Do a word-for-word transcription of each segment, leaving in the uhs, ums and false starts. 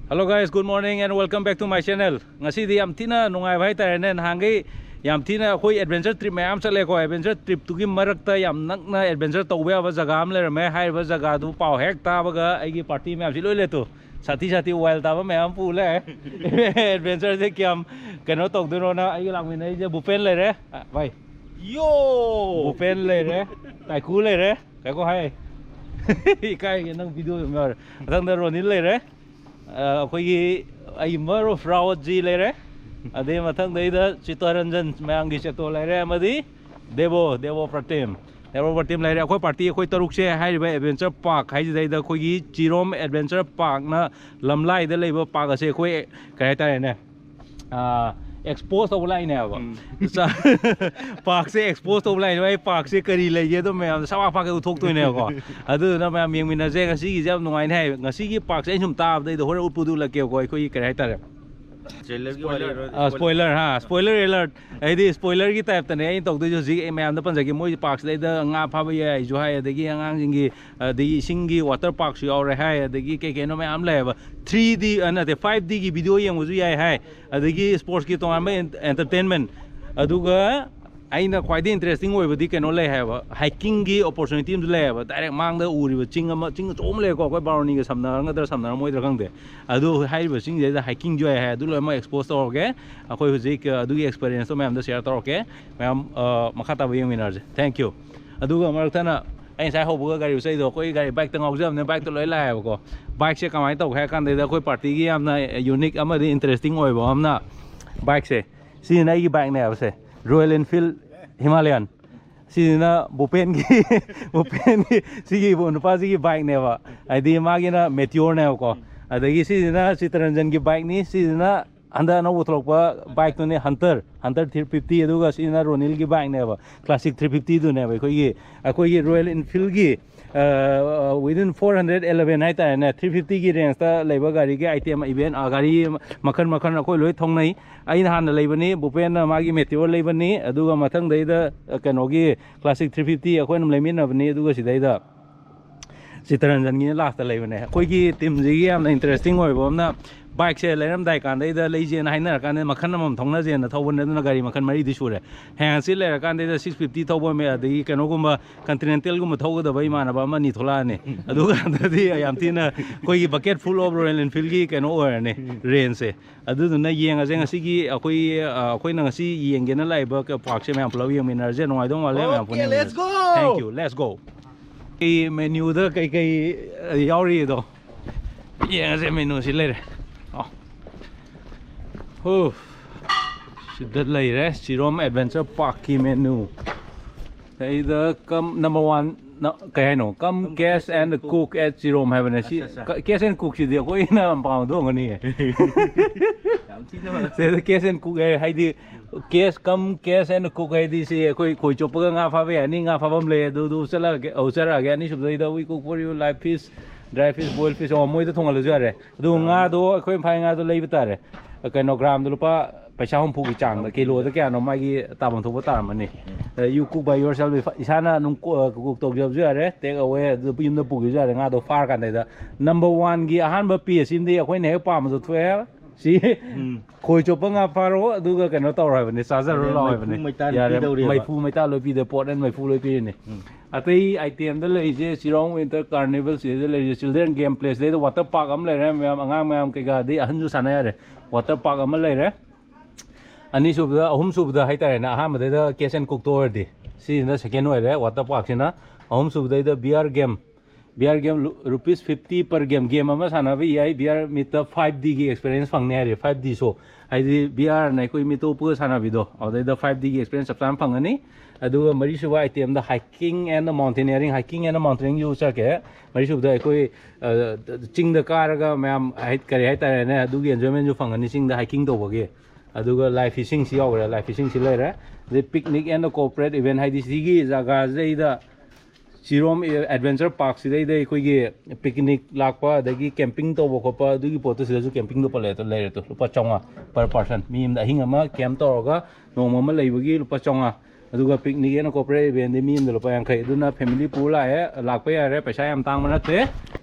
Hello guys, good morning and welcome back to my channel. ꯉꯁꯤꯗꯤ ꯌꯥꯝ ꯊꯤꯅ ꯅꯨꯡꯉꯥꯏꯕ ꯍꯥꯏꯇꯥꯔꯦꯅꯦ꯫ ꯅꯍꯥꯟꯈꯩ ꯌꯥꯝ ꯊꯤꯅ ꯑꯩꯈꯣꯏ adventure trip ꯃꯌꯥꯝ ꯆꯠꯂꯦꯀꯣ꯫ Adventure tripꯇꯨꯒꯤ ꯃꯔꯛꯇ ꯌꯥꯝ ꯅꯛꯅ adventure ꯇꯧꯕ ꯌꯥꯕ ꯖꯒꯥ ꯑꯃ ꯂꯩꯔꯝꯃꯦ꯫ ꯍꯥꯏꯔꯤꯕ ꯖꯒꯥꯗꯨ ꯄꯥꯎ ꯍꯦꯛ ꯇꯥꯕꯒ ꯑꯩꯒꯤ party ꯃꯌꯥꯝꯁꯤ ꯂꯣꯏ ꯂꯦꯠꯇꯨ ꯁꯥꯊꯤ ꯁꯥꯊꯤ wild ꯇꯥꯕ ꯃꯌꯥꯝ ꯄꯨ ꯂꯥꯛꯑꯦ꯫ Adventureꯁꯦ ꯀꯌꯥꯝ ꯀꯩꯅꯣ ꯇꯧꯗꯣꯏꯅꯣꯅ ꯑꯩꯒ ꯂꯥꯛꯃꯤꯟꯅꯔꯤꯁꯦ ꯚꯨꯄꯦꯟ ꯂꯩꯔꯦ꯫ ꯑ, ꯚꯥꯏ꯫ ꯌꯣ! ꯚꯨꯄꯦꯟ ꯂꯩꯔꯦ꯫ ꯇꯥꯏꯀꯨ ꯂꯩꯔꯦ꯫ ꯀꯥꯏꯀꯣ ꯍꯥꯏ꯫ ꯏꯀꯥꯏꯒꯦ ꯅꯪ video ꯑꯗꯨꯝ ꯌꯥꯎꯔꯦ꯫ ꯃꯊꯪꯗ ꯔꯣꯅꯤꯜ ꯂꯩꯔꯦ꯫ ꯑ, ꯑꯩꯈꯣꯏꯒꯤ ꯑꯩ ꯃꯔꯨꯞ ꯔꯥꯋꯠꯖꯤ ꯂꯩꯔꯦ꯫ ꯑꯗꯩ ꯃꯊꯪꯗꯩꯗ ꯆꯤꯇꯔꯟꯖꯟ ꯃꯌꯥꯝꯒꯤ ꯆꯦꯇꯣ ꯂꯩꯔꯦ꯫ ꯑꯃꯗꯤ ꯗꯦꯕꯣ, ꯗꯦꯕꯣ ꯄ꯭ꯔꯇꯤꯝ꯫ ꯗꯦꯕꯣ ꯄ꯭ꯔꯇꯤꯝ ꯂꯩꯔꯦ꯫ ꯑꯩꯈꯣꯏ party ꯑꯩꯈꯣꯏ ꯇꯔꯨꯛꯁꯦ ꯍꯥꯏꯔꯤꯕ adventure park ꯍꯥꯏꯁꯤꯗꯩꯗ ꯑꯩꯈꯣꯏꯒꯤ ꯆꯤꯔꯣꯝ adventure parkꯅ ꯂꯝꯂꯥꯏꯗ ꯂꯩꯕ park ꯑꯁꯦ ꯑꯩꯈꯣꯏ ꯀꯩ ꯍꯥꯏꯇꯥꯔꯦꯅꯦ, ꯑ, expose ꯇꯧꯕ ꯂꯥꯛꯏꯅꯦꯕ꯫ ꯎꯝ꯫ ꯆꯥ-, parkꯁꯦ expose ꯇꯧꯕ ꯂꯥꯛꯏꯅꯦꯕ꯫ ꯑꯩ parkꯁꯦ ꯀꯔꯤ ꯂꯩꯒꯦ ꯑꯗꯨꯝ ꯃꯌꯥꯝꯗ ꯁꯕꯥꯛ ꯐꯥꯛꯀ ꯎꯠꯊꯣꯛꯇꯣꯏꯅꯦꯕꯀꯣ꯫ ꯑꯗꯨꯗꯨꯅ ꯃꯌꯥꯝ ꯌꯦꯡꯃꯤꯟꯅꯁꯦ꯫ ꯉꯁꯤꯒꯤꯁꯦ ꯌꯥꯝ ꯅꯨꯡꯉꯥꯏꯅꯤ ꯍꯥꯏ꯫ ꯉꯁꯤꯒꯤ parkꯁꯦ ꯑꯩꯅ ꯁꯨꯝ ꯇꯥꯕꯗꯩꯗ ꯍꯣꯔꯦꯟ ꯎꯠꯄꯨꯗꯤ ꯎꯠꯂꯛꯀꯦꯕꯀꯣ꯫ ꯑꯩꯈꯣꯏꯒꯤ ꯀꯔꯤ ꯍꯥꯏꯇꯥꯔꯦ? Trailerꯒꯤ ꯋꯥꯔꯤꯔꯣ? ꯑ, spoiler, ꯍꯥ, spoiler alert꯫ ꯑꯩꯗꯤ spoilerꯒꯤ typeꯇꯅꯦ ꯑꯩꯅ ꯇꯧꯗꯣꯏꯁꯦ꯫ ꯍꯧꯖꯤꯛ ꯑꯩ ꯃꯌꯥꯝꯗ ꯄꯟꯖꯒꯦ꯫ ꯃꯣꯏ parkꯁꯤꯗꯩꯗ ꯉꯥ ꯐꯥꯕ ꯌꯥꯏꯁꯨ ꯍꯥꯏ, ꯑꯗꯒꯤ ꯑꯉꯥꯡꯁꯤꯡꯒꯤ, ꯑꯗꯒꯤ ꯏꯁꯤꯡꯒꯤ water parkꯁꯨ ꯌꯥꯎꯔꯦ ꯍꯥꯏ, ꯑꯗꯒꯤ ꯀꯩ ꯀꯩꯅꯣ ꯃꯌꯥꯝ ꯂꯩꯌꯦꯕ꯫ Three D, ꯑ, ꯅꯠꯇꯦ, five Dꯒꯤ video ꯌꯦꯡꯕꯁꯨ ꯌꯥꯏ ꯍꯥꯏ, ꯑꯗꯒꯤ sportsꯀꯤ ꯇꯣꯉꯥꯟꯕ en-, entertainment꯫ ꯑꯗꯨꯒ ꯑꯩꯅ ꯈ꯭ꯋꯥꯏꯗꯒꯤ interesting ꯑꯣꯏꯕꯗꯤ ꯀꯩꯅꯣ ꯂꯩ ꯍꯥꯏꯕ, hikingꯒꯤ opportunity ꯑꯃꯁꯨ ꯂꯩ ꯍꯥꯏꯕ꯫ Direct ꯃꯥꯡꯗ ꯎꯔꯤꯕ ꯆꯤꯡ ꯑꯃ, ꯆꯤꯡ ꯑꯆꯧꯕ ꯑꯃ ꯂꯩꯀꯣ, ꯑꯩꯈꯣꯏ ꯕꯥꯔꯣꯅꯤꯒ ꯁꯝꯅꯔꯝꯒꯗ꯭ꯔꯥ ꯁꯝꯅꯔꯝꯃꯣꯏꯗ꯭ꯔꯥ ꯈꯪꯗꯦ꯫ ꯑꯗꯨ ꯍꯥꯏꯔꯤꯕ ꯆꯤꯡꯁꯤꯗꯩꯗ hikingꯁꯨ ꯌꯥꯏ ꯍꯥꯏ꯫ ꯑꯗꯨ ꯂꯣꯏꯅꯃꯛ expose ꯇꯧꯔꯒꯦ꯫ ꯑꯩꯈꯣꯏ ꯍꯧꯖꯤꯛ, ꯑ, ꯑꯗꯨꯒꯤ experienceꯇꯣ ꯃꯌꯥꯝꯗ share ꯇꯧꯔꯛꯀꯦ꯫ ꯃꯌꯥꯝ, ꯑ, ꯃꯈꯥ ꯇꯥꯕ ꯌꯦꯡꯃꯤꯟꯅꯔꯁꯦ꯫ Thank you꯫ ꯑꯗꯨꯒ ꯃꯔꯛ ꯊꯠꯅ ꯑꯩ ꯉꯁꯥꯏ ꯍꯧꯕꯒ ꯒꯥꯔꯤ ꯎꯆꯩꯗꯣ, ꯑꯩꯈꯣꯏ ꯒꯥꯔꯤ bikeꯇ ꯉꯥꯎꯖꯕꯅꯦ, bikeꯇ ꯂꯣꯏ ꯂꯥꯛꯑꯦꯕꯀꯣ꯫ Bikeꯁꯦ ꯀꯃꯥꯏꯅ ꯇꯧꯒꯦ ꯍꯥꯏ ꯀꯥꯟꯗ ꯑꯩꯈꯣꯏ partyꯒꯤ ꯌꯥꯝꯅ unique ꯑꯃꯗꯤ interesting ꯑꯣꯏꯕ ꯑꯃꯅ bikeꯁꯦ, ꯁꯤꯁꯤꯅ ꯑꯩꯒꯤ bikeꯅꯦꯕꯁꯦ, Royal Enfield Himalayan꯫ ꯁꯤꯁꯤꯅ ꯚꯨꯄꯦꯟꯒꯤ, ꯚꯨꯄꯦꯟꯒꯤ ꯁꯤꯒꯤ ꯅꯨꯄꯥꯁꯤꯒꯤ bikeꯅꯦꯕ, ꯍꯥꯏꯗꯤ ꯃꯥꯒꯤꯅ Meteorꯅꯦꯕꯀꯣ꯫ ꯑꯗꯒꯤ ꯁꯤꯁꯤꯅ ꯆꯤꯇꯔꯟꯖꯟꯒꯤ bikeꯅꯤ, ꯁꯤꯁꯤꯅ ꯍꯟꯗꯛ ꯑꯅꯧꯕ ꯊꯣꯛꯂꯛꯄ bikeꯇꯨꯅꯦ, Hunter, Hunter three fifty꯫ ꯑꯗꯨꯒ ꯁꯤꯅ ꯔꯣꯅꯤꯜꯒꯤ bikeꯅꯦꯕ, classic three fiftyꯗꯨꯅꯦꯕ꯫ ꯑꯩꯈꯣꯏꯒꯤ, ꯑꯩꯈꯣꯏꯒꯤ Royal Enfieldꯒꯤ, ꯑ, within four hundred eleven ꯍꯥꯏꯇꯥꯔꯦꯅꯦ, three fiftyꯒꯤ rangeꯇ ꯂꯩꯕ ꯒꯥꯔꯤꯒꯤ item, event, ꯑ, ꯒꯥꯔꯤ ꯃꯈꯜ ꯃꯈꯜ ꯑꯩꯈꯣꯏ ꯂꯣꯏ ꯊꯧꯅꯩ꯫ ꯑꯩꯅ ꯍꯥꯟꯅ ꯂꯩꯕꯅꯤ, ꯚꯨꯄꯦꯟꯅ ꯃꯥꯒꯤ Meteor ꯂꯩꯕꯅꯤ, ꯑꯗꯨꯒ ꯃꯊꯪꯗꯩꯗ, ꯑ, ꯀꯩꯅꯣꯒꯤ classic three fifty ꯑꯩꯈꯣꯏꯅ ꯂꯩꯃꯤꯟꯅꯕꯅꯤ꯫ ꯑꯗꯨꯒ ꯁꯤꯗꯩꯗ ꯆꯤꯇꯔꯟꯖꯟꯒꯤꯅ ꯂꯥꯁꯇ ꯂꯩꯕꯅꯦ꯫ ꯑꯩꯈꯣꯏꯒꯤ ꯇꯤꯝꯁꯤꯒꯤ ꯌꯥꯝꯅ ꯏꯟꯇꯔꯦꯁꯇꯤꯡ ꯑꯣꯏꯕ ꯑꯃꯅ, ꯕꯥꯏꯛꯁꯦ ꯂꯩꯔꯝꯗꯥꯏ ꯀꯥꯟꯗꯩꯗ ꯂꯩꯁꯦꯅ ꯍꯥꯏꯅꯔꯀꯥꯟꯗ ꯃꯈꯜ ꯑꯃꯃꯝ ꯊꯧꯅꯁꯦꯅ ꯊꯧꯕꯅꯦ, ꯑꯗꯨꯅ ꯒꯥꯔꯤ ꯃꯈꯜ ꯃꯔꯤꯗꯤ ꯁꯨꯔꯦ꯫ ꯍꯌꯦꯡ ꯍꯪꯆꯤꯠ ꯂꯩꯔꯀꯥꯟꯗꯩꯗ ꯁꯤꯛꯁ ꯐꯤꯐꯇꯤ ꯊꯧꯕ ꯑꯃ, ꯑꯗꯒꯤ ꯀꯩꯅꯣꯒꯨꯝꯕ ꯀꯟꯇꯤꯅꯦꯟꯇꯦꯜꯒꯨꯝꯕ ꯊꯧꯒꯗꯕ ꯏꯃꯥꯟꯅꯕ ꯑꯃ ꯑꯅꯤ ꯊꯣꯛꯂꯛꯑꯅꯤ꯫ ꯑꯗꯨꯀꯥꯟꯗꯗꯤ ꯌꯥꯝ ꯊꯤꯅ ꯑꯩꯈꯣꯏꯒꯤ bucket full of Royal Enfieldꯒꯤ ꯀꯩꯅꯣ ꯑꯣꯏꯔꯅꯤ, ꯔꯦꯟꯖꯁꯦ꯫ ꯑꯗꯨꯗꯨꯅ ꯌꯦꯡꯉꯁꯦ ꯉꯁꯤꯒꯤ ꯑꯩꯈꯣꯏ, ꯑ, ꯑꯩꯈꯣꯏꯅ ꯉꯁꯤ ꯌꯦꯡꯒꯦꯅ ꯂꯥꯛꯏꯕ parkꯁꯦ꯫ ꯃꯌꯥꯝ ꯄꯨꯂꯞ ꯌꯦꯡꯃꯤꯟꯅꯔꯁꯦ, ꯅꯨꯡꯉꯥꯏꯗꯧ ꯃꯥꯜꯂꯦ꯫ ꯃꯌꯥꯝ Okay, ꯄꯨꯟꯅ let's ꯌꯦꯡꯃꯤꯟꯅꯔꯁꯦ꯫ Go! Thank you, let's go! ꯑꯩ ꯃꯦꯅ꯭ꯌꯨꯗ ꯀꯩꯀꯩ, ꯑ, ꯌꯥꯎꯔꯤꯗꯣ ꯌꯦꯡꯉꯁꯦ꯫ ꯃꯦꯅ꯭ꯌꯨꯁꯤ ꯂꯩꯔꯦ꯫ ꯑꯣ꯫ ꯍꯣ꯫ ꯁꯤꯗ ꯂꯩꯔꯦ ꯆꯤꯔꯣꯝ ꯑꯦꯗꯚꯦꯟꯆꯔ ꯄꯥꯔꯛꯀꯤ ꯃꯦꯅ꯭ꯌꯨ꯫ ꯁꯤꯗ come number one, ꯀꯩ ꯍꯥꯏꯅꯣ? Come cash and cook at ꯆꯤꯔꯣꯝ ꯍꯥꯏꯕꯅꯦ꯫ ꯁꯤ ꯑꯠꯆꯥ, ꯑꯠꯆꯥ꯫ Cash and cookꯁꯤꯗꯤ ꯑꯩꯈꯣꯏꯅ ꯌꯥꯝ ꯄꯥꯝꯕꯗꯣ ꯑꯣꯏꯔꯝꯒꯅꯤꯌꯦ꯫ ꯌꯥꯝ ꯊꯤꯅ ꯐꯖꯩ꯫ ꯁꯤꯗ cash and cook ꯍꯥꯏ-, ꯍꯥꯏꯗꯤ cash, come cash and cook ꯍꯥꯏꯗꯤ ꯁꯤ ꯑꯩꯈꯣꯏ ꯈꯣꯏ ꯆꯣꯞꯄꯒ ꯉꯥ ꯐꯥꯕ ꯌꯥꯅꯤ, ꯉꯥ ꯐꯥꯐꯝ ꯂꯩ, ꯑꯗꯨꯗꯨ ꯆꯠꯂꯛꯑꯒꯦ, ꯑꯧ, ꯆꯠꯂꯛꯑꯒꯦ꯫ ꯑꯅꯤꯁꯨꯕꯗꯩꯗ we cook for you live fish, dry fish, boiled fish, ꯑꯣ, ꯃꯣꯏꯗ ꯊꯣꯡꯍꯜꯂꯁꯨ ꯌꯥꯔꯦ꯫ ꯑꯗꯨ ꯉꯥꯗꯣ ꯑꯩꯈꯣꯏ ꯏꯝꯐꯥꯜ ꯉꯥꯗꯣ ꯂꯩꯕ ꯇꯥꯔꯦ꯫ ꯀꯩꯅꯣ, ꯒ꯭ꯔꯥꯝꯗ ꯂꯨꯄꯥ ꯄꯩꯁꯥ ꯍꯨꯝꯐꯨꯒꯤ ꯆꯥꯡꯗ, ꯀꯤꯂꯣꯗ ꯀꯌꯥꯅꯣ ꯃꯥꯒꯤ ꯇꯥꯐꯝ ꯊꯣꯛꯄ ꯇꯥꯔꯝꯃꯅꯤ꯫ ꯎꯝ꯫ ꯑ, you cook by yourself, ꯏꯁꯥꯅ ꯑꯗꯨꯝ ꯀꯣ-, cook ꯇꯧꯖꯕꯁꯨ ꯌꯥꯔꯦ, take away, ꯑꯗꯨ ꯌꯨꯝꯗ ꯄꯨꯈꯤꯕꯁꯨ ꯌꯥꯔꯦ꯫ ꯉꯥꯗꯣ ꯐꯥꯔꯀꯥꯟꯗ number oneꯒꯤ ꯑꯍꯥꯟꯕ piece ꯑꯃꯗꯤ ꯑꯩꯈꯣꯏꯅ ꯍꯦꯛ ꯄꯥꯝꯕꯗꯣ ꯊꯣꯛꯑꯦ꯫ ꯁꯤ ꯎꯝ꯫ ꯈꯣꯏ ꯆꯣꯞꯄ ꯉꯥ ꯐꯥꯔꯣ, ꯑꯗꯨꯒ ꯀꯩꯅꯣ ꯇꯧꯔꯣ ꯍꯥꯏꯕꯅꯤ, ꯆꯥꯖꯔꯣ ꯑꯗꯩ ꯂꯥꯎ ꯃꯩꯐꯨ ꯍꯥꯏꯕꯅꯤ꯫ ꯃꯩꯇꯥꯟ ꯌꯥꯔꯦ, ꯄꯤꯗꯧꯔꯤꯕ꯫ ꯃꯩꯐꯨ ꯃꯩꯇꯥꯟ ꯂꯣꯏ ꯄꯤꯗꯦ, pot and ꯃꯩꯐꯨ ꯂꯣꯏ ꯄꯤꯔꯤꯅꯤ꯫ ꯎꯝ꯫ ꯑꯇꯩ itemꯗ ꯂꯩꯔꯤꯁꯦ ꯆꯤꯔꯣꯡ Winter Carnival, ꯁꯤꯗꯩꯗ ꯂꯩꯔꯤꯁꯦ children game place, ꯁꯤꯗꯩꯗ water park ꯑꯃ ꯂꯩꯔꯦ, ꯃꯌꯥꯝ, ꯑꯉꯥꯡ ꯃꯌꯥꯝ ꯀꯩꯀꯥ, ꯑꯗꯩ ꯑꯍꯟꯁꯨ ꯁꯥꯟꯅ ꯌꯥꯔꯦ꯫ Water park ꯑꯃ ꯂꯩꯔꯦ꯫ ꯑꯅꯤꯁꯨꯕꯗ, ꯑꯍꯨꯝꯁꯨꯕꯗ ꯍꯥꯏꯇꯥꯔꯦꯅꯦ, ꯑꯍꯥꯟꯕꯗꯩꯗ cash and cookꯇꯣ ꯑꯣꯏꯔꯗꯤ, ꯁꯤꯁꯤꯅ second ꯑꯣꯏꯔꯦ, water parkꯁꯤꯅ꯫ ꯑꯍꯨꯝꯁꯨꯕꯗꯩꯗ beer game, beer game ꯂꯨ-, rupees fifty per game, game ꯑꯃ ꯁꯥꯟꯅꯕ ꯌꯥꯏ꯫ Beer meetꯇ five Dꯒꯤ experience ꯐꯪꯅꯤ ꯍꯥꯏꯔꯦ, five D show꯫ ꯍꯥꯏꯗꯤ beerꯅ ꯑꯩꯈꯣꯏ ꯃꯤꯠꯇ ꯎꯞꯄꯒ ꯁꯥꯟꯅꯕꯤꯗꯣ, ꯑꯗꯨꯗꯩꯗ five Dꯒꯤ experience ꯆꯞ ꯆꯥꯅ ꯐꯪꯒꯅꯤ꯫ ꯑꯗꯨꯒ ꯃꯔꯤꯁꯨꯕ itemꯗ hiking and mountaineering, hiking and mountaineeringꯁꯨ ꯆꯠꯀꯦ꯫ ꯃꯔꯤꯁꯨꯕꯗ ꯑꯩꯈꯣꯏ, ꯑ, ꯆꯤꯡꯗ ꯀꯥꯔꯒ ꯃꯌꯥꯝ ꯍꯥꯏ-, ꯀꯔꯤ ꯍꯥꯏꯇꯥꯔꯦꯅꯦ, ꯑꯗꯨꯒꯤ enjoymentꯁꯨ ꯐꯪꯒꯅꯤ ꯆꯤꯡꯗ hiking ꯇꯧꯕꯒꯤ꯫ ꯑꯗꯨꯒ live fishingꯁꯤ ꯌꯥꯎꯈ꯭ꯔꯦ, live fishingꯁꯤ ꯂꯩꯔꯦ꯫ ꯑꯗꯩ picnic and corporate event, ꯍꯥꯏꯗꯤ ꯁꯤꯒꯤ ꯖꯒꯥꯁꯤꯗꯩꯗ ꯆꯤꯔꯣꯝ Adventure Parkꯁꯤꯗꯩꯗ ꯑꯩꯈꯣꯏꯒꯤ picnic ꯂꯥꯛꯄ, ꯑꯗꯒꯤ camping ꯇꯧꯕ ꯈꯣꯠꯄ, ꯑꯗꯨꯒꯤ ꯄꯣꯠꯇꯨ ꯁꯤꯗꯁꯨ campingꯗꯣ ꯄꯜꯂꯦ, ꯂꯩꯔꯦ꯫ ꯇꯨ, ꯂꯨꯄꯥ ꯆꯥꯝꯃꯉꯥ per person, ꯃꯤ ꯑꯃꯗ ꯑꯍꯤꯡ ꯑꯃ camp ꯇꯧꯔꯒ ꯅꯣꯡꯃ ꯑꯃ ꯂꯩꯕꯒꯤ ꯂꯨꯄꯥ ꯆꯥꯝꯃꯉꯥ꯫ ꯑꯗꯨꯒ ꯄꯤꯛꯅꯤꯛ ꯑꯦꯟ ꯀꯣꯔꯄꯣꯔꯦꯠ ꯏꯚꯦꯟꯗꯤ ꯃꯤ ꯑꯃꯗ ꯂꯨꯄꯥ ꯌꯥꯡꯈꯩ꯫ ꯑꯗꯨꯅ ꯐꯦꯃꯤꯂꯤ ꯄꯨꯔ ꯂꯥꯛꯑꯦ, ꯂꯥꯛꯄ ꯌꯥꯔꯦ, ꯄꯩꯁꯥ ꯌꯥꯝ ꯇꯥꯡꯕ ꯅꯠꯇꯦ꯫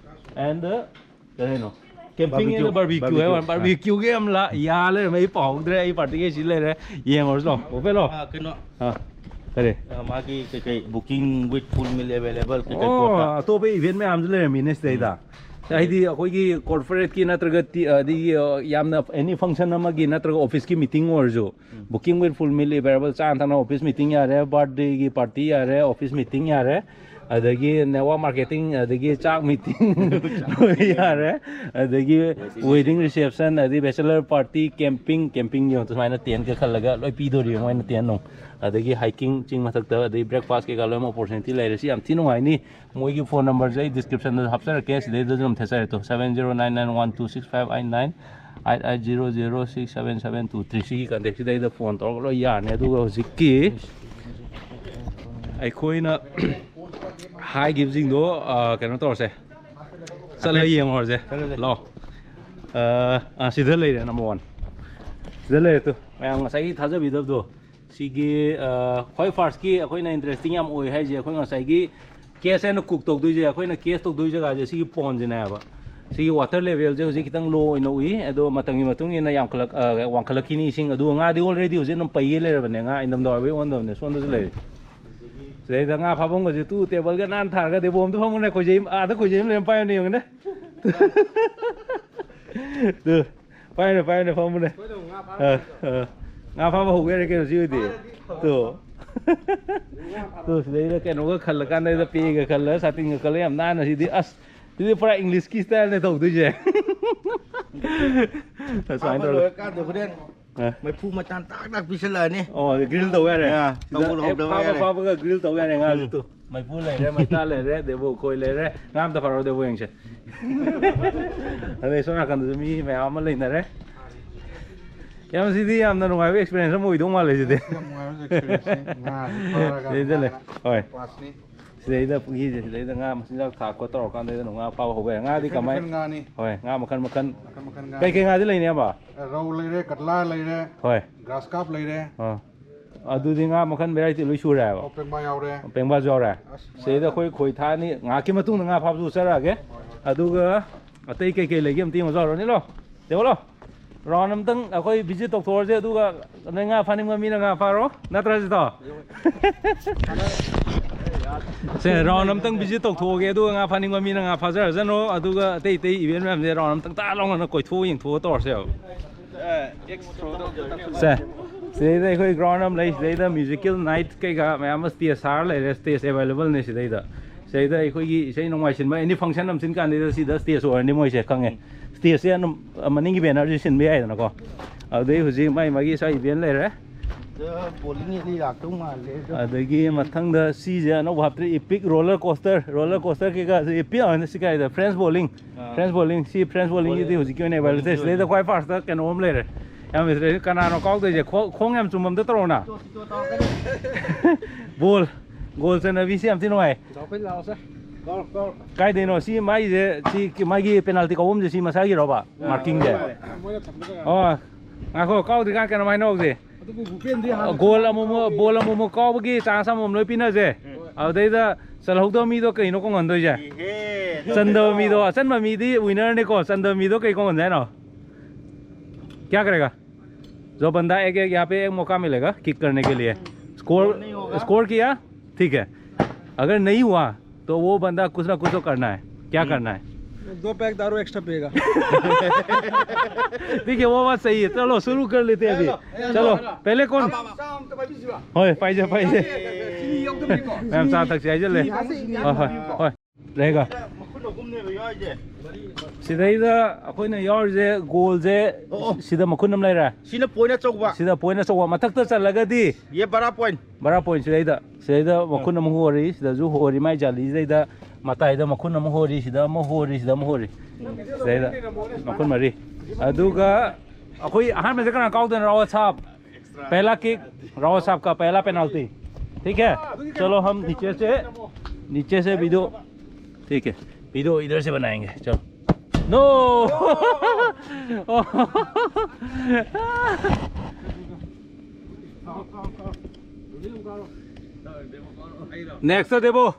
ꯑꯦꯟ ꯀꯩ ꯍꯥꯏꯅꯣ, ꯀꯦꯝꯄꯤꯡ ꯑꯦꯟ ꯕꯥꯔꯕꯤꯀ꯭ꯌꯨ ꯍꯥꯏꯕ꯫ ꯕꯥꯔꯕꯤꯀ꯭ꯌꯨꯒꯤ ꯑꯃ ꯂꯥ ꯌꯥ ꯂꯩꯔꯝꯃꯦ꯫ ꯑꯩ ꯄꯥꯎꯍꯧꯗ꯭ꯔꯦ꯫ ꯑꯩ ꯄꯥꯔꯇꯤꯒꯤ ꯁꯤ ꯂꯩꯔꯦ, ꯌꯦꯡꯉꯨꯔꯁꯤ ꯂꯥꯛꯑꯣ꯫ ꯑꯣꯄꯦ ꯂꯥꯛꯑꯣ꯫ ꯑꯥ, ꯀꯩꯅꯣ, ꯑꯥ, ꯀꯔꯤ? ꯑꯥ, ꯃꯥꯒꯤ ꯀꯩꯀꯩ booking with full meal available ꯀꯩꯀꯩ ꯑꯣ, ꯄꯣꯠꯇ? ꯑꯇꯣꯞꯄ ꯏꯚꯦꯟ ꯃꯌꯥꯝꯁꯨ ꯂꯩꯔꯝꯃꯤꯅꯦ ꯁꯤꯗꯩꯗ꯫ ꯎꯝ꯫ ꯍꯥꯏꯗꯤ ꯑꯩꯈꯣꯏꯒꯤ ꯀꯣꯔꯄꯣꯔꯦꯠꯀꯤ ꯅꯠꯇ꯭ꯔꯒ ꯇꯤ-, ꯑꯗꯒꯤ, ꯑ, ꯌꯥꯝꯅ ꯑꯦꯅꯤ ꯐꯪꯁꯟ ꯑꯃꯒꯤ ꯅꯠꯇ꯭ꯔꯒ ꯑꯣꯐꯤꯁꯀꯤ ꯃꯤꯇꯤꯡ ꯑꯣꯏꯔꯁꯨ, ꯎꯝ꯫ Booking with full meal available, ꯆꯥꯅ ꯊꯛꯅ ꯑꯣꯐꯤꯁ ꯃꯤꯇꯤꯡ ꯌꯥꯔꯦ, ꯕꯥꯔꯗꯦꯒꯤ ꯄꯥꯔꯇꯤ ꯌꯥꯔꯦ, ꯑꯣꯐꯤꯁ ꯃꯤꯇꯤꯡ ꯌꯥꯔꯦ, ꯑꯗꯒꯤ network marketing, ꯑꯗꯒꯤ ꯆꯥꯛ ꯃꯤꯇꯤꯡ ꯂꯣꯏ ꯌꯥꯔꯦ, ꯑꯗꯒꯤ wedding reception, ꯑꯗꯒꯤ bachelor party, camping, camping ꯌꯦꯡꯉꯣ, ꯁꯨꯃꯥꯏꯅ tent ꯀ ꯈꯜꯂꯒ ꯂꯣꯏ ꯄꯤꯗꯣꯔꯤꯕ ꯃꯣꯏꯅ tent ꯅꯨꯡ, ꯑꯗꯒꯤ hiking ꯆꯤꯡ ꯃꯊꯛꯇ, ꯑꯗꯒꯤ breakfast ꯀꯩꯀꯥ ꯂꯣꯏꯅꯃꯛ opportunity ꯂꯩꯔꯦ꯫ ꯁꯤ ꯌꯥꯝ ꯊꯤ ꯅꯨꯡꯉꯥꯏꯅꯤ꯫ ꯃꯣꯏꯒꯤ phone number ꯁꯦ ꯑꯩ description ꯗ ꯍꯥꯞꯆꯔꯛꯀꯦ, ꯁꯤꯗꯩꯗꯁꯨ ꯑꯗꯨꯝ ꯊꯦꯠꯆꯔꯦ꯫ Two, seven zero nine nine one two six five eight nine, eight eight zero zero six seven seven two three, ꯁꯤꯒꯤ contact ꯁꯤꯗꯩꯗ phone ꯇꯧꯔꯒ ꯂꯣꯏ ꯌꯥꯔꯅꯤ꯫ ꯑꯗꯨꯒ ꯍꯧꯖꯤꯛꯀꯤ ꯑꯩꯈꯣꯏꯅ ꯍꯥꯏꯈꯤꯕꯁꯤꯡꯗꯣ, ꯑ, ꯀꯩꯅꯣ ꯇꯧꯔꯁꯦ, ꯆꯠꯂꯒ ꯌꯦꯡꯉꯨꯔꯁꯦ꯫ ꯆꯠꯂꯁꯦ꯫ ꯂꯥꯛꯑꯣ꯫ ꯑ, ꯑ, ꯁꯤꯗ ꯂꯩꯔꯦ number one꯫ ꯁꯤꯗ ꯂꯩꯔꯦ ꯇꯨ꯫ ꯃꯌꯥꯝ ꯉꯁꯥꯏꯒꯤ ꯊꯥꯖꯕꯤꯗꯕꯗꯣ꯫ ꯁꯤꯒꯤ, ꯑ, ꯈ꯭ꯋꯥꯏ first ꯀꯤ ꯑꯩꯈꯣꯏꯅ interesting ꯌꯥꯝ ꯑꯣꯏ ꯍꯥꯏꯁꯦ, ꯑꯩꯈꯣꯏ ꯉꯁꯥꯏꯒꯤ case ꯍꯥꯏꯅ cook ꯇꯧꯗꯣꯏꯁꯦ, ꯑꯩꯈꯣꯏꯅ case ꯇꯧꯗꯣꯏ ꯖꯒꯥꯁꯦ ꯁꯤꯒꯤ pond ꯁꯤꯅꯦꯕ꯫ ꯁꯤꯒꯤ water level ꯁꯦ ꯍꯧꯖꯤꯛ ꯈꯤꯇꯪ low ꯑꯣꯏꯅ ꯎꯏ, ꯑꯗꯣ ꯃꯇꯝꯒꯤ ꯃꯇꯨꯡ ꯏꯟꯅ ꯌꯥꯝꯈꯠꯂꯛ-, ꯑ, ꯋꯥꯡꯈꯠꯂꯛꯈꯤꯅꯤ ꯏꯁꯤꯡ꯫ ꯑꯗꯨꯒ ꯉꯥꯗꯤ already ꯍꯧꯖꯤꯛ ꯑꯗꯨꯝ ꯄꯩꯒꯦ ꯂꯩꯔꯕꯅꯦ, ꯉꯥ ꯏꯪꯊꯝꯊꯥ ꯑꯣꯏꯕꯩ ꯑꯣꯟꯗꯕꯅꯦ꯫ ꯁꯣꯝꯗꯁꯨ ꯂꯩꯔꯤ꯫ ꯁꯤꯗꯩꯗ ꯉꯥ ꯐꯥꯐꯝꯒꯁꯦ ꯇꯨ table ꯒ ꯅꯥꯟ ꯊꯥꯔꯒ ꯗꯦꯕꯣꯝꯗ ꯐꯝꯃꯨꯅꯦ, ꯈꯣꯏꯖꯩ ꯑꯃ, ꯑꯥꯗ ꯈꯣꯏꯖꯩ ꯑꯃ ꯂꯩꯔꯝ ꯄꯥꯏꯌꯨꯅꯦ ꯌꯦꯡꯉꯨꯅꯦ꯫ ꯇꯨ꯫ ꯄꯥꯏꯔꯦ, ꯄꯥꯏꯔꯦ, ꯐꯝꯃꯨꯅꯦ꯫ ꯑ, ꯑ꯫ ꯉꯥ ꯐꯥꯕ ꯍꯧꯕ ꯌꯥꯔꯦ ꯀꯩꯅꯣ ꯁꯤ ꯑꯣꯏꯗꯤ꯫ ꯇꯣ꯫ ꯇꯣ, ꯁꯤꯗꯩꯗ ꯀꯩꯅꯣꯒ ꯈꯜꯂꯀꯥꯟꯗ, ꯄꯦꯒ ꯈꯜꯂ, ꯁꯥꯇꯤꯟꯒ ꯈꯜꯂ ꯌꯥꯝ ꯅꯥꯟꯅ ꯁꯤꯗꯤ꯫ ꯑꯁ, ꯁꯤꯗꯤ ꯄꯨꯔꯥ English ꯀꯤ style ꯅꯦ ꯇꯧꯗꯣꯏꯁꯦ꯫ ꯁꯨꯃꯥꯏꯅ ꯐꯥꯕ ꯇꯧꯔꯒ꯫ ꯂꯣꯏꯔꯀꯥꯟꯗ ꯍꯣꯔꯦꯟ ꯑ꯫ ꯃꯩꯐꯨ ꯃꯩꯇꯥꯟ ꯇꯥꯛ ꯇꯥꯛ ꯄꯤꯁꯜꯂꯛꯑꯅꯤ꯫ ꯑꯣ, grill ꯇꯧ ꯌꯥꯔꯦ꯫ ꯑ, ꯁꯤꯗ ꯇꯧꯕ ꯍꯦꯛ ꯂꯣꯏꯍꯧꯗꯕ ꯐꯥꯕ ꯌꯥꯔꯦ꯫ ꯐꯥꯕꯒ grill ꯇꯧ ꯌꯥꯔꯦ ꯉꯥꯁꯦ ꯎꯝ꯫ ꯇꯨ꯫ ꯃꯩꯐꯨ ꯂꯩꯔꯦ, ꯃꯩꯇꯥꯟ ꯂꯩꯔꯦ, ꯗꯦꯕꯨ ꯈꯣꯏ ꯂꯩꯔꯦ꯫ ꯉꯥ ꯑꯝꯇ ꯐꯥꯔꯛꯑꯣ, ꯗꯦꯕꯨ ꯌꯦꯡꯁꯦ꯫ ꯑꯗꯩ ꯁꯣꯝ ꯅꯥꯀꯟꯗꯁꯨ ꯃꯤ ꯃꯌꯥꯝ ꯑꯃ ꯂꯩꯅꯔꯦ꯫ ꯌꯥꯝ, ꯁꯤꯗꯤ ꯌꯥꯝꯅ ꯅꯨꯡꯉꯥꯏꯕ experience ꯑꯃ ꯑꯣꯏꯗꯧ ꯃꯥꯜꯂꯦ ꯁꯤꯗꯤ꯫ ꯌꯥꯝ ꯅꯨꯡꯉꯥꯏꯕ experience ꯅꯤ꯫ ꯉꯥꯁꯦ ꯐꯥꯔꯒ ꯁꯤꯗꯩꯗ ꯂꯩ꯫ ꯐꯥꯔꯒ ꯍꯣꯏ꯫ Class ꯅꯤ꯫ ꯁꯤꯗꯩꯗ ꯄꯨꯈ꯭ꯔꯤꯁꯦ, ꯁꯤꯗꯩꯗ ꯉꯥ ꯃꯆꯤꯟꯖꯥꯛ ꯊꯥꯛꯄ ꯇꯧꯔꯀꯥꯟꯗ ꯉꯥ ꯐꯥꯕ ꯍꯧꯕ ꯌꯥꯏ꯫ ꯉꯥꯗꯤ ꯃꯈꯜ ꯀꯃꯥꯏ-, ꯃꯈꯜ ꯉꯥꯅꯤ꯫ ꯍꯣꯏ, ꯉꯥ ꯃꯈꯜ ꯃꯈꯜ꯫ ꯃꯈꯜ ꯃꯈꯜ ꯉꯥꯅꯤ꯫ ꯀꯩꯀꯩ ꯉꯥꯗꯤ ꯂꯩꯅꯤ, ꯑꯕ? ꯔꯧ ꯂꯩꯔꯦ, ꯀꯠꯂꯥ ꯂꯩꯔꯦ, ꯍꯣꯏ꯫ Grass carp ꯂꯩꯔꯦ꯫ ꯑꯥ꯫ ꯑꯗꯨꯗꯤ ꯉꯥ ꯃꯈꯜ variety ꯂꯣꯏ ꯁꯨꯔꯦ ꯍꯥꯏꯕ? ꯑꯣ, ꯄꯦꯡꯕꯥ ꯌꯥꯎꯔꯦ꯫ ꯄꯦꯡꯕꯥꯁꯨ ꯌꯥꯎꯔꯦ꯫ ꯑꯁ, ꯁꯤꯗꯩꯗ ꯑꯩꯈꯣꯏ ꯈꯣꯏ ꯊꯥꯛꯑꯅꯤ, ꯉꯥꯏꯍꯥꯛꯀꯤ ꯃꯇꯨꯡꯗ ꯉꯥ ꯐꯥꯕꯁꯨ ꯆꯠꯂꯛꯑꯒꯦ꯫ ꯑꯗꯨꯒ ꯑꯇꯩ ꯀꯩꯀꯩ ꯂꯩꯒꯦ ꯑꯝꯇ ꯌꯦꯡꯉꯨꯁꯤ ꯂꯥꯛꯑꯣ, ꯅꯤꯂꯣ꯫ ꯌꯦꯡꯉꯨꯂꯣ꯫ Round ꯑꯝꯇꯪ ꯑꯩꯈꯣꯏ visit ꯇꯧꯊꯣꯛꯑꯁꯦ, ꯑꯗꯨꯒ ꯅꯣꯏ ꯉꯥ ꯐꯥꯅꯤꯡꯕ ꯃꯤꯅ ꯉꯥ ꯐꯥꯔꯣ, ꯅꯠꯇ꯭ꯔ ꯁꯤꯗꯣ? ꯁꯦ, round ꯑꯝꯇꯪ visit ꯇꯧꯊꯣꯛꯑꯒꯦ, ꯑꯗꯨꯒ ꯉꯥ ꯐꯥꯅꯤꯡꯕ ꯃꯤꯅ ꯉꯥ ꯐꯥꯖꯔꯖꯅꯣ, ꯑꯗꯨꯒ ꯑꯇꯩ ꯑꯇꯩ event ꯃꯌꯥꯝꯁꯦ round ꯑꯝꯇꯪ ꯇꯥ ꯂꯥꯎꯅ ꯀꯣꯏꯊꯣꯛꯑ ꯌꯦꯡꯊꯣꯛꯑ ꯇꯧꯔꯁꯦꯕ꯫ ꯁꯦ, ꯁꯤꯗꯩꯗ ꯑꯩꯈꯣꯏ ground ꯑꯃ ꯂꯩ, ꯁꯤꯗꯩꯗ musical night ꯀꯩꯀꯥ ꯃꯌꯥꯝ ꯑꯃ stage ꯁꯥꯔ ꯂꯩꯔꯦ, stage available ꯅꯦ ꯁꯤꯗꯩꯗ꯫ ꯁꯤꯗꯩꯗ ꯑꯩꯈꯣꯏꯒꯤ ꯏꯁꯩ ꯅꯣꯡꯃꯥꯏ ꯁꯤꯟꯕ, any function ꯑꯃ ꯁꯤꯟ ꯀꯥꯟꯗ ꯁꯤꯗ stage ꯑꯣꯏꯔꯅꯤ ꯃꯣꯏꯁꯦ, ꯈꯪꯉꯦ꯫ Stage ꯁꯦ ꯑꯗꯨꯝ ꯃꯅꯤꯡꯒꯤ banner ꯁꯦ ꯁꯤꯟꯕ ꯌꯥꯏꯗꯅꯀꯣ꯫ ꯑꯗꯨꯗꯩ ꯍꯧꯖꯤꯛ ꯃꯥꯏ ꯃꯥꯒꯤ ꯁ꯭ꯋꯥꯏ event ꯂꯩꯔꯦ꯫ Bowling ꯑꯅꯤ ꯂꯥꯛꯇꯧ ꯃꯥꯜꯂꯦ ꯑꯗꯣ꯫ ꯑꯗꯒꯤ ꯃꯊꯪꯗ ꯁꯤꯁꯦ ꯑꯅꯧꯕ ꯍꯥꯞꯇ꯭ꯔꯤ, Epic Roller Coaster, roller coaster ꯀꯩꯀꯥꯁꯦ Epic ꯑꯣꯏꯅ ꯁꯤ ꯀꯥꯏꯗ French bowling꯫ ꯑꯥ꯫ French bowling, ꯁꯤ French bowling ꯁꯤꯗꯤ ꯍꯧꯖꯤꯛꯀꯤ ꯑꯣꯏꯅ available ꯂꯩꯇꯦ꯫ Bowling ꯁꯤꯗꯩꯗ ꯈ꯭ꯋꯥꯏ first ꯀꯩꯅꯣ ꯑꯃ ꯂꯩꯔꯦ꯫ ꯌꯥꯝ interesting꯫ ꯀꯅꯥꯅꯣ ꯀꯥꯎꯗꯣꯏꯁꯦ? ꯈꯣ-, ꯈꯣꯡ ꯌꯥꯝ ꯆꯨꯝꯕ ꯑꯝꯇ ꯇꯧꯔꯛꯎꯅ꯫ Ball꯫ Goal ꯆꯟꯅꯕꯤꯁꯤ ꯌꯥꯝ ꯊꯤ ꯅꯨꯡꯉꯥꯏ꯫ ꯀꯥꯏꯗꯩꯅꯣ? ꯁꯤ ꯃꯥꯒꯤꯁꯦ, ꯁꯤ ꯃꯥꯒꯤ penalty ꯀꯥꯎꯐꯝꯁꯦ ꯁꯤ ꯃꯁꯥꯒꯤꯔꯣꯕ? Marking ꯁꯦ? ꯑꯣ, ꯉꯥꯏꯈꯣ, ꯀꯥꯎꯗ꯭ꯔꯤꯀꯥꯟ ꯀꯩꯅꯣꯝ ꯍꯥꯏꯅꯍꯧꯁꯦ꯫ ꯑꯗꯨꯕꯨ ꯚꯨꯄꯦꯟꯗꯤ ꯍꯥꯟꯅ ꯒꯣꯜ ꯑꯃꯨꯛꯃꯨꯛ, ꯕꯣꯜ ꯑꯃꯨꯛꯃꯨꯛ ꯀꯥꯎꯕꯒꯤ chance ꯑꯃꯃꯝ ꯂꯣꯏ ꯄꯤꯅꯁꯦ꯫ ꯑꯗꯨꯗꯩꯗ ꯆꯜꯍꯧꯗꯕ ꯃꯤꯗꯣ ꯀꯩꯅꯣ ꯈꯣꯡꯍꯟꯗꯣꯏꯁꯦ? ꯏꯍꯦ, ꯆꯟꯗꯕ ꯃꯤꯗꯣ, ꯑꯆꯟꯕ ꯃꯤꯗꯤ winner ꯅꯤꯀꯣ, ꯆꯟꯗꯕ ꯃꯤꯗꯣ ꯀꯩ ꯈꯣꯡꯍꯟꯁꯦ ꯍꯥꯏꯅꯣ? क्या करेगा? जो बंदा एक एक यहाँ पे एक मौका मिलेगा kick करने के लिए। Score, score किया, ठीक है। अगर नहीं हुआ तो वो बंदा कुछ ना कुछ तो करना है। क्या करना है? दो पैक दारू extra पिएगा। ठीक है, वो बात सही है। चलो शुरू कर लेते हैं अभी। चलो, पहले कौन? ꯍꯣꯏ, ꯄꯥꯏꯖꯦ, ꯄꯥꯏꯖꯦ꯫ ꯃꯌꯥꯝ ꯆꯥ ꯊꯛꯁꯦ ꯍꯥꯏꯖꯜꯂꯦ꯫ ꯍꯣꯏ, ꯍꯣꯏ, ꯍꯣꯏ꯫ ꯂꯩꯒ꯫ ꯁꯤꯗꯩꯗ ꯑꯩꯈꯣꯏꯅ ꯌꯥꯎꯔꯤꯁꯦ, ꯒꯣꯜꯁꯦ ꯑꯣ, ꯑꯣ꯫ ꯁꯤꯗ ꯃꯈꯨꯟ ꯑꯃ ꯂꯩꯔꯦ꯫ ꯁꯤꯅ point ꯑꯆꯧꯕ꯫ ꯁꯤꯗ point ꯑꯆꯧꯕ꯫ ꯃꯊꯛꯇ ꯆꯜꯂꯒꯗꯤ ꯌꯦ ꯕꯔꯥ point꯫ ꯕꯔꯥ point ꯁꯤꯗꯩꯗ꯫ ꯁꯤꯗꯩꯗ ꯃꯈꯨꯟ ꯑꯃ ꯍꯣꯔꯤ, ꯁꯤꯗꯁꯨ ꯍꯣꯔꯤ, ꯃꯥꯏ ꯖꯥꯂꯤꯁꯤꯗꯩꯗ ꯃꯇꯥꯏꯗ ꯃꯈꯨꯟ ꯑꯃ ꯍꯣꯔꯤ, ꯁꯤꯗ ꯑꯃ ꯍꯣꯔꯤ, ꯁꯤꯗ ꯑꯃ ꯍꯣꯔꯤ꯫ ꯁꯤꯗꯩꯗ ꯃꯈꯨꯟ ꯃꯔꯤ꯫ ꯑꯗꯨꯒ ꯑꯩꯈꯣꯏ ꯑꯍꯥꯟꯕꯁꯦ ꯀꯅꯥ ꯀꯥꯎꯗꯣꯏꯅꯣ? ꯔꯥꯋꯠ ꯁꯥꯍꯕ꯫ पहला किक, रावत साहब का पहला पेनल्टी। ठीक है, चलो हम नीचे से, नीचे से वीडियो, ठीक है, वीडियो इधर से बनाएंगे। चलो। नो। Next ꯗꯦꯕꯣ.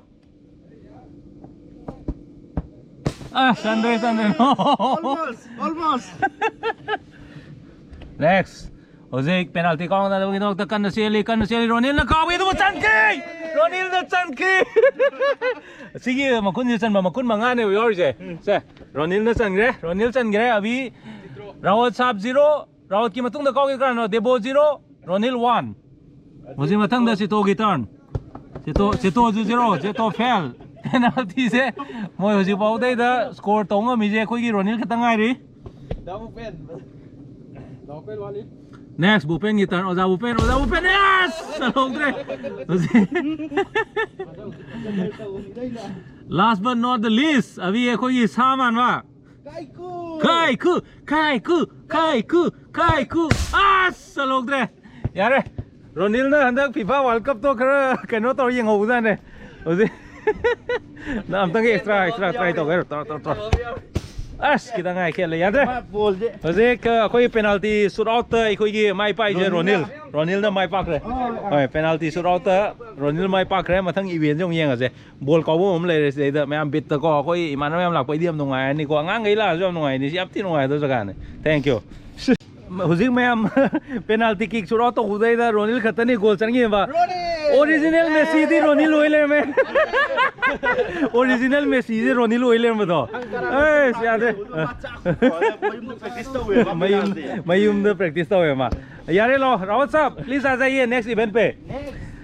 ꯑ, ꯆꯟꯗ꯭ꯔꯦ, ꯆꯟꯗ꯭ꯔꯦ. Almost, almost. Next. ꯍꯧꯖꯤꯛ penalty ꯀꯥꯎꯅꯗꯕꯒꯤꯗꯃꯛꯇ ꯀꯟꯅ ꯆꯦꯜꯂꯤ, ꯀꯟꯅ ꯆꯦꯜꯂꯤ꯫ ꯔꯣꯅꯤꯜꯅ ꯀꯥꯎꯏ, ꯑꯗꯨꯕꯨ ꯆꯟꯈꯤ! ꯔꯣꯅꯤꯜꯅ ꯆꯟꯈꯤ! ꯁꯤꯒꯤ ꯃꯈꯨꯟꯁꯦ ꯆꯟꯕ ꯃꯈꯨꯟ ꯃꯉꯥꯅꯦꯕ ꯌꯥꯎꯔꯤꯁꯦ꯫ ꯁꯦ, ꯔꯣꯅꯤꯜꯅ ꯆꯟꯈ꯭ꯔꯦ, ꯔꯣꯅꯤꯜ ꯆꯟꯈ꯭ꯔꯦ꯫ ꯑꯕꯤ, ꯔꯥꯋꯠ ꯁꯥꯕ zero, ꯔꯥꯋꯠꯀꯤ ꯃꯇꯨꯡꯗ ꯀꯥꯎꯈꯤ ꯀꯅꯥꯅꯣ? ꯗꯦꯕꯣ zero, ꯔꯣꯅꯤꯜ one꯫ ꯍꯧꯖꯤꯛ ꯃꯊꯪꯗ ꯆꯦꯇꯣꯒꯤ turn꯫ ꯆꯦꯇꯣ, ꯆꯦꯇꯣꯁꯨ zero, ꯆꯦꯇꯣ fail꯫ Penaltyꯁꯦ ꯃꯣꯏ ꯍꯧꯖꯤꯛ ꯐꯥꯎꯗꯩꯗ score ꯇꯧ ꯉꯝꯃꯤꯁꯦ ꯑꯩꯈꯣꯏꯒꯤ ꯔꯣꯅꯤꯜ ꯈꯛꯇ ꯉꯥꯏꯔꯤ꯫ Next, ꯚꯨꯄꯦꯟꯒꯤ turn꯫ ꯑꯣꯖꯥ ꯚꯨꯄꯦꯟ, ꯑꯣꯖꯥ ꯚꯨꯄꯦꯟ, yes! ꯆꯜꯍꯧꯗ꯭ꯔꯦ꯫ ꯍꯧꯖꯤꯛ last but not the least, ꯑꯕꯤ ꯑꯩꯈꯣꯏꯒꯤ ꯁꯥ ꯃꯥꯟꯕ꯫ ꯀꯥꯏꯀꯨ! ꯀꯥꯏꯀꯨ! ꯀꯥꯏꯀꯨ! ꯀꯥꯏꯀꯨ! ꯑꯁ! ꯆꯜꯍꯧꯗ꯭ꯔꯦ꯫ ꯌꯥꯔꯦ꯫ ꯔꯣꯅꯤꯜꯅ ꯍꯟꯗꯛ FIFA World Cupꯇꯣ ꯈꯔ ꯀꯩꯅꯣ ꯇꯧꯔ ꯌꯦꯡꯍꯧꯕꯖꯥꯠꯅꯦ꯫ ꯍꯧꯖꯤꯛ꯫ ꯅꯪ ꯑꯝꯇꯪ extra, extra try ꯇꯧꯒꯦ ꯍꯥꯏꯔꯣ? ꯇꯧꯔꯣ, ꯇꯧꯔꯣ, ꯇꯧꯔꯣ꯫ ꯑꯁ, ꯈꯤꯇꯪ ꯉꯥꯏ ꯈꯦꯠꯂꯦ꯫ ꯌꯥꯗ꯭ꯔꯦ꯫ ꯃꯥ ꯕꯣꯜꯁꯦ꯫ ꯍꯧꯖꯤꯛ, ꯑ, ꯑꯩꯈꯣꯏ penalty shoot outꯇ ꯑꯩꯈꯣꯏꯒꯤ ꯃꯥꯏ ꯄꯥꯛꯏꯁꯦ ꯔꯣꯅꯤꯜ꯫ ꯔꯣꯅꯤꯜꯅ ꯃꯥꯏ ꯄꯥꯛꯈ꯭ꯔꯦ꯫ ꯍꯣꯏ, penalty shoot outꯇ ꯔꯣꯅꯤꯜ ꯃꯥꯏ ꯄꯥꯛꯈ꯭ꯔꯦ꯫ ꯃꯊꯪ eventꯁꯦ ꯑꯃꯨꯛ ꯌꯦꯡꯉꯁꯦ꯫ ꯕꯣꯜ ꯀꯥꯎꯕꯝ ꯑꯃ ꯂꯩꯔꯦ ꯁꯤꯗꯩꯗ꯫ ꯃꯌꯥꯝ ꯕꯤꯠꯇꯀꯣ, ꯑꯩꯈꯣꯏ ꯏꯃꯥꯟꯅꯕ ꯃꯌꯥꯝ ꯂꯥꯛꯄꯩꯗꯤ ꯌꯥꯝ ꯅꯨꯡꯉꯥꯏꯔꯅꯤꯀꯣ꯫ ꯑꯉꯥꯡꯈꯩ ꯂꯥꯛꯑꯁꯨ ꯌꯥꯝ ꯅꯨꯡꯉꯥꯏꯅꯤ꯫ ꯁꯤ ꯌꯥꯝ ꯊꯤ ꯅꯨꯡꯉꯥꯏꯗꯧ ꯖꯒꯥꯅꯤ꯫ Thank you꯫ ꯍꯧꯖꯤꯛ ꯃꯌꯥꯝ penalty kick shoot out ꯇꯧꯕꯗꯩꯗ ꯔꯣꯅꯤꯜ ꯈꯛꯇꯅꯤ goal ꯆꯪꯈꯤꯕ꯫ ꯔꯣꯅꯤꯜ! Original Messiꯗꯤ ꯔꯣꯅꯤꯜ ꯑꯣꯏ ꯂꯩꯔꯝꯃꯦ꯫ Original Messiꯁꯦ ꯔꯣꯅꯤꯜ ꯑꯣꯏ ꯂꯩꯔꯝꯕꯗꯣ꯫ ꯑꯩꯁ, ꯌꯥꯗ꯭ꯔꯦ꯫ ꯃꯌꯨꯝꯗ practice ꯇꯧꯋꯦꯕ꯫ ꯃꯌꯨꯝ, ꯃꯌꯨꯝꯗ practice ꯇꯧꯋꯦ ꯃꯥ꯫ ꯌꯥꯔꯦ, ꯂꯥꯛꯑꯣ꯫ ꯔꯥꯋꯠ ꯁꯥꯕ, please आ जाइए, next event पे।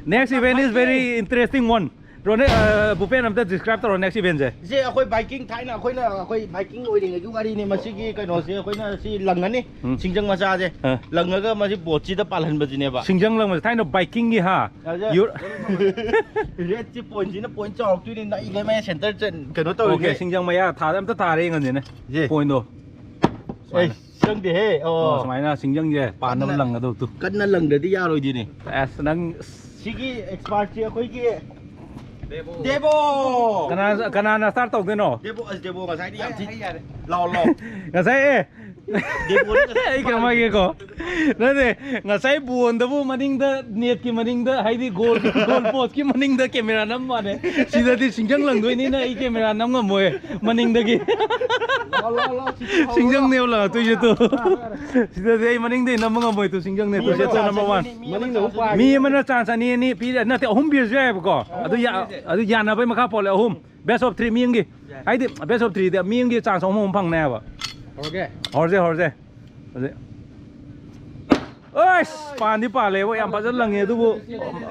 Next event is very interesting one. ꯔꯣꯅꯦ, ꯑ, ꯚꯨꯄꯦꯟ, ꯑꯝꯇ describe ꯇꯧꯔꯣ next eventꯁꯦ꯫ ꯁꯤ ꯑꯩꯈꯣꯏ biking, ꯊꯥꯏꯅ ꯑꯩꯈꯣꯏꯅ, ꯑꯩꯈꯣꯏ biking ꯑꯣꯏꯔꯤꯉꯩꯒꯤ ꯋꯥꯔꯤꯅꯤ꯫ ꯃꯁꯤꯒꯤ ꯀꯩꯅꯣꯁꯦ ꯑꯩꯈꯣꯏꯅ ꯁꯤ ꯂꯪꯉꯅꯤ, ꯎꯝ꯫ ꯁꯤꯡꯖꯪ ꯃꯆꯥꯁꯦ ꯑ꯫ ꯂꯪꯉꯒ ꯃꯁꯤ boatꯁꯤꯗ ꯄꯥꯜꯍꯟꯕꯁꯤꯅꯦꯕ꯫ ꯁꯤꯡꯖꯪ ꯂꯪꯕꯁꯦ ꯊꯥꯏꯅ bikingꯒꯤ ꯍꯥ? ꯑꯗ ꯌꯨ- redꯁꯤ pointꯁꯤꯅ point ꯆꯥꯎꯔꯛꯇꯣꯏꯅꯤ, ꯅꯛꯏꯈꯩ ꯃꯌꯥ center ꯆꯠ-, ꯀꯩꯅꯣ OK, ꯇꯧꯔꯤꯈꯩ꯫ ꯁꯤꯡꯖꯪ ꯃꯌꯥ ꯊꯥꯗ ꯑꯝꯇ ꯊꯥꯔꯦ ꯌꯦꯡꯍꯟꯁꯤꯅꯦ꯫ ꯌꯦ꯫ Pointꯗꯣ꯫ ꯑꯦ, ꯆꯪꯗꯦꯍꯦ꯫ ꯑꯣ꯫ ꯑꯣ, ꯁꯨꯃꯥꯏꯅ ꯁꯤꯡꯖꯪꯁꯦ ꯄꯥꯟꯅꯕ ꯀꯟꯅ ꯂꯪꯒꯗꯧꯕꯗꯨ꯫ ꯀꯟꯅ ꯂꯪꯗ꯭ꯔꯗꯤ ꯌꯥꯔꯣꯏꯗꯣꯏꯅꯦ꯫ ꯑꯁ, ꯅꯪ ꯁꯤꯒꯤ expertꯁꯤ ꯑꯩꯈꯣꯏꯒꯤ ꯗꯦꯕꯣ꯫ ꯀꯅꯥ, ꯀꯅꯥꯅ start ꯇꯧꯗꯣꯏꯅꯣ? ꯗꯦꯕꯣ, ꯑꯁ, ꯗꯦꯕꯣ ꯉꯁꯥꯏꯗꯤ ꯌꯥꯝ ꯊꯤ꯫ ꯂꯥꯎ, ꯂꯥꯎ꯫ ꯉꯁꯥꯏ, ꯑꯦ, ꯑꯩ ꯀꯩꯅꯣꯝ ꯍꯥꯏꯒꯦꯀꯣ꯫ ꯅꯠꯇꯦ, ꯉꯁꯥꯏ ꯕꯣꯟꯗꯕꯨ ꯃꯅꯤꯡꯗ, ꯅꯦꯠꯀꯤ ꯃꯅꯤꯡꯗ, ꯍꯥꯏꯗꯤ ꯒꯣꯜ, ꯒꯣꯜ ꯄꯣꯁꯀꯤ ꯃꯅꯤꯡꯗ ꯀꯦꯃꯦꯔꯥ ꯅꯝ ꯃꯥꯅꯦ꯫ ꯁꯤꯗꯗꯤ ꯁꯤꯡꯖꯪ ꯂꯪꯗꯣꯏꯅꯤꯅ ꯑꯩ ꯀꯦꯃꯦꯔꯥ ꯅꯝ ꯉꯝꯃꯣꯏ ꯃꯅꯤꯡꯗꯒꯤ꯫ ꯁꯤꯡꯖꯪꯅꯦꯕ ꯂꯪꯉꯛꯇꯣꯏꯁꯦ ꯇꯨ꯫ ꯁꯤꯗꯗꯤ ꯑꯩ ꯃꯅꯤꯡꯗꯒꯤ ꯅꯝꯕ ꯉꯝꯃꯣꯏ ꯇꯨ, ꯁꯤꯡꯖꯪꯅꯦ ꯇꯨ, ꯁꯦꯠꯇꯣ ꯅꯝꯕꯔ ꯋꯥꯟ꯫ ꯃꯅꯤꯡꯗ ꯑꯃꯨꯛ ꯄꯥꯏ꯫ ꯃꯤ ꯑꯃꯅ ꯆꯥꯟꯁ ꯑꯅꯤ ꯑꯅꯤ ꯄꯤꯔꯦ, ꯅꯠꯇꯦ, ꯑꯍꯨꯝ ꯄꯤꯔꯁꯨ ꯌꯥꯏꯑꯕꯀꯣ꯫ ꯑꯗꯨ ꯌꯥ-, ꯑꯗꯨ ꯌꯥꯅꯕꯩ ꯃꯈꯥ ꯄꯣꯜꯂꯦ, ꯑꯍꯨꯝ꯫ Best of three ꯃꯤ ꯑꯃꯒꯤ꯫ ꯍꯥꯏꯗꯤ, best of threeꯗ ꯃꯤ ꯑꯃꯒꯤ ꯆꯥꯟꯁ ꯑꯍꯨꯝ ꯑꯍꯨꯝ ꯐꯪꯅꯦꯕ꯫ ꯍꯧꯔꯒꯦ꯫ ꯍꯧꯔꯁꯦ, ꯍꯧꯔꯁꯦ꯫ ꯍꯧꯖꯤꯛ꯫ ꯑꯁ, ꯄꯥꯟꯗꯤ ꯄꯥꯜꯂꯦꯕ, ꯌꯥꯝ ꯐꯖꯅ ꯂꯪꯉꯦ, ꯑꯗꯨꯕꯨ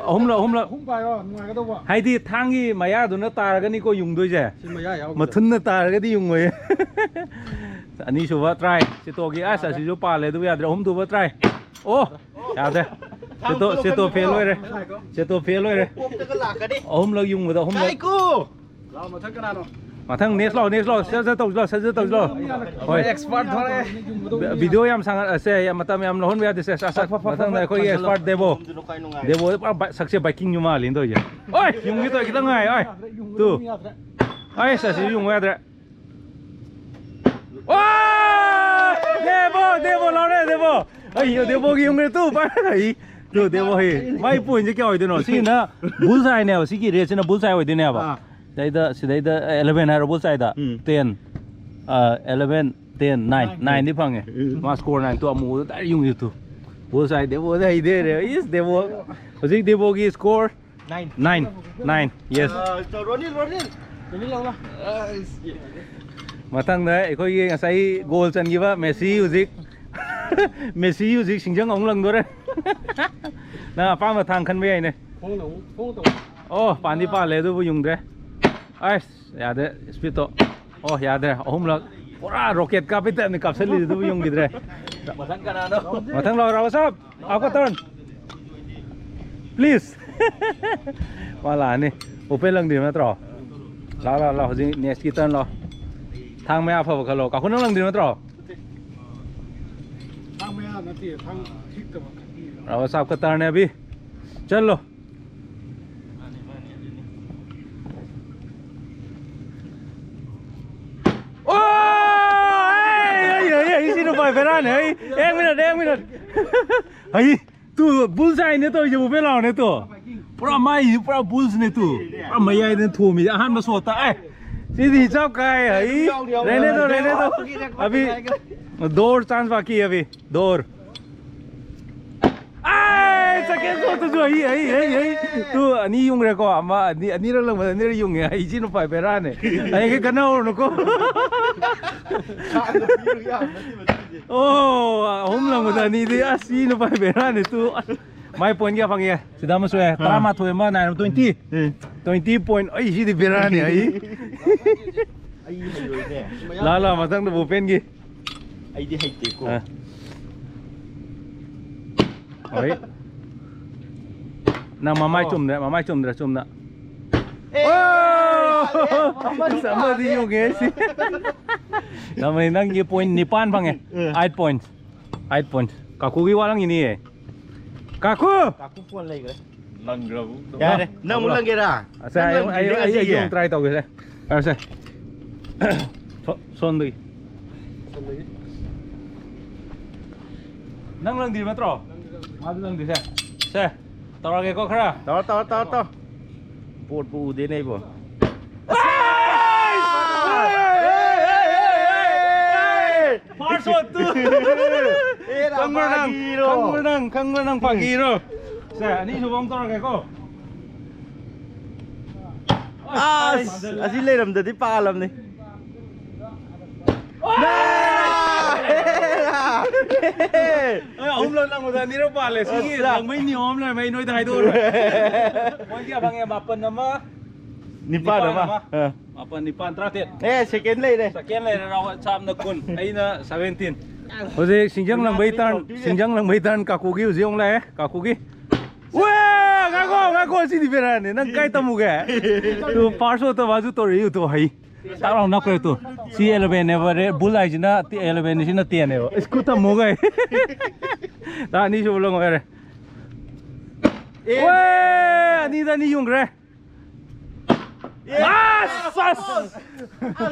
ꯑꯍꯨꯝꯂꯛ, ꯑꯍꯨꯝꯂꯛ꯫ ꯑꯍꯨꯝ ꯄꯥꯏꯔꯣ, ꯅꯨꯡꯉꯥꯏꯒꯗꯧꯕ꯫ ꯍꯥꯏꯗꯤ, ꯊꯥꯡꯒꯤ ꯃꯌꯥꯗꯨꯅ ꯇꯥꯔꯒꯅꯤꯀꯣ ꯌꯨꯡꯗꯣꯏꯁꯦ꯫ ꯁꯤ ꯃꯌꯥ ꯌꯥꯎꯕꯗꯣ꯫ ꯃꯊꯨꯟꯅ ꯇꯥꯔꯒꯗꯤ ꯌꯨꯡꯉꯣꯏꯌꯦ꯫ ꯑꯅꯤꯁꯨꯕ try꯫ ꯁꯦꯇꯣꯒꯤ, ꯑꯁ, ꯑꯁꯤꯁꯨ ꯄꯥꯜꯂꯦ, ꯑꯗꯨꯕꯨ ꯌꯥꯗ꯭ꯔꯦ꯫ ꯑꯍꯨꯝꯁꯨꯕ try꯫ ꯑꯣ, ꯌꯥꯗ꯭ꯔꯦ꯫ ꯁꯦꯇꯣ, ꯁꯦꯇꯣ fail ꯑꯣꯏꯔꯦ꯫ ꯁꯦꯇꯣ fail ꯑꯣꯏꯔꯦ꯫ ꯀꯣꯛꯇꯒ ꯂꯥꯛꯀꯅꯤ꯫ ꯑꯍꯨꯝꯂꯛ ꯌꯨꯡꯕꯗ ꯑꯍꯨꯝꯂꯛ꯫ ꯉꯥꯏꯈꯣ! ꯂꯥꯎ, ꯃꯊꯪ ꯀꯅꯥꯅꯣ? ꯃꯊꯪ next ꯂꯥꯎ, next ꯂꯥꯎ꯫ ꯁꯠ ꯁꯠ ꯇꯧꯁꯤ ꯂꯥꯎ, ꯁꯠ ꯁꯠ ꯇꯧꯁꯤ ꯂꯥꯎ꯫ ꯍꯣꯏ꯫ Expert ꯊꯣꯔꯛꯑꯦ꯫ ꯚꯤꯗꯤꯑꯣ ꯌꯥꯝ ꯁꯥꯡꯍꯜ-, ꯁꯦ, ꯌꯥꯝ, ꯃꯇꯝ ꯌꯥꯝ ꯂꯧꯍꯟꯕ ꯌꯥꯗꯦ꯫ ꯁꯦ, ꯁꯠ, ꯁꯠ, ꯐꯠ, ꯐꯠ, ꯐꯠ, ꯃꯊꯪꯗ ꯐꯠ, ꯑꯩꯈꯣꯏꯒꯤ ꯐꯠ, expert ꯗꯦꯕꯣ꯫ ꯗꯦꯕꯣ ꯄꯨꯔꯥ ꯕꯥꯏ-, ꯁꯛꯁꯦ ꯕꯥꯏꯀꯤꯡꯁꯨ ꯃꯥꯜꯂꯤꯅ ꯇꯧꯔꯤꯁꯦ꯫ ꯍꯣꯏ, ꯌꯨꯝꯒꯤ ꯇꯧꯔꯦ, ꯈꯤꯇꯪ ꯉꯥꯏ꯫ ꯍꯣꯏ꯫ ꯇꯨ꯫ ꯍꯣꯏ, ꯁꯦ, ꯁꯤꯁꯨ ꯌꯨꯡꯕ ꯌꯥꯗ꯭ꯔꯦ꯫ ꯑꯣ! ꯗꯦꯕꯣ, ꯗꯦꯕꯣ, ꯂꯥꯎꯔꯦ, ꯗꯦꯕꯣ꯫ ꯑꯩ, ꯗꯦꯕꯣꯒꯤ ꯌꯨꯝꯒꯤ ꯇꯨ, ꯄꯥꯏ-, ꯑꯩ, ꯇꯨ, ꯗꯦꯕꯣ, ꯍꯩ꯫ ꯃꯥꯏ pointꯁꯦ ꯀꯌꯥ ꯑꯣꯏꯗꯣꯏꯅꯣ? ꯁꯤꯅ bullseyeꯅꯦꯕ, ꯁꯤꯒꯤ rateꯁꯤꯅ bullseye ꯑꯣꯏꯗꯣꯏꯅꯦꯕ꯫ ꯑꯥ꯫ ꯁꯤꯗꯩꯗ, ꯁꯤꯗꯩꯗ eleven ꯍꯥꯏꯔꯣ, bullseyeꯗ? ꯎꯝ꯫ Ten꯫ ꯑ, eleven, ten, nine꯫ Nineꯗꯤ ꯐꯪꯉꯦ꯫ ꯎꯝ꯫ ꯃꯥ score nine, ꯇꯨ ꯑꯃꯨꯕꯗ direct ꯌꯨꯡꯉꯤ ꯇꯨ꯫ Bullseye, ꯗꯦꯕꯣꯗ ꯍꯩꯗꯦꯔꯦ꯫ ꯏꯁ, ꯗꯦꯕꯣ꯫ ꯍꯧꯖꯤꯛ ꯗꯦꯕꯣꯒꯤ score Nine꯫ Nine, nine, yes꯫ ꯑ, ꯆꯣ, ꯔꯣꯅꯤꯜ, ꯔꯣꯅꯤꯜ꯫ ꯔꯣꯅꯤꯜ ꯂꯧꯔꯣ꯫ ꯑꯁ꯫ ꯃꯊꯪꯗ ꯑꯩꯈꯣꯏꯒꯤ ꯉꯁꯥꯏ goal ꯆꯟꯈꯤꯕ ꯃꯦꯁꯤ ꯍꯧꯖꯤꯛ, ꯃꯦꯁꯤ ꯍꯧꯖꯤꯛ ꯁꯤꯡꯖꯪ ꯑꯃꯨꯛ ꯂꯪꯗꯣꯔꯦ꯫ ꯅꯪ ꯑꯄꯥꯝꯕ ꯊꯥꯡ ꯈꯟꯕ ꯌꯥꯏꯅꯦ꯫ ꯈꯣꯡꯅ ꯑꯃꯨꯛ, ꯈꯣꯡ ꯇꯧ꯫ ꯑꯣ, ꯄꯥꯟꯗꯤ ꯄꯥꯜꯂꯦ ꯑꯗꯨꯕꯨ ꯌꯨꯡꯗ꯭ꯔꯦ꯫ ꯑꯁ, ꯌꯥꯗ꯭ꯔꯦ, speedꯇꯣ꯫ ꯑꯣ, ꯌꯥꯗ꯭ꯔꯦ꯫ ꯑꯍꯨꯝꯂꯛ꯫ ꯄꯨꯔꯥ rocket ꯀꯥꯞꯄꯩ typeꯅꯤ ꯀꯥꯞꯁꯜꯂꯤꯁꯦ, ꯑꯗꯨꯕꯨ ꯌꯨꯡꯈꯤꯗ꯭ꯔꯦ꯫ ꯃꯊꯪ ꯀꯅꯥꯅꯣ? ꯃꯊꯪ ꯂꯥꯎ, ꯔꯥꯎ ꯁꯥꯕ꯫ ꯑꯥꯎꯀ turn꯫ Please꯫ ꯃꯥ ꯂꯥꯛꯑꯅꯤ꯫ Open ꯂꯪꯗ꯭ꯔꯤꯕ ꯅꯠꯇ꯭ꯔꯣ? ꯂꯥꯎ, ꯂꯥꯎ, ꯂꯥꯎ꯫ ꯍꯧꯖꯤꯛ nextꯀꯤ turn ꯂꯥꯎ꯫ ꯊꯥꯡ ꯃꯌꯥ ꯑꯐꯕ ꯈꯜꯂꯣ꯫ ꯀꯥꯈꯨ ꯅꯪ ꯂꯪꯗ꯭ꯔꯤꯕ ꯅꯠꯇ꯭ꯔꯣ? ꯊꯥꯡ ꯃꯌꯥ ꯅꯠꯇꯦ, ꯊꯥꯡ ꯊꯤꯛꯇꯕ ꯈꯟꯕꯤꯔꯣ꯫ ꯔꯥꯎ ꯁꯥꯕ ꯀ turn ꯅꯦ ꯑꯕꯤ꯫ ꯆꯠꯂꯣ꯫ ꯑꯣ! ꯑꯩ, ꯑꯩ, ꯑꯩ, ꯑꯩ, ꯁꯤ ꯕꯦꯔꯥꯅꯦ, ꯑꯩ, ꯑꯦꯛ ꯃꯤꯅꯠ, ꯑꯦꯛ ꯃꯤꯅꯠ꯫ ꯑꯩ, ꯇꯨ, ꯕꯨꯜꯁ ꯑꯥꯏꯅꯦ ꯇꯧꯔꯤꯁꯦ, ꯎꯕꯦ ꯂꯥꯎꯅꯦ ꯇꯨ꯫ ꯄꯨꯔꯥ ꯃꯥꯏꯁꯤ ꯄꯨꯔꯥ ꯕꯨꯜꯁꯅꯦ ꯇꯨ꯫ ꯄꯨꯔꯥ ꯃꯌꯥꯏꯗ ꯊꯣꯝꯃꯤꯁꯦ ꯑꯍꯥꯟꯕ ꯁꯣꯠꯇ꯫ ꯑꯦ, ꯁꯤꯗꯤ ꯆꯞ ꯀꯥꯏ, ꯑꯩ꯫ ꯔꯦꯅꯦꯗꯣ, ꯔꯦꯅꯦꯗꯣ꯫ ꯑꯕꯤ, ꯗꯣꯔ ꯆꯥꯟꯁ ꯕꯥꯀꯤ, ꯑꯕꯤ꯫ ꯗꯣꯔ꯫ ꯑꯥꯏ, ꯁꯦꯀꯦꯟ ꯁꯣꯠꯇꯁꯨ ꯑꯩ, ꯑꯩ, ꯑꯩ, ꯑꯩ꯫ ꯇꯨ, ꯑꯅꯤ ꯌꯨꯡꯈ꯭ꯔꯦꯀꯣ꯫ ꯑꯃ, ꯑꯅꯤ, ꯑꯅꯤꯔꯛ ꯂꯪꯕꯗ ꯑꯅꯤꯔꯛ ꯌꯨꯡꯉꯦ꯫ ꯑꯩ ꯁꯤ ꯅꯨꯄꯥ ꯕꯦꯔꯥꯅꯦ꯫ ꯍꯌꯦꯡ ꯀꯟꯅ ꯍꯧꯔꯨꯅꯨꯀꯣ꯫ ꯑꯣ, ꯑꯍꯨꯝ ꯂꯪꯕꯗ ꯑꯅꯤꯗꯤ꯫ ꯑꯁ, ꯁꯤ ꯅꯨꯄꯥ ꯕꯦꯔꯥꯅꯦ ꯇꯨ꯫ ꯑꯁ, ꯃꯥꯏ ꯄꯣꯏꯟ ꯀꯌꯥ ꯐꯪꯉꯦ? ꯁꯤꯗ ꯑꯃꯁꯨ ꯌꯥꯏ꯫ ꯇꯔꯥꯃꯥꯊꯣꯏ ꯑꯃ, ꯅꯥꯏꯟ, ꯇ꯭ꯋꯦꯟꯇꯤ꯫ ꯎꯝ꯫ Twenty point. ꯑꯩ ꯁꯤꯗꯤ ꯕꯦꯔꯥꯅꯤ, ꯑꯩ꯫ ꯑꯩ ꯍꯩꯔꯣꯏꯅꯦ꯫ ꯂꯥ, ꯂꯥ, ꯃꯊꯪꯗ ꯕꯣꯄꯦꯟꯒꯤ꯫ ꯑꯩꯗꯤ ꯍꯩꯇꯦꯀꯣ꯫ ꯑ꯫ ꯍꯣꯏ꯫ ꯅꯪ ꯃꯃꯥꯏ ꯑꯣ꯫ ꯆꯨꯝꯗ꯭ꯔꯦ, ꯃꯃꯥꯏ ꯆꯨꯝꯗ꯭ꯔꯦ, ꯆꯨꯝꯅ꯫ ꯑꯦ! ꯑꯣ! ꯑꯃꯗꯤ ꯑꯁ, ꯑꯃꯗꯤ ꯌꯣꯡꯉꯦ ꯁꯤ꯫ ꯅꯃꯩ ꯅꯪꯒꯤ ꯄꯣꯏꯟ ꯅꯤꯄꯥꯟ ꯐꯪꯉꯦ꯫ ꯑꯦ꯫ Eight point. Eight point. ꯀꯥꯀꯨꯒꯤ ꯋꯥ ꯂꯪꯉꯤꯅꯤꯌꯦ꯫ ꯀꯥꯀꯨ! ꯀꯥꯀꯨ ꯐꯣꯟ ꯂꯩꯈ꯭ꯔꯦ꯫ ꯂꯪꯈ꯭ꯔꯕ? ꯌꯥꯔꯦ, ꯅꯪ ꯑꯃꯨꯛ ꯂꯪꯒꯦꯔꯥ? ꯑꯁ, ꯅꯪ ꯑꯩ, ꯑꯩ, ꯂꯪꯗ꯭ꯔꯤꯁꯦ ꯑꯩ, ꯑꯩ ꯉꯁꯤꯒꯤ? ꯑꯃꯨꯛ ꯇ꯭ꯔꯥꯏ ꯇꯧꯒꯦꯁꯦ꯫ ꯌꯥꯔꯦꯁꯦ꯫ ꯁꯣ-, ꯁꯣꯝꯗꯒꯤ꯫ ꯅꯪ ꯂꯪꯗ꯭ꯔꯤꯕ ꯅꯠꯇ꯭ꯔꯣ? ꯃꯥꯁꯨ ꯂꯪꯗ꯭ꯔꯤꯁꯦ꯫ ꯁꯦ, ꯇꯧꯔꯒꯦꯀꯣ ꯈꯔ꯫ ꯇꯧꯔꯣ, ꯇꯧꯔꯣ, ꯇꯧꯔꯣ, ꯇꯧꯔꯣ꯫ ꯄꯣꯠꯄꯨ ꯎꯗꯦꯅꯦ ꯑꯩꯕꯣ꯫ ꯐꯥꯔꯁ ꯁꯣꯠꯇꯨ꯫ ꯑꯦ, ꯈꯪꯕ꯭ꯔꯥ ꯅꯪ? ꯐꯥꯒꯤꯔꯣ? ꯈꯪꯕ꯭ꯔꯥ ꯅꯪ? ꯈꯪꯕ꯭ꯔꯥ ꯅꯪ? ꯐꯥꯒꯤꯔꯣ? ꯁꯦ, ꯑꯅꯤꯁꯨꯕ ꯑꯃꯨꯛ ꯇꯧꯔꯒꯦꯀꯣ꯫ ꯑꯁ, ꯑꯁꯤ ꯂꯩꯔꯝꯗꯗꯤ ꯄꯥꯜꯂꯝꯅꯤ꯫ ꯑꯦ, ꯑꯍꯨꯝꯂꯛ ꯂꯪꯕꯗ ꯑꯅꯤꯔꯛ ꯄꯥꯜꯂꯦ꯫ ꯁꯤꯒꯤ ꯑꯠꯆꯥ꯫ ꯂꯪꯕꯩ ꯅꯤꯌꯣꯝ ꯑꯃ ꯂꯩꯔꯝꯃꯦ, ꯑꯩ ꯅꯣꯏꯗ ꯍꯥꯏꯗꯣꯛꯑꯔꯣꯏ꯫ ꯃꯣꯏ ꯀꯌꯥ ꯐꯪꯉꯦ? ꯃꯥꯄꯟ ꯑꯃ, ꯃꯥꯄꯟ ꯑꯃ꯫ ꯅꯤꯄꯥꯟ ꯑꯃ꯫ ꯑꯥ꯫ ꯃꯥꯄꯟ, ꯅꯤꯄꯥꯟ, ꯇꯔꯥꯇꯔꯦꯠ꯫ ꯑꯦ, ꯁꯦꯀꯦꯟ ꯂꯩꯔꯦ꯫ ꯁꯦꯀꯦꯟ ꯂꯩꯔꯦ, ꯔꯥꯍꯨꯜ ꯁꯥꯝꯅ ꯀꯨꯟ, ꯑꯩꯅ ꯁꯚꯦꯟꯇꯤꯟ꯫ ꯍꯧꯖꯤꯛ ꯁꯤꯡꯖꯪ ꯂꯪꯕꯩ ꯇꯔꯟ, ꯁꯤꯡꯖꯪ ꯂꯪꯕꯩ ꯇꯔꯟ ꯀꯥꯀꯨꯒꯤ ꯍꯧꯖꯤꯛ ꯑꯃꯨꯛ ꯂꯥꯛꯑꯦ, ꯀꯥꯀꯨꯒꯤ꯫ ꯋꯦ! ꯉꯥꯏꯈꯣ, ꯉꯥꯏꯈꯣ, ꯁꯤꯗꯤ ꯕꯦꯔꯥꯅꯤ꯫ ꯅꯪ ꯀꯥꯏ ꯇꯝꯃꯨꯒꯦ? ꯇꯨ, ꯐꯥꯔꯁ ꯁꯣꯠꯇ ꯃꯥꯁꯨ ꯇꯧꯔꯛꯏ, ꯇꯨ, ꯍꯩ꯫ ꯇꯥꯛ ꯂꯥꯎ ꯅꯞꯈ꯭ꯔꯦ, ꯇꯨ꯫ ꯁꯤ ꯑꯦꯂꯚꯦꯟꯅꯦꯕ, ꯔꯦ-, ꯕꯨꯜ ꯍꯥꯏꯁꯤꯅ ꯇꯤ-, ꯑꯦꯂꯚꯦꯟꯅꯤ, ꯁꯤꯅ ꯇꯦꯟꯅꯦꯕ꯫ ꯏꯁ, ꯈꯨ ꯇꯝꯃꯨꯒꯦ꯫ ꯇꯥ ꯑꯅꯤꯁꯨꯕ ꯂꯪ ꯑꯣꯏꯔꯦ꯫ ꯑꯦ! ꯋꯦ! ꯑꯅꯤꯗ ꯑꯅꯤ ꯌꯨꯡꯈ꯭ꯔꯦ꯫ ꯑꯁ, ꯑꯁ!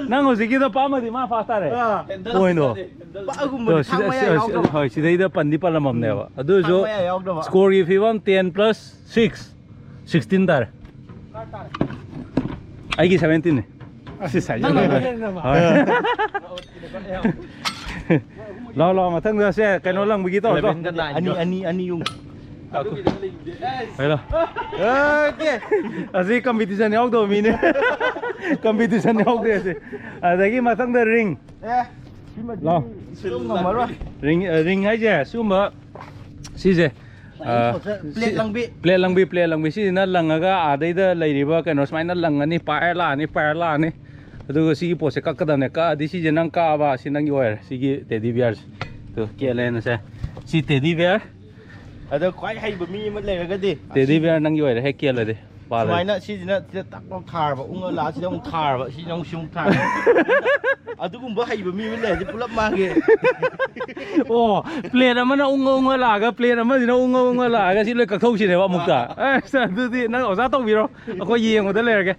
ꯅꯪ ꯍꯧꯖꯤꯛꯀꯤꯗꯣ ꯄꯥꯝꯃꯗꯤ ꯃꯥ ꯐꯥꯁ ꯇꯥꯔꯦ꯫ ꯑꯥ꯫ ꯄꯣꯏꯟꯗꯣ꯫ ꯄꯥꯛꯑꯒꯨꯝꯕꯗꯤ ꯇꯣ, ꯁꯤꯗ, ꯊꯥꯡ ꯃꯌꯥ ꯁꯤꯗ, ꯌꯥꯎꯗꯕ꯫ ꯍꯣꯏ, ꯁꯤꯗꯩꯗ ꯄꯟꯗꯤ ꯄꯜꯂꯝꯃꯝꯅꯦꯕ꯫ ꯑꯗꯨ ꯑꯣꯏꯔꯁꯨ ꯊꯥꯡ ꯃꯌꯥ ꯌꯥꯎꯗꯕ꯫ ꯁ꯭ꯀꯣꯔꯒꯤ ꯐꯤꯕꯝ ten plus six, sixteen ꯇꯥꯔꯦ꯫ ꯑꯩꯒꯤ seventeenꯅꯦ꯫ ꯁꯤ ꯁꯥꯏꯖ ꯅꯪꯅ ꯂꯩꯕ꯫ ꯍꯦꯟꯅꯕ꯫ ꯍꯣꯏ꯫ ꯂꯥꯎ, ꯂꯥꯎ, ꯃꯊꯪꯗ ꯁꯦ ꯀꯩꯅꯣ ꯂꯪꯕꯒꯤ ꯇꯧꯔꯣ꯫ Eleven ꯒ nine ꯒ꯫ ꯑꯅꯤ, ꯑꯅꯤ, ꯑꯅꯤ ꯌꯨꯡ꯫ ꯍꯥꯏꯔꯣ꯫ ꯑꯣꯀꯦ꯫ ꯑꯁꯤ competition ꯌꯥꯎꯗꯕ ꯃꯤꯅꯦ꯫ Competition ꯌꯥꯎꯗꯦ ꯑꯁꯤ꯫ ꯑꯗꯒꯤ ꯃꯊꯪꯗ ring꯫ ꯑꯦ, ꯁꯤꯃꯗꯤ ꯂꯥꯎ꯫ ꯁꯤꯜ ꯉꯝꯃꯔꯣꯏ꯫ Ring, ꯑ, ring ꯍꯥꯏꯁꯦ ꯁꯤꯒꯨꯝꯕ ꯁꯤꯁꯦ꯫ ꯑ, plate ꯁꯤ ꯂꯪꯕꯤ꯫ Plate ꯂꯪꯕꯤ, plate ꯂꯪꯕꯤ꯫ ꯁꯤꯁꯤꯅ ꯂꯪꯉꯒ ꯑꯥꯗꯩꯗ ꯂꯩꯔꯤꯕ ꯀꯩꯅꯣ ꯁꯨꯃꯥꯏꯅ ꯂꯪꯉꯅꯤ, ꯄꯥꯏꯔ ꯂꯥꯛꯑꯅꯤ, ꯄꯥꯏꯔ ꯂꯥꯛꯑꯅꯤ꯫ ꯑꯗꯨꯒ ꯁꯤꯒꯤ ꯄꯣꯠꯁꯦ ꯀꯛꯀꯗꯕꯅꯦ꯫ ꯀꯛꯑꯗꯤ ꯁꯤꯁꯦ ꯅꯪ ꯀꯛꯑꯕ, ꯁꯤ ꯅꯪꯒꯤ ꯑꯣꯏꯔꯦ꯫ ꯁꯤꯒꯤ teddy bearꯁꯦ꯫ ꯑꯗꯨ ꯀꯦꯜꯂꯦꯅ ꯁꯦ꯫ ꯁꯤ teddy bear꯫ ꯑꯗꯣ ꯈ꯭ꯋꯥꯏ ꯍꯩꯕ ꯃꯤ ꯑꯃ ꯂꯩꯔꯒꯗꯤ teddy bear ꯅꯪꯒꯤ ꯑꯣꯏꯔꯦ, ꯍꯦꯛ ꯀꯦꯜꯂꯗꯤ꯫ ꯄꯥꯜꯂꯗꯤ꯫ ꯁꯨꯃꯥꯏꯅ ꯁꯤꯁꯤꯅ ꯁꯤꯗ ꯇꯛ ꯂꯥꯎ ꯊꯥꯔꯕ, ꯎꯪꯉ ꯂꯥꯛꯑ ꯁꯤꯗ ꯑꯃꯨꯛ ꯊꯥꯔꯕ, ꯁꯤꯗ ꯑꯃꯨꯛ ꯁꯤ ꯑꯃꯨꯛ ꯊꯥꯔꯕ꯫ ꯑꯗꯨꯒꯨꯝꯕ ꯍꯩꯕ ꯃꯤ ꯑꯃ ꯂꯩꯔꯗꯤ ꯄꯨꯂꯞ ꯃꯥꯡꯒꯦ꯫ ꯑꯣ, plate ꯑꯃꯅ ꯎꯪꯉ ꯎꯪꯉ ꯂꯥꯛꯑꯒ, plate ꯑꯃꯁꯤꯅ ꯎꯪꯉ ꯎꯪꯉ ꯂꯥꯛꯑꯒ ꯁꯤ ꯂꯣꯏ ꯀꯛꯊꯣꯛꯁꯤꯅꯦꯕ ꯑꯃꯨꯛꯇ꯫ ꯑꯁ, ꯑꯗꯨꯗꯤ ꯅꯪ ꯑꯣꯖꯥ ꯇꯧꯕꯤꯔꯣ, ꯑꯩꯈꯣꯏ ꯌꯦꯡꯕꯗ ꯂꯩꯔꯒꯦ꯫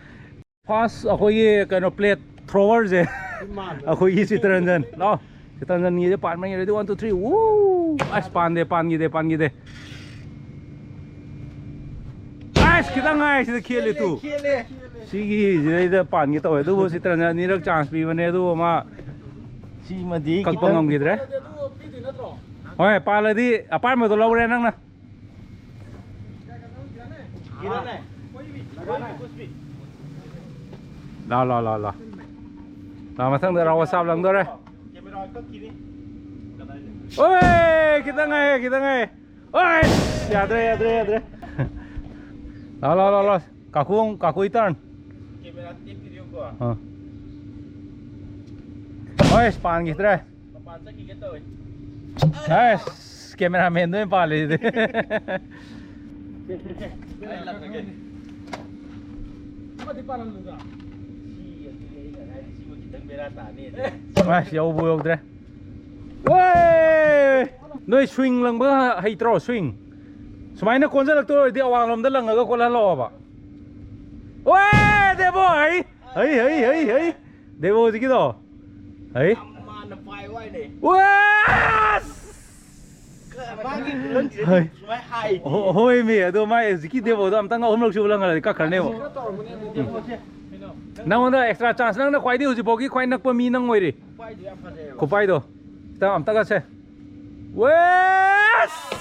First ꯑꯩꯈꯣꯏꯒꯤ ꯀꯩꯅꯣ plate throwerꯁꯦ, ꯑꯩꯈꯣꯏꯒꯤ ꯆꯤꯇꯔꯟꯖꯟ꯫ ꯂꯥꯛꯑꯣ꯫ ꯆꯤꯇꯔꯟꯖꯟꯒꯤꯁꯦ ꯄꯥꯟꯕ ꯉꯝꯃꯦ꯫ Ready, one, two, three꯫ ꯋꯨ! ꯑꯁ, ꯄꯥꯟꯗꯦ, ꯄꯥꯟꯈꯤꯗꯦ, ꯄꯥꯟꯈꯤꯗꯦ꯫ ꯑꯁ, ꯈꯤꯇꯪ ꯉꯥꯏ ꯁꯤꯗ ꯈꯦꯠꯂꯦ ꯇꯨ꯫ ꯈꯦꯠꯂꯦ꯫ ꯁꯤꯒꯤꯁꯤꯗꯩꯗ ꯄꯥꯟꯒꯦ ꯇꯧꯋꯦ, ꯑꯗꯨꯕꯨ ꯆꯤꯇꯔꯟꯖꯟ ꯑꯅꯤꯔꯛ chance ꯄꯤꯕꯅꯦ, ꯑꯗꯨꯕꯨ ꯃꯥ ꯃꯗꯤ ꯀꯛꯄ ꯈꯤꯇꯪ ꯉꯝꯈꯤꯗ꯭ꯔꯦ꯫ ꯍꯣꯏ, ꯄꯥꯜꯂꯗꯤ ꯑꯄꯥꯝꯕꯗꯣ ꯂꯧꯔꯦ ꯅꯪꯅ꯫ ꯂꯥꯎ, ꯂꯥꯎ, ꯂꯥꯎ, ꯂꯥꯎ꯫ ꯂꯥꯎ, ꯃꯊꯪꯗ ꯔꯥꯎ ꯋꯥꯁꯥꯞ ꯂꯪꯗꯣꯔꯦ꯫ ꯑꯣꯏ, ꯈꯤꯇꯪ ꯉꯥꯏꯌꯦ, ꯈꯤꯇꯪ ꯉꯥꯏꯌꯦ꯫ ꯑꯣꯏ, ꯌꯥꯗ꯭ꯔꯦ, ꯌꯥꯗ꯭ꯔꯦ, ꯌꯥꯗ꯭ꯔꯦ꯫ ꯂꯥꯎ, ꯂꯥꯎ, ꯂꯥꯎ, ꯂꯥꯎ꯫ ꯀꯥꯀꯨ, ꯀꯥꯀꯨ turn꯫ ꯑꯥ꯫ ꯑꯣꯏ, ꯄꯥꯟꯈꯤꯗ꯭ꯔꯦ꯫ ꯃꯄꯥꯟ ꯆꯠꯈꯤꯒꯦ ꯇꯧꯋꯦ꯫ ꯑꯁ, cameramanꯗ ꯑꯣꯏꯅ ꯄꯥꯜꯂꯦ ꯁꯤꯗꯤ꯫ ꯑꯩ ꯂꯪꯉꯒꯦ꯫ ꯑꯃꯗꯤ ꯄꯥꯜꯍꯜꯂꯨꯗ꯫ ꯁꯤ ꯑꯗꯨꯅꯤ ꯑꯩꯅ ꯍꯥꯏꯔꯤ, ꯁꯤꯕꯨ ꯈꯤꯇꯪ ꯕꯦꯔꯥ ꯇꯥꯅꯤ꯫ ꯑꯁ, ꯌꯧꯕꯨ ꯌꯧꯗ꯭ꯔꯦ꯫ ꯋꯦ! ꯅꯣꯏ swing ꯂꯪꯕ ꯍꯩꯇ꯭ꯔꯣ, swing? ꯁꯨꯃꯥꯏꯅ ꯀꯣꯟꯁꯤꯜꯂꯛꯇꯣꯏ ꯑꯣꯏꯔꯗꯤ ꯑꯋꯥꯡꯂꯣꯝꯗ ꯂꯪꯉꯒ ꯀꯣꯜꯍꯜꯂꯛꯑꯣꯕ꯫ ꯋꯦ! ꯗꯦꯕꯣ, ꯍꯩ, ꯍꯩ, ꯍꯩ, ꯍꯩ, ꯍꯩ꯫ ꯗꯦꯕꯣ ꯍꯧꯖꯤꯛꯀꯤꯗꯣ꯫ ꯍꯩ꯫ ꯃꯥꯅ ꯄꯥꯏ ꯋꯥꯏꯅꯦ꯫ ꯋꯥꯁ! ꯃꯥꯒꯤ ꯈꯨꯂꯪꯁꯤꯗꯤ ꯍꯩ꯫ ꯁꯨꯃꯥꯏꯅ ꯍꯥꯏ꯫ ꯍꯣ-, ꯍꯣꯏ ꯃꯤ, ꯑꯗꯣ ꯃꯥꯏ ꯍꯧꯖꯤꯛꯀꯤ ꯗꯦꯕꯣꯗꯣ ꯑꯝꯇꯪ ꯑꯍꯨꯝꯂꯛ ꯁꯨꯕ ꯂꯪꯍꯜꯂꯗꯤ ꯀꯛꯈ꯭ꯔꯅꯦꯕ꯫ ꯎꯝ꯫ ꯅꯪꯉꯣꯟꯗ extra chance, ꯅꯪꯅ ꯈ꯭ꯋꯥꯏꯗꯒꯤ ꯍꯧꯖꯤꯛꯐꯥꯎꯒꯤ ꯈ꯭ꯋꯥꯏ ꯅꯛꯄ ꯃꯤ ꯅꯪ ꯑꯣꯏꯔꯤ꯫ ꯈꯨꯄꯥꯏꯗꯣ ꯌꯥꯝ ꯐꯖꯩꯑꯕ꯫ ꯈꯨꯄꯥꯏꯗꯣ꯫ ꯈꯤꯇꯪ ꯑꯝꯇꯒꯁꯦ꯫ ꯋꯦꯁ!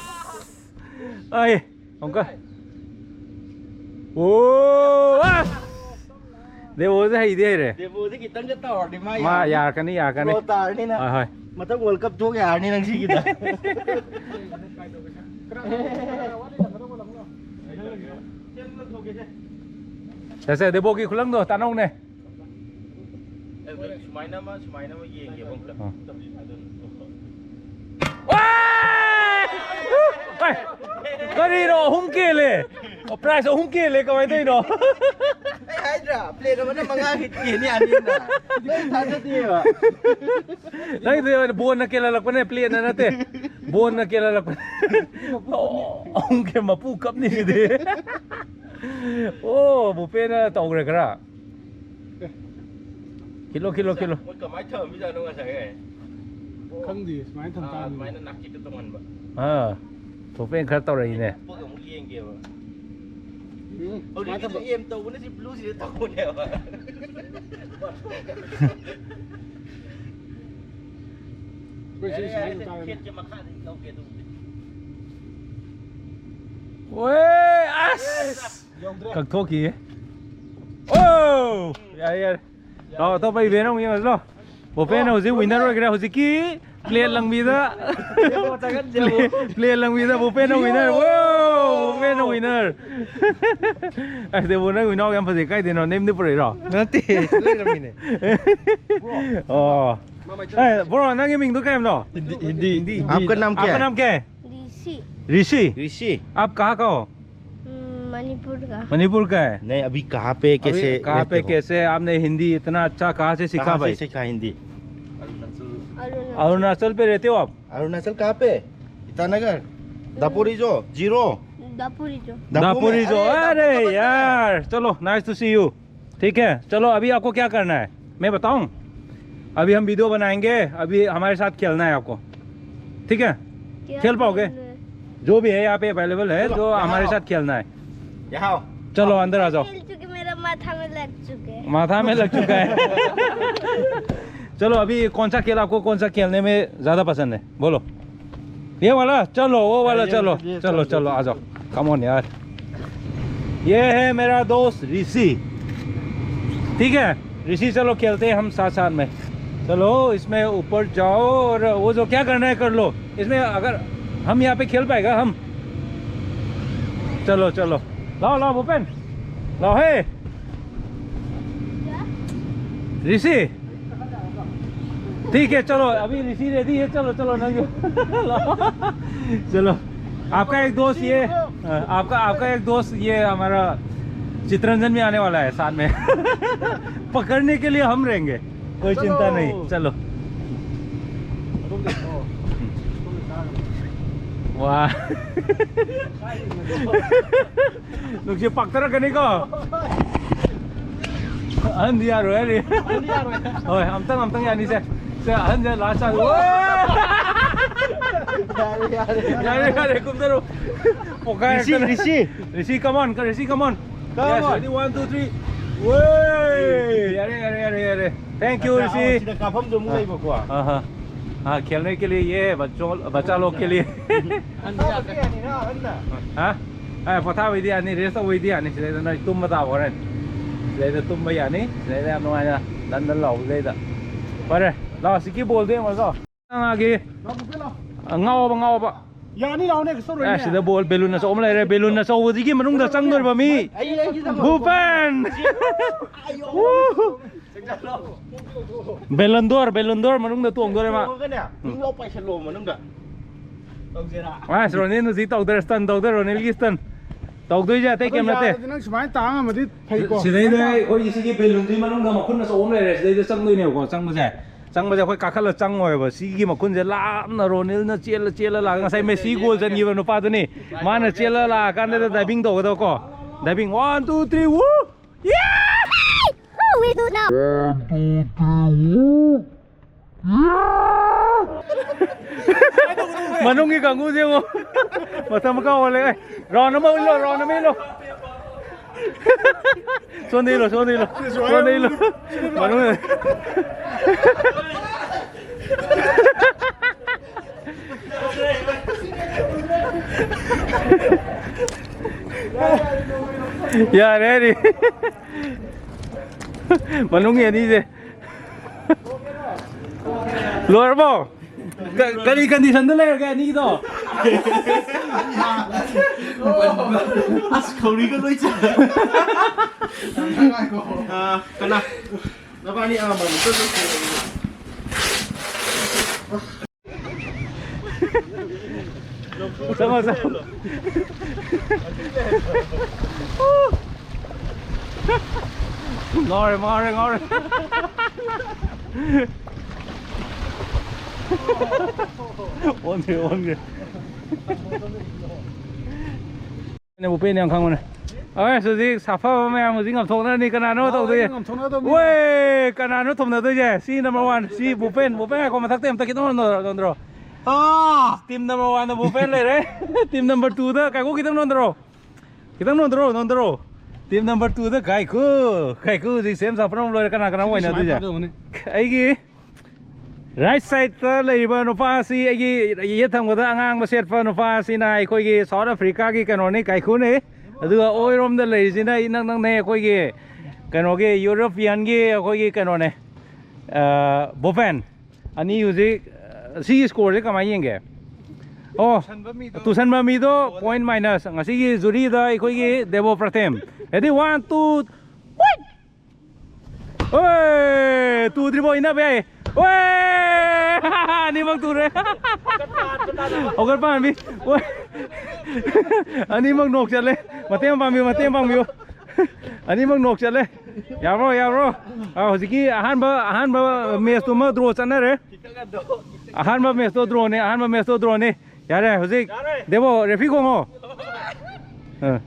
ꯑꯩ ꯑꯃꯨꯛꯀ꯫ ꯑꯣ! ꯑꯁ! ꯗꯦꯕꯣꯁꯦ ꯍꯩꯗꯤ ꯍꯩꯔꯦ꯫ ꯗꯦꯕꯣꯁꯦ ꯈꯤꯇꯪꯒ ꯇꯧꯔꯗꯤ ꯃꯥ ꯃꯥ ꯌꯥꯔꯅꯤ꯫ ꯌꯥꯔꯛꯀꯅꯤ, ꯌꯥꯔꯛꯀꯅꯤ꯫ ꯄ꯭ꯔꯣ ꯇꯥꯔꯅꯤ ꯅꯪ꯫ ꯍꯣꯏ, ꯍꯣꯏ꯫ ꯃꯊꯪ World Cup ꯊꯣꯛ ꯌꯥꯔꯅꯤ ꯅꯪ ꯁꯤꯒꯤꯗ꯫ ꯁꯦ, ꯁꯦ, ꯗꯦꯕꯣꯒꯤ ꯈꯨꯂꯪꯗꯣ ꯇꯥꯟꯅꯧꯅꯦ꯫ ꯑꯦ, ꯁꯨꯃꯥꯏꯅ ꯑꯃ, ꯁꯨꯃꯥꯏꯅ ꯑꯃ ꯌꯦꯡꯒꯦꯕ ꯑꯝꯇ꯫ ꯑꯥ꯫ ꯑꯦ! ꯀꯔꯤꯅꯣ? ꯑꯍꯨꯝ ꯀꯦꯜꯂꯦ꯫ ꯑꯣ, prize ꯑꯍꯨꯝ ꯀꯦꯜꯂꯦ꯫ ꯀꯃꯥꯏꯅ ꯇꯧꯔꯤꯅꯣ? ꯑꯩ ꯍꯥꯏꯗ꯭ꯔꯥ? Plate ꯑꯃꯅ ꯃꯉꯥ ꯍꯤꯠ ꯀꯦꯅꯤ ꯑꯅꯤꯅ꯫ ꯅꯪ ꯊꯥꯖꯗꯦꯕ꯫ ꯅꯪꯗꯤ ꯕꯣꯟꯅ ꯀꯦꯜꯍꯜꯂꯛꯄꯅꯦ, plate ꯅ ꯅꯠꯇꯦ꯫ ꯕꯣꯟꯅ ꯀꯦꯜꯍꯜꯂꯛꯄꯅꯦ꯫ ꯑꯣ, ꯑꯍꯨꯝ ꯀꯦ ꯃꯄꯨ ꯀꯞꯅꯤ ꯁꯤꯗꯤ꯫ ꯑꯣ, ꯕꯨꯄꯦꯅ ꯇꯧꯈ꯭ꯔꯦ ꯈꯔ꯫ ꯈꯤꯂꯣ, ꯈꯤꯂꯣ, ꯈꯤꯂꯣ꯫ ꯃꯣꯏ ꯀꯃꯥꯏꯅ ꯊꯝꯃꯝꯃꯤꯖꯥꯠꯅꯣ ꯉꯁꯥꯏ? ꯈꯪꯗꯦ, ꯁꯨꯃꯥꯏꯅ ꯊꯝ ꯑꯥ, ꯇꯥꯕꯅꯤ꯫ ꯑꯗꯨꯃꯥꯏꯅ ꯅꯥꯛꯆꯤꯛꯇ ꯇꯣꯡꯍꯟꯕ꯫ ꯑꯥ, ꯊꯣꯛꯄꯦꯟ ꯈꯔ ꯇꯧꯔꯛꯏꯅꯦ꯫ ꯄꯣꯛꯑꯒ ꯑꯃꯨꯛ ꯌꯦꯡꯒꯦꯕ꯫ ꯎꯝ, ꯁꯨꯃꯥꯏꯅ ꯍꯧꯖꯤꯛꯀꯤꯗꯣ ꯊꯝꯕ꯫ Aim ꯇꯧꯕꯅ ꯁꯤ blue ꯁꯤꯗ ꯇꯧꯕꯅꯦꯕ꯫ ꯑꯩꯈꯣꯏ ꯁꯤ ꯌꯥꯔꯦ, ꯁꯨꯃꯥꯏꯅ ꯌꯥꯔꯦ, ꯇꯥꯔꯦ꯫ Plate ꯁꯦ ꯃꯈꯥꯗ ꯂꯧꯒꯦ ꯑꯗꯨꯕꯨꯗꯤ꯫ ꯑꯣꯏ, ꯑꯁ! ꯌꯧꯗ꯭ꯔꯦ꯫ ꯀꯛꯊꯣꯛꯈꯤꯌꯦ꯫ ꯑꯣ! ꯌꯥꯔꯦ, ꯌꯥꯔꯦ꯫ ꯂꯥꯛꯑꯣ, ꯑꯇꯣꯞꯄ event ꯑꯃꯨꯛ ꯌꯦꯡꯉꯁꯤ ꯂꯥꯛꯑꯣ꯫ ꯕꯣꯄꯦꯟꯅ ꯍꯧꯖꯤꯛ winner ꯑꯣꯏꯈ꯭ꯔꯦ꯫ ꯍꯧꯖꯤꯛꯀꯤ plate ꯂꯪꯕꯤꯗ꯫ Plate ꯂꯪꯕꯤꯗ ꯕꯣꯄꯦꯟꯅ winner꯫ ꯋꯣ! ꯕꯣꯄꯦꯟꯅ winner꯫ ꯑꯁ, ꯗꯦꯕꯣ, ꯅꯪ ꯏꯅꯥꯎ ꯌꯥꯝ ꯐꯖꯩ꯫ ꯀꯥꯏꯗꯩꯅꯣ? ꯅꯌꯨꯝꯗ ꯄꯨꯔꯛꯏꯔꯣ? ꯅꯠꯇꯦ, ꯂꯩꯔꯝꯃꯤꯅꯦ꯫ ꯑꯣ꯫ ꯑꯦ, bro, ꯅꯪꯒꯤ ꯃꯤꯡꯗꯣ ꯀꯩ ꯍꯥꯏꯕꯅꯣ? हिंदी, हिंदी। आपका नाम क्या आपका है? नाम क्या है? ऋषि। ऋषि? ऋषि। आप कहाँ का हो? हम्म, मणिपुर का। मणिपुर का है? नहीं, अभी कहाँ पे, अभी कैसे कहाँ रहते पे, हो? कैसे? आपने हिंदी इतना अच्छा कहाँ से सीखा कहाँ से भाई? सीखा हिंदी? अरुणाचल। अरुणाचल पे रहते हो आप? अरुणाचल कहाँ पे? ईटानगर? दापोरिजो? जीरो? दापोरिजो। दापो में? दापोरिजो। अरे, अरे दापोरिजो। यार, चलो, nice to see you। ठीक है, चलो, अभी आपको क्या करना है मैं बताऊं? अभी हम वीडियो बनाएंगे, अभी हमारे साथ खेलना है आपको, ठीक है? खेल पाओगे? जो भी है यहाँ पे अवेलेबल है, जो हमारे साथ खेलना है। यहाँ आओ। चलो, अंदर आ जाओ। खेल चुके, मेरा माथा में लग चुके हैं। माथा में लग चुका है। चलो, अभी कौन सा खेल, आपको कौन सा खेलने में ज़्यादा पसंद है, बोलो। ये वाला? चलो, वो वाला। चलो, चलो, चलो, आ जाओ। कम ऑन यार। ये है मेरा दोस्त ऋषि। ठीक है ऋषि, चलो खेलते हैं हम साथ साथ में। चलो, इसमें ऊपर जाओ और वो जो क्या करना है कर लो। इसमें अगर हम यहाँ पे खेल पाएगा हम। चलो, चलो, लाओ, लाओ भूपेन, लाओ। हे ऋषि, ठीक है, चलो, अभी ऋषि रेडी है। चलो, चलो, नहीं। चलो, आपका एक दोस्त ये, आपका आपका एक दोस्त ये हमारा चित्रंजन भी आने वाला है साथ में। पकड़ने के लिए हम रहेंगे, कोई चिंता नहीं। चलो। वाह। ꯅꯨꯡꯁꯤ ꯄꯥꯛꯇꯔꯛꯀꯅꯤꯀꯣ꯫ ꯑꯍꯟꯗꯤ ꯌꯥꯔꯣꯏ ꯍꯥꯏꯔꯤ꯫ ꯍꯣꯏ, ꯑꯝꯇꯪ, ꯑꯝꯇꯪ ꯌꯥꯅꯤꯁꯦ꯫ ꯁꯦ, ꯑꯍꯟꯁꯦ ꯂꯥꯁ ꯆꯥꯟꯁ꯫ ꯌꯥꯔꯦ, ꯌꯥꯔꯦ, ꯌꯥꯔꯦ꯫ ꯌꯥꯔꯦ, ꯌꯥꯔꯦ, ꯀꯨꯝꯊꯔꯣ꯫ ꯄꯣꯛꯈꯥꯏꯔꯛꯇꯅ꯫ ꯔꯤꯁꯤ, ꯔꯤꯁꯤ꯫ ꯔꯤꯁꯤ, come on, Rishi, come on꯫ Come on. Yes, ready, one, two, three. ꯋꯦ! ꯌꯥꯔꯦ, ꯌꯥꯔꯦ, ꯌꯥꯔꯦ, ꯌꯥꯔꯦ꯫ Thank you, ꯔꯤꯁꯤ꯫ ꯁꯤꯗ ꯀꯥꯐꯝꯁꯨ ꯑꯃꯨꯛ ꯂꯩꯕꯀꯣ꯫ ꯑꯍꯥ꯫ हाँ, खेलने के लिए ये बच्चों, बच्चा लोग के लिए। ꯑꯍꯟꯗꯤ ꯌꯥꯗ꯭ꯔꯦ꯫ ꯍꯥ? ꯑꯦ, ꯄꯣꯊꯥꯕꯩꯗꯤ ꯌꯥꯅꯤ, ꯔꯦꯁ ꯇꯧꯕꯩꯗꯤ ꯌꯥꯅꯤ꯫ ꯁꯤꯗꯩꯗ ꯅꯣꯏ ꯇꯨꯝꯕ ꯇꯥꯕ ꯍꯣꯔꯦꯟ꯫ ꯁꯤꯗꯩꯗ ꯇꯨꯝꯕ ꯌꯥꯅꯤ꯫ ꯁꯤꯗꯩꯗ ꯌꯥꯝ ꯅꯨꯡꯉꯥꯏꯅ ꯗꯟ ꯗꯟ ꯂꯥꯎꯕ ꯁꯤꯗꯩꯗ꯫ ꯐꯔꯦ, ꯂꯥꯛꯑꯣ, ꯁꯤꯒꯤ ꯕꯣꯜꯗꯣ ꯌꯦꯡꯉꯣ, ꯂꯥꯛꯑꯣ꯫ ꯉꯥꯒꯤ꯫ ꯂꯥꯛꯑꯣ, ꯄꯨꯄꯦ, ꯂꯥꯛꯑꯣ꯫ ꯉꯥꯎꯕ, ꯉꯥꯎꯕ꯫ ꯌꯥꯅꯤ, ꯂꯥꯛꯑꯣꯅꯦ, ꯀꯩꯁꯨ ꯇꯧꯔꯣꯏꯅꯦ꯫ ꯑꯦ, ꯁꯤꯗ ꯕꯣꯜ, ꯕꯦꯂꯨꯟ ꯑꯆꯧꯕ ꯑꯃ ꯂꯩꯔꯦ꯫ ꯕꯦꯂꯨꯟ ꯑꯆꯧꯕꯁꯤꯒꯤ ꯃꯅꯨꯡꯗ ꯆꯪꯗꯣꯔꯤꯕ ꯃꯤ ꯑꯩ, ꯑꯩꯒꯤ ꯆꯪꯉꯣ꯫ ꯚꯨꯄꯦꯟ! ꯕꯦꯂꯟꯗꯣꯔ, ꯕꯦꯂꯟꯗꯣꯔ ꯃꯅꯨꯡꯗ ꯇꯣꯡꯗꯣꯔꯦ ꯃꯥ꯫ ꯇꯣꯡꯉꯒꯅꯦ, ꯎꯝ꯫ ꯃꯤ ꯂꯣꯏ ꯄꯥꯏꯁꯜꯂꯣ ꯃꯅꯨꯡꯗ꯫ ꯇꯧꯁꯤꯔꯥ? ꯑꯁ, ꯔꯣꯅꯦꯜ ꯍꯧꯖꯤꯛ ꯇꯧꯗꯣꯔꯦ, ꯁ꯭ꯇꯟ ꯇꯧꯗꯣꯔꯦ, ꯔꯣꯅꯦꯜꯒꯤ ꯁ꯭ꯇꯟ꯫ ꯇꯧꯗꯣꯏꯁꯦ ꯑꯇꯩ ꯑꯗꯣ ꯀꯩꯝ ꯅꯠꯇꯦ꯫ ꯌꯥꯔꯗꯤ ꯅꯪ ꯁꯨꯃꯥꯏꯅ ꯇꯥꯡꯉꯝꯃꯗꯤ ꯐꯩꯀꯣ꯫ ꯁꯤꯗꯩꯗ ꯑꯩꯈꯣꯏꯒꯤ ꯁꯤꯒꯤ ꯕꯦꯂꯨꯟꯁꯤ ꯃꯅꯨꯡꯗ ꯃꯈꯨꯟ ꯑꯆꯧꯕ ꯑꯃ ꯂꯩꯔꯦ, ꯁꯤꯗꯩꯗ ꯆꯪꯗꯣꯏꯅꯦꯕꯀꯣ꯫ ꯆꯪꯕꯁꯦ, ꯆꯪꯕꯁꯦ ꯑꯩꯈꯣꯏ ꯀꯥꯈꯠꯂ ꯆꯪꯉꯣꯏꯕ꯫ ꯁꯤꯒꯤ ꯃꯈꯨꯟꯁꯦ ꯂꯥꯞꯅ ꯔꯣꯅꯦꯜꯅ ꯆꯦꯜꯂ ꯆꯦꯜꯂ ꯂꯥꯛꯑꯒ, ꯉꯁꯥꯏ ꯃꯦꯁꯤ ꯒꯣꯜ ꯆꯟꯈꯤꯕ ꯅꯨꯄꯥꯗꯨꯅꯤ, ꯃꯥꯅ ꯆꯦꯜꯂ ꯂꯥꯛꯑꯀꯥꯟꯗ ꯗꯥꯏꯚꯤꯡ ꯇꯧꯒꯗꯕꯀꯣ꯫ Diving, one, two, three, woo! Yeah! ꯃꯅꯨꯡꯒꯤ ꯀꯥꯡꯕꯨꯁꯦ ꯌꯦꯡꯉꯣ꯫ ꯃꯊꯛ ꯃꯈꯥ ꯑꯣꯜꯂꯦ꯫ ꯑꯦ, ꯔꯥꯎꯟ ꯑꯃ ꯏꯜꯂꯣ, ꯔꯥꯎꯟ ꯑꯃ ꯏꯜꯂꯣ꯫ ꯁꯣꯝꯗ ꯏꯜꯂꯣ, ꯁꯣꯝꯗ ꯏꯜꯂꯣ, ꯁꯣꯝꯗ ꯏꯜꯂꯣ꯫ ꯃꯅꯨꯡꯗ꯫ ꯌꯥꯔꯦ ꯍꯥꯏꯔꯤ꯫ ꯃꯅꯨꯡꯒꯤ ꯑꯅꯤꯁꯦ꯫ ꯂꯣꯏꯔꯕꯣ? ꯀ-, ꯀꯔꯤ ꯀꯟꯗꯤꯁꯟꯗ ꯂꯩꯔꯒꯦ ꯑꯅꯤꯗꯣ? ꯑꯁ, ꯈꯧꯔꯤꯒ ꯂꯣꯏ ꯆꯥ-, ꯑꯥ, ꯀꯅꯥ? ꯅꯕꯥꯅꯤ ꯑꯃꯃꯝ ꯑꯝꯇ ꯂꯧꯊꯣꯛꯑꯣ꯫ ꯆꯪꯉꯣ, ꯆꯪꯉꯣ꯫ ꯉꯥꯎꯔꯦ, ꯉꯥꯎꯔꯦ, ꯉꯥꯎꯔꯦ꯫ ꯑꯣꯟꯈ꯭ꯔꯦ, ꯑꯣꯟꯈ꯭ꯔꯦ꯫ ꯑꯩꯅ ꯕꯨꯄꯦꯟ ꯌꯥꯝ ꯈꯪꯕꯅꯦ꯫ ꯑꯁ, ꯍꯧꯖꯤꯛ ꯁꯥꯐꯕ ꯃꯌꯥꯝ ꯍꯧꯖꯤꯛ ꯉꯝꯊꯣꯛꯅꯔꯅꯤ꯫ ꯀꯅꯥꯅꯣ ꯑꯥ, ꯇꯧꯗꯣꯏꯁꯦ? ꯉꯝꯊꯣꯛꯅꯗꯕꯅꯤ꯫ ꯋꯦ! ꯀꯅꯥꯅꯣ ꯊꯣꯝꯅꯗꯣꯏꯁꯦ? ꯁꯤ ꯅꯝꯕꯔ ꯋꯥꯟ꯫ ꯁꯤ ꯕꯨꯄꯦꯟ, ꯕꯨꯄꯦꯟ ꯉꯥꯏꯈꯣ, ꯃꯊꯛꯇ ꯑꯝꯇ ꯈꯤꯇꯪ ꯅꯣꯟꯊꯔꯣ, ꯅꯣꯟꯊꯔꯣ꯫ ꯑꯥ! ꯇꯤꯝ ꯅꯝꯕꯔ ꯋꯥꯟꯗ ꯕꯨꯄꯦꯟ ꯂꯩꯔꯦ꯫ ꯇꯤꯝ ꯅꯝꯕꯔ ꯇꯨꯗ ꯀꯥꯏꯀꯨ ꯈꯤꯇꯪ ꯅꯣꯟꯊꯔꯣ꯫ ꯈꯤꯇꯪ ꯅꯣꯟꯊꯔꯣ, ꯅꯣꯟꯊꯔꯣ꯫ ꯇꯤꯝ ꯅꯝꯕꯔ ꯇꯨꯗ ꯀꯥꯏꯀꯨ꯫ ꯀꯥꯏꯀꯨ ꯍꯧꯖꯤꯛ ꯁꯦꯝ ꯁꯥꯄ꯭ꯔꯣꯝ ꯂꯣꯏꯔꯦ꯫ ꯀꯅꯥ ꯀꯅꯥ ꯁꯤ ꯑꯣꯏꯅ ꯁꯨꯃꯥꯏꯅ ꯑꯗꯨꯗꯤ? ꯐꯥꯗꯧꯕꯅꯤ꯫ ꯑꯩꯒꯤ ꯔꯥꯏꯠ ꯁꯥꯏꯠꯇ ꯂꯩꯔꯤꯕ ꯅꯨꯄꯥ ꯑꯁꯤ, ꯑꯩꯒꯤ ꯌꯦꯠ ꯊꯪꯕꯗ ꯑꯉꯥꯡꯕ ꯁꯦꯠꯄ ꯅꯨꯄꯥ ꯑꯁꯤꯅ ꯑꯩꯈꯣꯏꯒꯤ ꯁꯥꯎꯠ ꯑꯐ꯭ꯔꯤꯀꯥꯒꯤ ꯀꯩꯅꯣꯅꯤ, ꯀꯥꯏꯀꯨꯅꯤ꯫ ꯑꯗꯨꯒ ꯑꯣꯏꯔꯣꯝꯗ ꯂꯩꯔꯤꯁꯤꯅ ꯏꯅꯛ ꯅꯛꯅꯩ ꯑꯩꯈꯣꯏꯒꯤ ꯀꯩꯅꯣꯒꯤ, ꯌꯨꯔꯣꯄꯤꯌꯟꯒꯤ ꯑꯩꯈꯣꯏꯒꯤ ꯀꯩꯅꯣꯅꯦ, ꯑ, ꯕꯣꯐꯦꯟ꯫ ꯑꯅꯤ ꯍꯧꯖꯤꯛ, ꯑ, ꯁꯤꯒꯤ ꯁ꯭ꯀꯣꯔꯁꯦ ꯀꯃꯥꯏꯅ ꯌꯦꯡꯒꯦ? ꯑꯣ, ꯇꯨꯁꯟꯕ ꯃꯤꯗꯣ ꯇꯨꯁꯟꯕ ꯃꯤꯗꯣ ꯄꯣꯏꯟ ꯃꯥꯏꯅꯁ꯫ ꯉꯁꯤꯒꯤ ꯖꯨꯔꯤꯗ ꯑꯩꯈꯣꯏꯒꯤ ꯗꯦꯕꯣ ꯄ꯭ꯔꯇꯦꯝ꯫ Ready, one, two, ꯍꯨꯏꯠ! ꯑꯣꯏ! ꯇꯨꯗ꯭ꯔꯤꯕꯣ? ꯏꯟꯅꯕ ꯌꯥꯏꯌꯦ꯫ ꯑꯣꯏ! ꯑꯅꯤꯃꯛ ꯇꯨꯔꯦ꯫ ꯍꯧꯒꯠꯄ ꯍꯥꯟꯕꯤ꯫ ꯑꯣꯏ! ꯑꯅꯤꯃꯛ ꯅꯣꯛ ꯆꯠꯂꯦ꯫ ꯃꯇꯦꯡ ꯄꯥꯡꯕꯤꯌꯨ, ꯃꯇꯦꯡ ꯄꯥꯡꯕꯤꯌꯨ꯫ ꯑꯅꯤꯃꯛ ꯅꯣꯛ ꯆꯠꯂꯦ꯫ ꯌꯥꯕ꯭ꯔꯣ, ꯌꯥꯕ꯭ꯔꯣ? ꯑꯥ, ꯍꯧꯖꯤꯛꯀꯤ ꯑꯍꯥꯟꯕ, ꯑꯍꯥꯟꯕ ꯃꯦꯠꯁꯇꯨꯃ ꯗ꯭ꯔꯣ ꯆꯠꯅꯔꯦ꯫ ꯑꯍꯥꯟꯕ ꯃꯦꯠꯁꯇꯣ ꯗ꯭ꯔꯣꯅꯦ, ꯑꯍꯥꯟꯕ ꯃꯦꯠꯁꯇꯣ ꯗ꯭ꯔꯣꯅꯦ꯫ ꯌꯥꯔꯦ, ꯍꯧꯖꯤꯛ ꯗꯦꯕꯣ, ꯔꯦꯐ꯭ꯔꯤ ꯈꯣꯡꯉꯣ꯫ ꯑꯥ꯫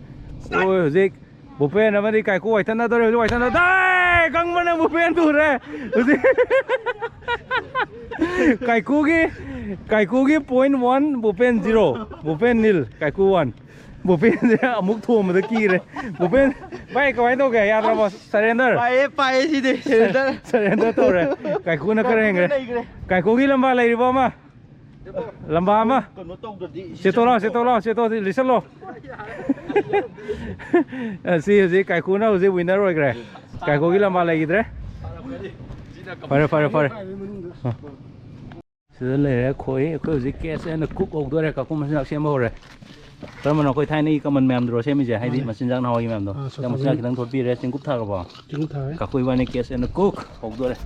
ꯑꯣꯏ, ꯍꯧꯖꯤꯛ ꯕꯨꯄꯦꯟ ꯑꯃꯗꯤ ꯀꯥꯏꯀꯨ ꯋꯥꯏꯊꯠꯅꯗꯧꯔꯦ, ꯍꯧꯖꯤꯛ ꯋꯥꯏꯊꯠꯅꯗꯧꯔꯦ꯫ ꯀꯪꯕꯅ ꯕꯨꯄꯦꯟ ꯇꯨꯔꯦ ꯍꯧꯖꯤꯛ꯫ ꯀꯥꯏꯀꯨꯒꯤ, ꯀꯥꯏꯀꯨꯒꯤ point one, ꯕꯨꯄꯦꯟ zero, ꯕꯨꯄꯦꯟ nil, ꯀꯥꯏꯀꯨ one꯫ ꯕꯨꯄꯦꯟꯁꯦ ꯑꯃꯨꯛ ꯊꯣꯝꯕꯗ ꯀꯤꯔꯦ꯫ ꯕꯨꯄꯦꯟ, ꯚꯥꯏ, ꯀꯃꯥꯏꯅ ꯇꯧꯒꯦ? ꯌꯥꯗ꯭ꯔꯕꯣ? Surrender? ꯄꯥꯏꯌꯦ, ꯄꯥꯏꯌꯦ, ꯁꯤꯗꯤ surrender꯫ Surrender ꯇꯧꯔꯦ꯫ ꯀꯥꯏꯀꯨꯅ ꯈꯔ ꯍꯦꯟꯈ꯭ꯔꯦ꯫ ꯂꯩꯈ꯭ꯔꯦ꯫ ꯀꯥꯏꯀꯨꯒꯤ ꯂꯝꯕꯥ ꯂꯩꯔꯤꯕꯣ ꯑꯃ? ꯂꯝꯕꯥ ꯑꯃ꯫ ꯀꯩꯅꯣ ꯇꯧꯗ꯭ꯔꯗꯤ ꯁꯤ ꯆꯦꯠꯇꯣ ꯂꯥꯎ, ꯆꯦꯠꯇꯣ ꯂꯥꯎ, ꯆꯦꯠꯇꯣ, ꯂꯤꯁꯜꯂꯣ꯫ ꯑ, ꯁꯤ ꯍꯧꯖꯤꯛ ꯀꯥꯏꯀꯨꯅ ꯍꯧꯖꯤꯛ winner ꯑꯣꯏꯈ꯭ꯔꯦ꯫ ꯀꯥꯏꯀꯨꯒꯤ ꯂꯝꯕꯥ ꯂꯩꯈꯤꯗ꯭ꯔꯦ꯫ ꯐꯔꯦ, ꯐꯔꯦ, ꯐꯔꯦ꯫ ꯑ꯫ ꯁꯤꯗ ꯂꯩꯔꯦ ꯈꯣꯏ꯫ ꯑꯩꯈꯣꯏ ꯍꯧꯖꯤꯛ catch and cook ꯍꯧꯗꯣꯔꯦ꯫ ꯀꯥꯏꯀꯨ ꯃꯆꯤꯟꯖꯥꯛ ꯁꯦꯝꯕ ꯍꯧꯔꯦ꯫ ꯀꯔꯝꯕꯅꯣ? ꯑꯩꯈꯣꯏ ꯊꯥꯏꯅꯒꯤ ꯀꯃꯟ ꯃꯌꯥꯝꯗꯨꯔꯣ ꯁꯦꯝꯃꯤꯁꯦ? ꯍꯥꯏꯗꯤ ꯃꯥꯅꯦ꯫ ꯃꯆꯤꯟꯖꯥꯛ ꯅꯍꯥꯟꯋꯥꯏꯒꯤ ꯃꯌꯥꯝꯗꯣ꯫ ꯑꯥ, ꯁꯤꯗ ꯃꯆꯤꯟꯖꯥꯛ ꯁꯣꯏꯕꯨꯝ꯫ ꯈꯤꯇꯪ ꯊꯣꯠꯄꯤꯔꯦ꯫ ꯆꯦꯡꯀꯨꯞ ꯊꯥꯈ꯭ꯔꯕꯣ? ꯆꯦꯡꯀꯨꯞ ꯊꯥꯔꯦ꯫ ꯀꯥꯀꯨ ꯏꯕꯥꯅꯤ catch and cook ꯍꯧꯗꯣꯔꯦ꯫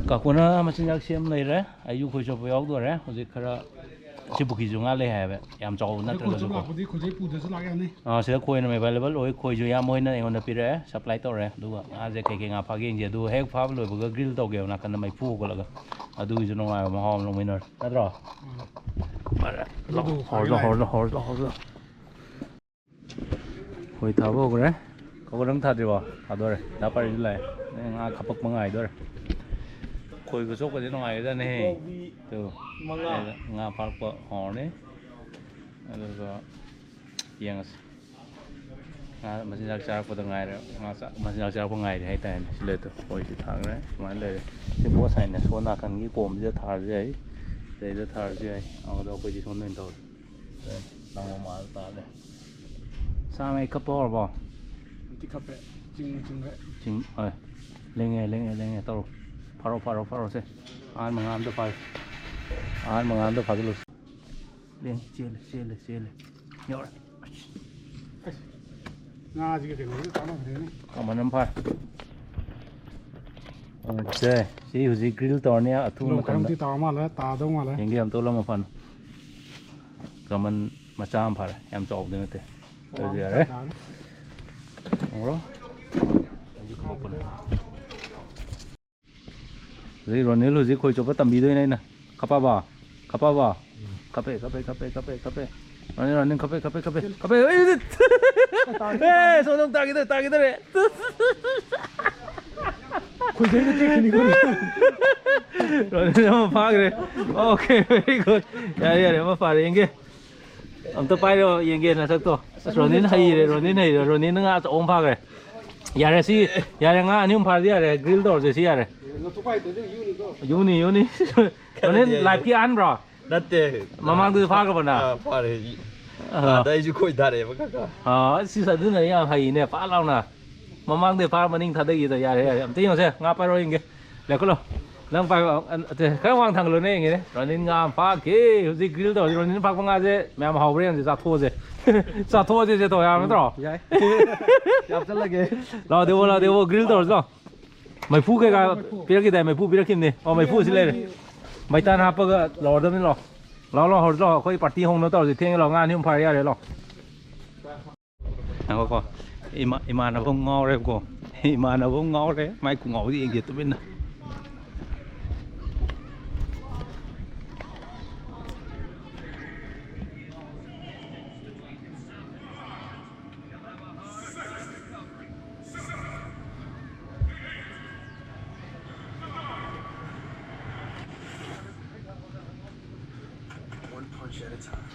ꯀꯥꯀꯨꯅ ꯃꯆꯤꯟꯖꯥꯛ ꯁꯦꯝ ꯂꯩꯔꯦ꯫ ꯑꯩꯁꯨ ꯈꯣꯏ ꯆꯣꯞꯄ ꯌꯥꯎꯗꯣꯔꯦ꯫ ꯍꯧꯖꯤꯛ ꯈꯔ ꯁꯤ ꯄꯨꯈ꯭ꯔꯤꯁꯨ ꯉꯥ ꯂꯩ ꯍꯥꯏꯌꯦꯕ, ꯌꯥꯝ ꯆꯥꯎꯕ ꯑꯗ ꯈꯣꯏ ꯆꯣꯞ ꯅꯠꯇ꯭ꯔꯒꯁꯨꯀꯣ꯫ ꯂꯥꯛꯄꯗꯤ ꯈꯣꯏꯆꯣꯞ ꯄꯨꯗ꯭ꯔꯁꯨ ꯂꯥꯛ ꯌꯥꯅꯤ꯫ ꯑꯥ, ꯁꯤꯗ ꯈꯣꯏ ꯑꯗꯨꯝ available ꯑꯣꯏ꯫ ꯈꯣꯏꯁꯨ ꯏꯌꯥꯝꯕ ꯍꯣꯏꯅ ꯑꯩꯉꯣꯟꯗ ꯄꯤꯔꯛꯑꯦ, supply ꯇꯧꯔꯦ꯫ ꯑꯗꯨꯒ ꯉꯥꯁꯦ ꯀꯩꯀꯩ ꯉꯥ ꯐꯥꯒꯦ ꯌꯦꯡꯁꯦ꯫ ꯑꯗꯨꯒ ꯍꯦꯛ ꯐꯥꯕ ꯂꯣꯏꯕꯒ grill ꯇꯧꯒꯦꯕ, ꯅꯥꯀꯟꯗ ꯃꯩꯐꯨ ꯍꯧꯒꯠꯂꯒ꯫ ꯑꯗꯨꯒꯤꯁꯨ ꯅꯨꯡꯉꯥꯏꯕ ꯃꯍꯥꯎ ꯑꯃ ꯂꯧꯃꯤꯟꯅꯔꯦ, ꯅꯠꯇ꯭ꯔꯣ? ꯎꯝ꯫ ꯐꯔꯦ, ꯑꯗꯨꯕꯨ ꯍꯧꯔꯁꯤ, ꯐꯥꯒꯦ ꯍꯧꯔꯁꯤ, ꯂꯥꯛꯑꯦ꯫ ꯍꯧꯔꯁꯤ, ꯍꯧꯔꯁꯤ꯫ ꯈꯣꯏ ꯊꯥꯕ ꯍꯧꯈ꯭ꯔꯦ꯫ ꯀꯥꯀꯨ ꯅꯪ ꯊꯥꯗ꯭ꯔꯤꯕꯣ? ꯊꯥꯗꯣꯔꯦ꯫ ꯗꯥ ꯄꯥꯔꯤꯁꯨ ꯂꯥꯛꯑꯦ꯫ ꯑꯩ ꯉꯥ ꯈꯞꯄꯛꯄ ꯉꯥꯏꯗꯣꯔꯦ꯫ ꯈꯣꯏ ꯈꯨꯆꯣꯞꯀꯁꯦ ꯅꯨꯡꯉꯥꯏꯒꯖꯥꯠꯅꯦꯍꯦ꯫ ꯄꯨꯛꯂꯥꯎꯕꯤ ꯇꯨ꯫ ꯃꯉꯥ꯫ ꯁꯤꯗ ꯉꯥ ꯐꯥꯔꯛꯄ ꯍꯧꯔꯅꯤ꯫ ꯑꯗꯨꯒ ꯌꯦꯡꯉꯁꯤ꯫ ꯉꯥ ꯃꯆꯤꯟꯖꯥꯛ ꯆꯥꯔꯛꯄꯗ ꯉꯥꯏꯔꯦ꯫ ꯉꯥ ꯆꯥ-, ꯃꯆꯤꯟꯖꯥꯛ ꯆꯥꯔꯛꯄ ꯉꯥꯏꯔꯤ ꯍꯥꯏꯇꯥꯔꯦꯅꯦ꯫ ꯁꯤ ꯂꯩꯇꯣ꯫ ꯈꯣꯏꯁꯤ ꯊꯥꯈ꯭ꯔꯦ꯫ ꯁꯨꯃꯥꯏꯅ ꯂꯩꯔꯦ꯫ ꯁꯤ both sideꯅꯦ꯫ ꯁꯣꯝ ꯅꯥꯀꯟꯒꯤ ꯀꯣꯝꯁꯤꯗ ꯊꯥꯔꯁꯨ ꯌꯥꯏ꯫ ꯁꯤꯗꯩꯗ ꯊꯥꯔꯁꯨ ꯌꯥꯏ꯫ ꯑꯗꯣ ꯑꯩꯈꯣꯏꯗꯤ ꯁꯣꯝꯗ ꯑꯣꯏꯅ ꯇꯧꯔꯦ꯫ ꯅꯪ ꯃꯃꯥꯗ ꯇꯥ ꯂꯩ꯫ ꯁꯥ ꯃꯩ ꯈꯞꯄ ꯍꯧꯔꯕꯣ? ꯍꯧꯖꯤꯛꯇꯤ ꯈꯞꯄꯦ꯫ ꯆꯤꯡ ꯆꯤꯡꯈ꯭ꯔꯦ꯫ ꯆꯤꯡ-, ꯍꯣꯏ꯫ ꯂꯦꯡꯉꯦ, ꯂꯦꯡꯉꯦ, ꯂꯦꯡꯉꯦ꯫ ꯇꯧꯔꯣ꯫ ꯐꯥꯔꯣ, ꯐꯥꯔꯣ, ꯐꯥꯔꯣꯁꯦ꯫ ꯑꯍꯥꯟꯕ ꯉꯥ ꯑꯝꯇ ꯐꯥꯔꯦ꯫ ꯑꯍꯥꯟꯕ ꯉꯥ ꯑꯝꯇ ꯐꯥꯖꯤꯜꯂꯨꯁꯤ꯫ ꯂꯦꯡ-, ꯆꯦꯜꯂꯦ, ꯆꯦꯜꯂꯦ, ꯆꯦꯜꯂꯦ꯫ ꯌꯧꯔꯦ꯫ ꯑꯁ꯫ ꯉꯥꯁꯤꯒ ꯀꯩꯅꯣꯁꯤꯒ ꯆꯥꯟꯅꯗ꯭ꯔꯦꯅꯦ꯫ ꯀꯃꯟ ꯑꯃ ꯐꯥꯔꯦ꯫ ꯑꯣꯀꯦ꯫ ꯁꯤ ꯍꯧꯖꯤꯛ grill ꯇꯧꯔꯅꯤ ꯑꯊꯨꯕ ꯂꯧ ꯃꯇꯝꯗ꯫ ꯈꯔꯝꯇꯤ ꯇꯥ ꯃꯥꯜꯂꯦ, ꯇꯥꯗꯧ ꯃꯥꯜꯂꯦ꯫ ꯌꯦꯡꯒꯦ ꯑꯝꯇ ꯂꯧ ꯃꯐꯝ꯫ ꯀꯃꯟ ꯃꯆꯥ ꯑꯃ ꯐꯥꯔꯦ, ꯌꯥꯝ ꯆꯥꯎꯕꯗꯤ ꯅꯠꯇꯦ꯫ ꯑꯗꯨꯗꯤ ꯌꯥꯔꯦ꯫ ꯇꯥꯔꯦ꯫ ꯈꯪꯕ꯭ꯔꯣ? ꯑꯩꯁꯨ ꯈꯪꯍꯧꯄꯅꯦ꯫ ꯍꯧꯖꯤꯛ ꯔꯣꯅꯦꯜ ꯍꯧꯖꯤꯛ ꯈꯣꯏ ꯆꯣꯞꯄ ꯇꯝꯕꯤꯗꯣꯏꯅꯦ ꯑꯩꯅ꯫ ꯈꯞꯄꯕꯣ? ꯈꯞꯄꯕꯣ? ꯎꯝ꯫ ꯈꯞꯄꯦ, ꯈꯞꯄꯦ, ꯈꯞꯄꯦ, ꯈꯞꯄꯦ, ꯈꯞꯄꯦ꯫ ꯔꯣꯅꯦꯜ, ꯔꯣꯅꯦꯜ, ꯈꯞꯄꯦ, ꯈꯞꯄꯦ, ꯈꯞꯄꯦ, ꯈꯞꯄꯦ꯫ ꯑꯩ, ꯇꯥꯔꯦ, ꯑꯦ, ꯇꯥꯔꯦ꯫ ꯁꯣꯝꯗ ꯑꯃꯨꯛ ꯇꯥꯈꯤꯗꯣꯔꯦ, ꯇꯥꯈꯤꯗꯣꯔꯦ꯫ ꯔꯣꯅꯤꯟ ꯑꯃ ꯐꯥꯈ꯭ꯔꯦ꯫ Okay, very good. ꯌꯥꯔꯦ, ꯌꯥꯔꯦ, ꯑꯃ ꯐꯥꯔꯦ, ꯌꯦꯡꯒꯦ꯫ ꯑꯝꯇ ꯄꯥꯏꯔꯣ, ꯌꯦꯡꯒꯦ ꯅꯁꯛꯇꯣ꯫ ꯑꯁ, ꯔꯣꯅꯤꯟ ꯍꯩꯔꯦ, ꯔꯣꯅꯤꯟ ꯍꯩꯔꯦ, ꯔꯣꯅꯤꯟꯅ ꯉꯥ ꯑꯆꯧꯕ ꯑꯃ ꯐꯥꯈ꯭ꯔꯦ꯫ ꯌꯥꯔꯦ, ꯁꯤ ꯌꯥꯔꯦ, ꯉꯥ ꯑꯅꯤ ꯑꯍꯨꯝ ꯐꯥꯔꯗꯤ ꯌꯥꯔꯦ, grill ꯇꯧꯔꯁꯦ, ꯁꯤ ꯌꯥꯔꯦ꯫ ꯌꯨꯅꯤ, ꯌꯨꯅꯤ꯫ ꯔꯣꯅꯤꯟ, live ꯀꯤ ꯑꯍꯥꯟꯕ꯭ꯔꯣ? ꯅꯠꯇꯦ꯫ ꯃꯃꯥꯡꯗꯁꯨ ꯐꯥꯈ꯭ꯔꯕ ꯅꯪ? ꯑꯥ, ꯐꯥꯔꯦ꯫ ꯑꯥ꯫ ꯑꯥꯗ ꯑꯩꯁꯨ ꯈꯣꯏ ꯊꯥꯔꯛꯑꯦꯕ ꯈꯔ ꯈꯔ꯫ ꯑꯥ, ꯑꯁ, ꯑꯗꯨꯅ ꯌꯥꯝ ꯍꯩꯅꯦ, ꯐꯥ ꯂꯥꯎꯅ꯫ ꯃꯃꯥꯡꯗꯩ ꯐꯥꯔ ꯃꯅꯤꯡ ꯊꯥꯗꯈꯤꯗ ꯌꯥꯔꯦ, ꯌꯥꯔꯦ꯫ ꯑꯝꯇ ꯌꯦꯡꯉꯨꯁꯦ, ꯉꯥ ꯄꯥꯏꯔꯣ ꯌꯦꯡꯒꯦ꯫ ꯂꯦꯞꯈꯠꯂꯣ꯫ ꯅꯪ ꯄꯥꯏꯕ, ꯑ, ꯑ, ꯈꯔ ꯋꯥꯡ ꯊꯥꯡꯒꯠꯂꯣꯅꯦ ꯌꯦꯡꯒꯦꯅꯦ꯫ ꯔꯣꯅꯤꯟ ꯉꯥ ꯑꯃ ꯐꯥꯈꯤ꯫ ꯍꯧꯖꯤꯛ grill ꯇꯧꯔꯁꯤ꯫ ꯔꯣꯅꯤꯟ ꯐꯥꯛꯄ ꯉꯥꯁꯦ ꯃꯌꯥꯝ ꯍꯥꯎꯕ꯭ꯔꯥ ꯌꯦꯡꯁꯤ, ꯆꯥꯊꯣꯛꯑꯁꯦ꯫ ꯆꯥꯊꯣꯛꯑꯁꯦ, ꯁꯦ ꯇꯧ ꯌꯥꯔꯕ ꯅꯠꯇ꯭ꯔꯣ? ꯌꯥꯏ꯫ ꯌꯥꯝ ꯆꯠꯂꯒꯦ꯫ ꯂꯥꯛꯑꯣ, ꯗꯦꯕꯣ, ꯂꯥꯛꯑꯣ, ꯗꯦꯕꯣ, grill ꯇꯧꯔꯁꯤ ꯂꯥꯛꯑꯣ꯫ ꯃꯩꯐꯨ ꯀꯩꯀꯥ ꯄꯤꯔꯛꯈꯤꯗꯥꯏ? ꯃꯩꯐꯨ ꯄꯤꯔꯛꯈꯤꯕꯅꯦ꯫ ꯑꯣ, ꯃꯩꯐꯨ ꯑꯁꯤ ꯂꯩꯔꯦ꯫ ꯃꯩꯇꯥꯟ ꯍꯥꯞꯄꯒ ꯂꯧꯔꯗꯕꯅꯤ꯫ ꯂꯥꯛꯑꯣ, ꯂꯥꯛꯑꯣ, ꯂꯥꯛꯑꯣ, ꯍꯧꯔꯁꯤ ꯂꯥꯛꯑꯣ꯫ ꯑꯩꯈꯣꯏ party ꯍꯧꯅ ꯇꯧꯔꯁꯤ꯫ ꯊꯦꯡꯉꯦ, ꯂꯥꯛꯑꯣ꯫ ꯉꯥ ꯑꯅꯤ ꯑꯍꯨꯝ ꯐꯥꯔ ꯌꯥꯔꯦ, ꯂꯥꯛꯑꯣ꯫ ꯉꯥꯏꯈꯣꯀꯣ꯫ ꯏꯃꯥ-, ꯏꯃꯥꯟꯅꯕ ꯑꯃ ꯉꯥꯎꯔꯦꯕꯀꯣ꯫ ꯏꯃꯥꯟꯅꯕ ꯑꯃ ꯉꯥꯎꯔꯦ꯫ ꯃꯥꯏ ꯈꯨꯉꯥꯎꯗꯣ ꯌꯦꯡꯒꯦ ꯇꯨꯃꯤꯟꯅ꯫ One punch at a time.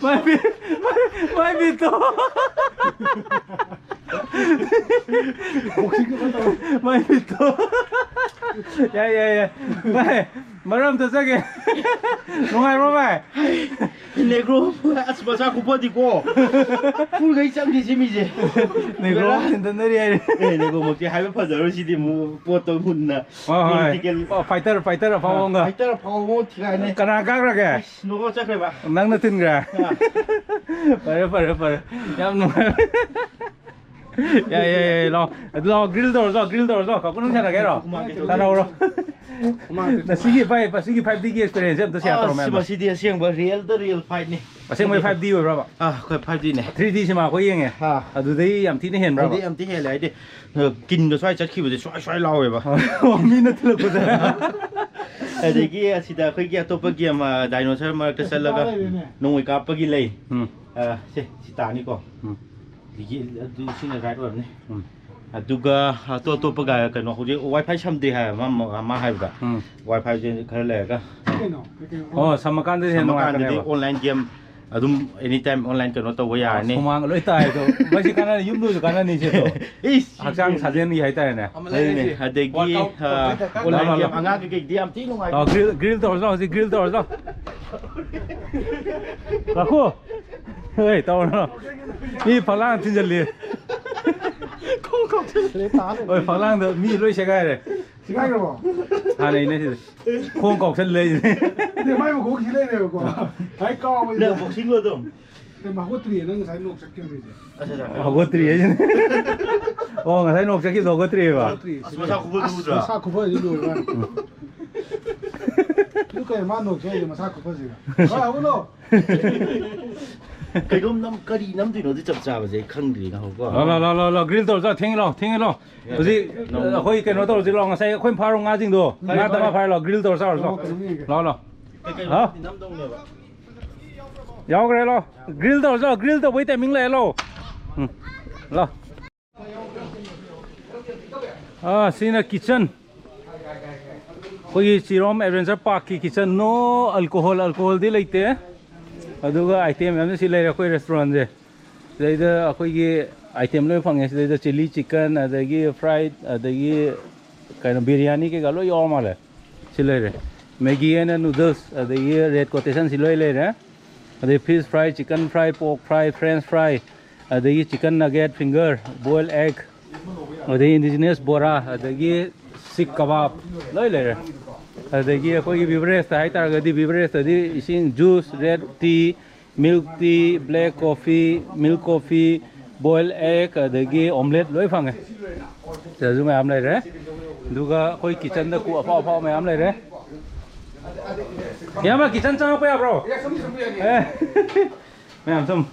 ꯃꯥꯏ ꯃꯤꯠ-, ꯃꯥꯏ, ꯃꯥꯏ ꯃꯤꯠꯇꯣ꯫ ꯃꯥꯏ ꯃꯤꯠꯇꯣ꯫ ꯌꯥꯏ, ꯌꯥꯏ, ꯌꯥꯏ꯫ ꯚꯥꯏ, ꯃꯔꯛ ꯑꯝꯇ ꯆꯠꯒꯦ꯫ ꯅꯨꯡꯉꯥꯏꯕ꯭ꯔꯣ, ꯚꯥꯏ? ꯅꯦꯒ꯭ꯔꯣ, ꯑꯁ, ꯃꯁꯥ ꯈꯨꯐꯗꯤꯀꯣ꯫ ꯐꯨꯜꯈꯩ ꯆꯪꯗꯦ ꯁꯤ ꯃꯤꯁꯦ꯫ ꯅꯦꯒ꯭ꯔꯣ ꯊꯤꯟꯗꯠꯅꯔꯤ ꯍꯥꯏꯔꯦ꯫ ꯑꯦ, ꯅꯦꯒ꯭ꯔꯣꯃꯛꯇꯤ ꯍꯥꯏꯕ ꯐꯖꯔꯣꯏ ꯁꯤꯗꯤ, ꯑꯃꯨꯛ ꯄꯣꯠꯇꯣ ꯃꯨꯟꯅ ꯍꯣꯏ, ꯍꯣꯏ꯫ ꯄꯣꯂꯤꯇꯤꯀꯦꯜ꯫ ꯑꯣ, ꯐꯥꯏꯇꯔ, ꯐꯥꯏꯇꯔ ꯑꯐꯥꯎꯕ ꯑꯃꯒ꯫ ꯐꯥꯏꯇꯔ ꯑꯐꯥꯎꯕ ꯑꯃ ꯊꯤꯒꯥꯏꯅꯦ꯫ ꯀꯅꯥ ꯀꯥꯈ꯭ꯔꯒꯦ? ꯑꯁ, ꯅꯣꯛꯑ ꯆꯠꯈ꯭ꯔꯦꯕ꯫ ꯅꯪꯅ ꯊꯤꯟꯈ꯭ꯔꯦ? ꯑꯥ꯫ ꯐꯔꯦ, ꯐꯔꯦ, ꯐꯔꯦ꯫ ꯌꯥꯝ ꯅꯨꯡꯉꯥꯏ꯫ ꯌꯥꯏ, ꯌꯥꯏ, ꯌꯥꯏ, ꯂꯥꯛꯑꯣ꯫ ꯑꯗꯨ ꯂꯥꯛꯑꯣ, ꯒ꯭ꯔꯤꯜ ꯇꯧꯔꯁꯤ ꯂꯥꯛꯑꯣ, ꯒ꯭ꯔꯤꯜ ꯇꯧꯔꯁꯤ ꯂꯥꯛꯑꯣ꯫ ꯀꯥꯀꯨ, ꯅꯪ ꯁꯥꯟꯅꯒꯦ ꯍꯥꯏꯔꯣ? ꯁꯥꯟꯅꯍꯧꯔꯣ꯫ ꯉꯁꯤꯒꯤ ꯚꯥꯏ, ꯉꯁꯤꯒꯤ ꯐꯥꯏꯚ ꯗꯤꯒꯤ ꯑꯦꯛꯁꯄꯤꯔꯤꯌꯦꯟꯁꯁꯦ ꯑꯝꯇ ꯁꯤꯌꯥꯔ ꯇꯧꯔꯣ, ꯑꯁ, ꯃꯌꯥꯝꯗ꯫ ꯃꯁꯤꯗꯤ ꯑꯁꯦꯡꯕ ꯔꯤꯌꯦꯜꯗ ꯔꯤꯌꯦꯜ ꯐꯥꯏꯠꯅꯤ꯫ ꯑꯁꯦꯡꯕꯩ ꯐꯥꯏꯚ ꯗꯤ ꯑꯣꯏꯕ꯭ꯔꯕ? ꯑꯥ, ꯑꯩꯈꯣꯏ ꯐꯥꯏꯚ ꯗꯤꯅꯦ꯫ ꯊ꯭ꯔꯤ ꯗꯤ ꯁꯤꯃꯥ ꯑꯩꯈꯣꯏ ꯌꯦꯡꯉꯦ꯫ ꯑꯥ꯫ ꯑꯗꯨꯗꯩ ꯌꯥꯝ ꯊꯤꯅ ꯍꯦꯟꯕ꯭ꯔꯕ? ꯑꯗꯨꯗꯩ ꯌꯥꯝ ꯊꯤ ꯍꯦꯜꯂꯦ, ꯍꯥꯏꯗꯤ, ꯑ, ꯀꯤꯟꯒ ꯁ꯭ꯋꯥꯏ ꯆꯠꯈꯤꯕꯁꯦ ꯁ꯭ꯋꯥꯏ ꯁ꯭ꯋꯥꯏ ꯂꯥꯎꯋꯦꯕ꯫ ꯑꯣ, ꯃꯤꯅ ꯊꯤꯜꯂꯛꯄꯗ꯫ ꯑꯗꯒꯤ ꯑꯁꯤꯗ ꯑꯩꯈꯣꯏꯒꯤ ꯑꯇꯣꯞꯄ ꯒꯦꯝ, ꯑ, ꯗꯥꯏꯅꯣꯁꯔ ꯃꯔꯛꯇ ꯆꯠꯂꯒ ꯅꯣꯡꯃꯩ ꯀꯥꯞꯄꯒꯤ ꯂꯩ꯫ ꯎꯝ꯫ ꯑ, ꯁꯦ, ꯁꯤ ꯇꯥꯅꯤꯀꯣ꯫ ꯎꯝ꯫ ꯑꯗꯒꯤ ꯑꯗꯨ ꯁꯤꯅ ꯔꯥꯏꯠ ꯑꯣꯏꯔꯝꯅꯤ꯫ ꯎꯝ꯫ ꯑꯗꯨꯒ ꯑꯇꯣꯞ ꯑꯇꯣꯞꯄꯒ ꯀꯩꯅꯣ ꯍꯧꯖꯤꯛ ꯋꯥꯏ ꯐꯥꯏ ꯁꯝꯗꯦ ꯍꯥꯏꯕ ꯃꯥ, ꯃꯥ ꯍꯥꯏꯕꯗ꯫ ꯎꯝ꯫ ꯋꯥꯏ ꯐꯥꯏꯁꯦ ꯈꯔ ꯂꯩꯔꯒ꯫ ꯀꯩꯅꯣ? ꯀꯩ ꯀꯩꯅꯣ? ꯑꯣ, ꯁꯝꯃꯀꯥꯟꯗꯗꯤ ꯍꯦꯟꯅ ꯁꯝꯃꯀꯥꯟꯗꯗꯤ ꯅꯨꯡꯉꯥꯏꯔꯛꯀꯅꯦꯕ꯫ ꯑꯣꯟꯂꯥꯏꯟ ꯒꯦꯝ ꯑꯗꯨꯝ ꯑꯦꯅꯤ ꯇꯥꯏꯝ ꯑꯣꯟꯂꯥꯏꯟ ꯀꯩꯅꯣ ꯇꯧꯕ ꯌꯥꯔꯅꯤ꯫ ꯁꯨꯃꯥꯡ ꯂꯣꯏ ꯇꯥꯏ ꯑꯗꯣ꯫ ꯃꯁꯤ ꯀꯥꯟꯅꯅꯤ, ꯌꯨꯝꯗ ꯑꯣꯏꯁꯨ ꯀꯥꯟꯅꯅꯤ ꯁꯦ ꯑꯗꯣ꯫ ꯏꯁ! ꯍꯛꯆꯥꯡ ꯁꯥꯖꯦꯜꯒꯤ ꯍꯥꯏꯇꯥꯔꯦꯅꯦ꯫ ꯑꯃ ꯂꯩꯔꯦ꯫ ꯑꯗꯨꯅꯦ꯫ ꯑꯗꯒꯤ, workout ꯑ, ꯇꯧꯕꯩ ꯗꯔꯀꯥꯔ ꯑꯣꯟꯂꯥꯏꯟ ꯇꯥꯗꯦ꯫ ꯒꯦꯝ ꯑꯉꯥꯡ ꯀꯩꯀꯩꯗꯤ ꯌꯥꯝ ꯊꯤ ꯅꯨꯡꯉꯥꯏ꯫ ꯑ, ꯒ꯭ꯔꯤꯜ, ꯒ꯭ꯔꯤꯜ ꯇꯧꯔꯁꯤ ꯂꯥꯎ, ꯍꯧꯖꯤꯛ ꯒ꯭ꯔꯤꯜ ꯇꯧꯔꯁꯤ ꯂꯥꯎ꯫ ꯉꯥꯏꯈꯣ꯫ ꯍꯣꯏ, ꯇꯧꯔꯣ꯫ ꯃꯤ ꯐꯛꯂꯥꯡ ꯊꯤꯟꯖꯜꯂꯤ꯫ ꯈꯣꯡ ꯀꯥꯎꯁꯜꯂꯦ, ꯇꯥ ꯂꯩꯔꯦ꯫ ꯍꯣꯏ, ꯐꯛꯂꯥꯡꯗ ꯃꯤ ꯂꯣꯏ ꯁꯦꯒꯥꯏꯔꯦ꯫ ꯁꯦꯒꯥꯏꯈ꯭ꯔꯕꯣ? ꯍꯥꯟꯅꯩꯅꯦ ꯁꯤꯗ꯫ ꯈꯣꯡ ꯀꯥꯎꯁꯜꯂꯦ ꯑꯩꯁꯦ꯫ ꯅꯠꯇꯦ, ꯃꯥꯏ ꯃꯈꯣꯡ ꯁꯤ ꯂꯩꯔꯦꯕꯀꯣ꯫ ꯍꯥꯏ ꯀꯥꯎꯕꯅꯤꯗ꯫ ꯅꯪ ꯕꯣꯛꯁꯤꯡꯂꯣ ꯑꯗꯨꯝ? ꯅꯠꯇꯦ, ꯃꯥ ꯍꯧꯒꯠꯇ꯭ꯔꯤꯌꯦ, ꯅꯪ ꯉꯁꯥꯏ ꯅꯣꯛ ꯆꯠꯈꯤꯕ ꯃꯤꯁꯦ꯫ ꯑꯠꯆꯥ, ꯑꯠꯆꯥ꯫ ꯍꯧꯒꯠꯇ꯭ꯔꯤꯌꯦ ꯁꯤꯅꯦ꯫ ꯑꯣ, ꯉꯁꯥꯏ ꯅꯣꯛ ꯆꯠꯈꯤꯕꯗꯣ ꯍꯧꯒꯠꯇ꯭ꯔꯤꯑꯕ? ꯍꯧꯒꯠꯇ꯭ꯔꯤꯌꯦ꯫ ꯑꯁ, ꯃꯁꯥ ꯈꯨꯐꯗꯨ ꯑꯁ, ꯎꯗ꯭ꯔꯥ? ꯃꯁꯥ ꯈꯨꯐꯁꯤ ꯂꯣꯏꯔꯦ ꯃꯥꯅ꯫ ꯑꯗꯨ ꯀꯩ ꯃꯥ ꯅꯣꯛ ꯆꯠꯂꯤꯁꯦ ꯃꯁꯥ ꯈꯨꯐꯁꯤꯒ꯫ ꯍꯣꯏ, ꯍꯧꯒꯠꯂꯣ꯫ ꯀꯩꯅꯣꯝ ꯅꯝ-, ꯀꯔꯤ ꯅꯝꯗꯣꯏꯅꯣꯗꯤ ꯆꯞ ꯆꯥꯕꯁꯦ ꯑꯩ ꯈꯪꯗ꯭ꯔꯤ, ꯉꯥꯏꯈꯣꯀꯣ꯫ ꯂꯥꯎ, ꯂꯥꯎ, ꯂꯥꯎ, ꯂꯥꯎ, ꯂꯥꯎ, ꯒ꯭ꯔꯤꯜ ꯇꯧꯔ ꯆꯥꯎ, ꯊꯦꯡꯉꯦ ꯂꯥꯎ, ꯊꯦꯡꯉꯦ ꯂꯥꯎ꯫ ꯍꯧꯖꯤꯛ, ꯅꯣꯡ ꯑꯩꯈꯣꯏ ꯀꯩꯅꯣ ꯇꯧꯔꯁꯤ ꯂꯥꯎ, ꯉꯁꯥꯏ ꯑꯩꯈꯣꯏ ꯐꯥꯔꯣ ꯉꯥꯁꯤꯡꯗꯣ, ꯐꯔꯦ, ꯉꯥ ꯇꯃꯥ ꯐꯔꯦ꯫ ꯐꯥꯔ ꯂꯥꯎ, ꯒ꯭ꯔꯤꯜ ꯇꯧꯔ ꯆꯥꯔꯨꯁꯤ ꯂꯥꯎ꯫ ꯀꯩꯅꯣ ꯌꯦꯡꯒꯦ꯫ ꯂꯥꯎ, ꯂꯥꯎ꯫ ꯀꯩ ꯀꯩꯅꯣ ꯍꯥ? ꯅꯝꯗꯧꯅꯦꯕ꯫ ꯌꯥꯎꯈ꯭ꯔꯦ ꯂꯥꯎ, ꯒ꯭ꯔꯤꯜ ꯇꯧꯔꯁꯤ ꯂꯥꯎ, ꯒ꯭ꯔꯤꯜ ꯇꯧꯕꯩ ꯇꯥꯏꯃꯤꯡ ꯂꯥꯛꯑꯦ ꯂꯥꯎ꯫ ꯎꯝ, ꯂꯥꯎ꯫ ꯑꯥ, ꯁꯤꯅ ꯀꯤꯠꯆꯟ꯫ ꯑꯩꯈꯣꯏꯒꯤ ꯆꯤꯔꯣꯝ ꯑꯦꯗꯚꯦꯟꯆꯔ ꯄꯥꯔꯛꯀꯤ ꯀꯤꯠꯆꯟ꯫ No alcohol, ꯑꯜꯀꯣꯍꯣꯜꯗꯤ ꯂꯩꯇꯦ꯫ ꯑꯗꯨꯒ ꯑꯥꯏꯇꯦꯝ ꯃꯌꯥꯝꯁꯦ ꯁꯤ ꯂꯩꯔꯦ ꯑꯩꯈꯣꯏ ꯔꯦꯁꯇꯨꯔꯦꯟꯁꯦ꯫ ꯁꯤꯗꯩꯗ ꯑꯩꯈꯣꯏꯒꯤ ꯑꯥꯏꯇꯦꯝ ꯂꯣꯏ ꯐꯪꯉꯦ꯫ ꯁꯤꯗꯩꯗ ꯆꯤꯂꯤ ꯆꯤꯛꯀꯟ, ꯑꯗꯒꯤ ꯐ꯭ꯔꯥꯏꯠ, ꯑꯗꯒꯤ ꯀꯩꯅꯣ, ꯕꯤꯔꯌꯥꯅꯤ ꯀꯩꯀꯥ ꯂꯣꯏ ꯌꯥꯎꯔ ꯃꯥꯜꯂꯦ꯫ ꯁꯤ ꯂꯩꯔꯦ, Maggi and noodles, ꯑꯗꯒꯤ red quotation ꯁꯤ ꯂꯣꯏ ꯂꯩꯔꯦ꯫ ꯑꯗꯩ fish fry, chicken fry, pork fry, French fry, ꯑꯗꯒꯤ chicken nugget, finger, boiled egg, ꯑꯗꯒꯤ indigenous ꯕꯣꯔꯥ, ꯑꯗꯒꯤ ꯁꯤꯛ ꯀꯕꯥꯕ ꯂꯣꯏ ꯂꯩꯔꯦ꯫ ꯑꯗꯒꯤ ꯑꯩꯈꯣꯏꯒꯤ ꯕꯤꯕꯔꯦꯖꯇ ꯍꯥꯏꯇꯥꯔꯒꯗꯤ, ꯕꯤꯕꯔꯦꯖꯇꯗꯤ ꯏꯁꯤꯡ, juice, red tea, milk tea, black coffee, milk coffee, boiled egg, ꯑꯗꯒꯤ omelette ꯂꯣꯏ ꯐꯪꯉꯦ꯫ ꯁꯤꯗꯁꯨ ꯃꯌꯥꯝ ꯂꯩꯔꯦ꯫ ꯑꯗꯨꯒ ꯑꯩꯈꯣꯏ kitchenꯗ ꯀꯨ ꯑꯐꯥꯎ ꯑꯐꯥꯎ ꯃꯌꯥꯝ ꯂꯩꯔꯦ꯫ ꯏꯌꯥꯝꯕ, kitchen ꯆꯪꯉꯛꯄ ꯌꯥꯕ꯭ꯔꯣ? ꯑꯦ, ꯃꯌꯥꯝ ꯁꯨꯝ,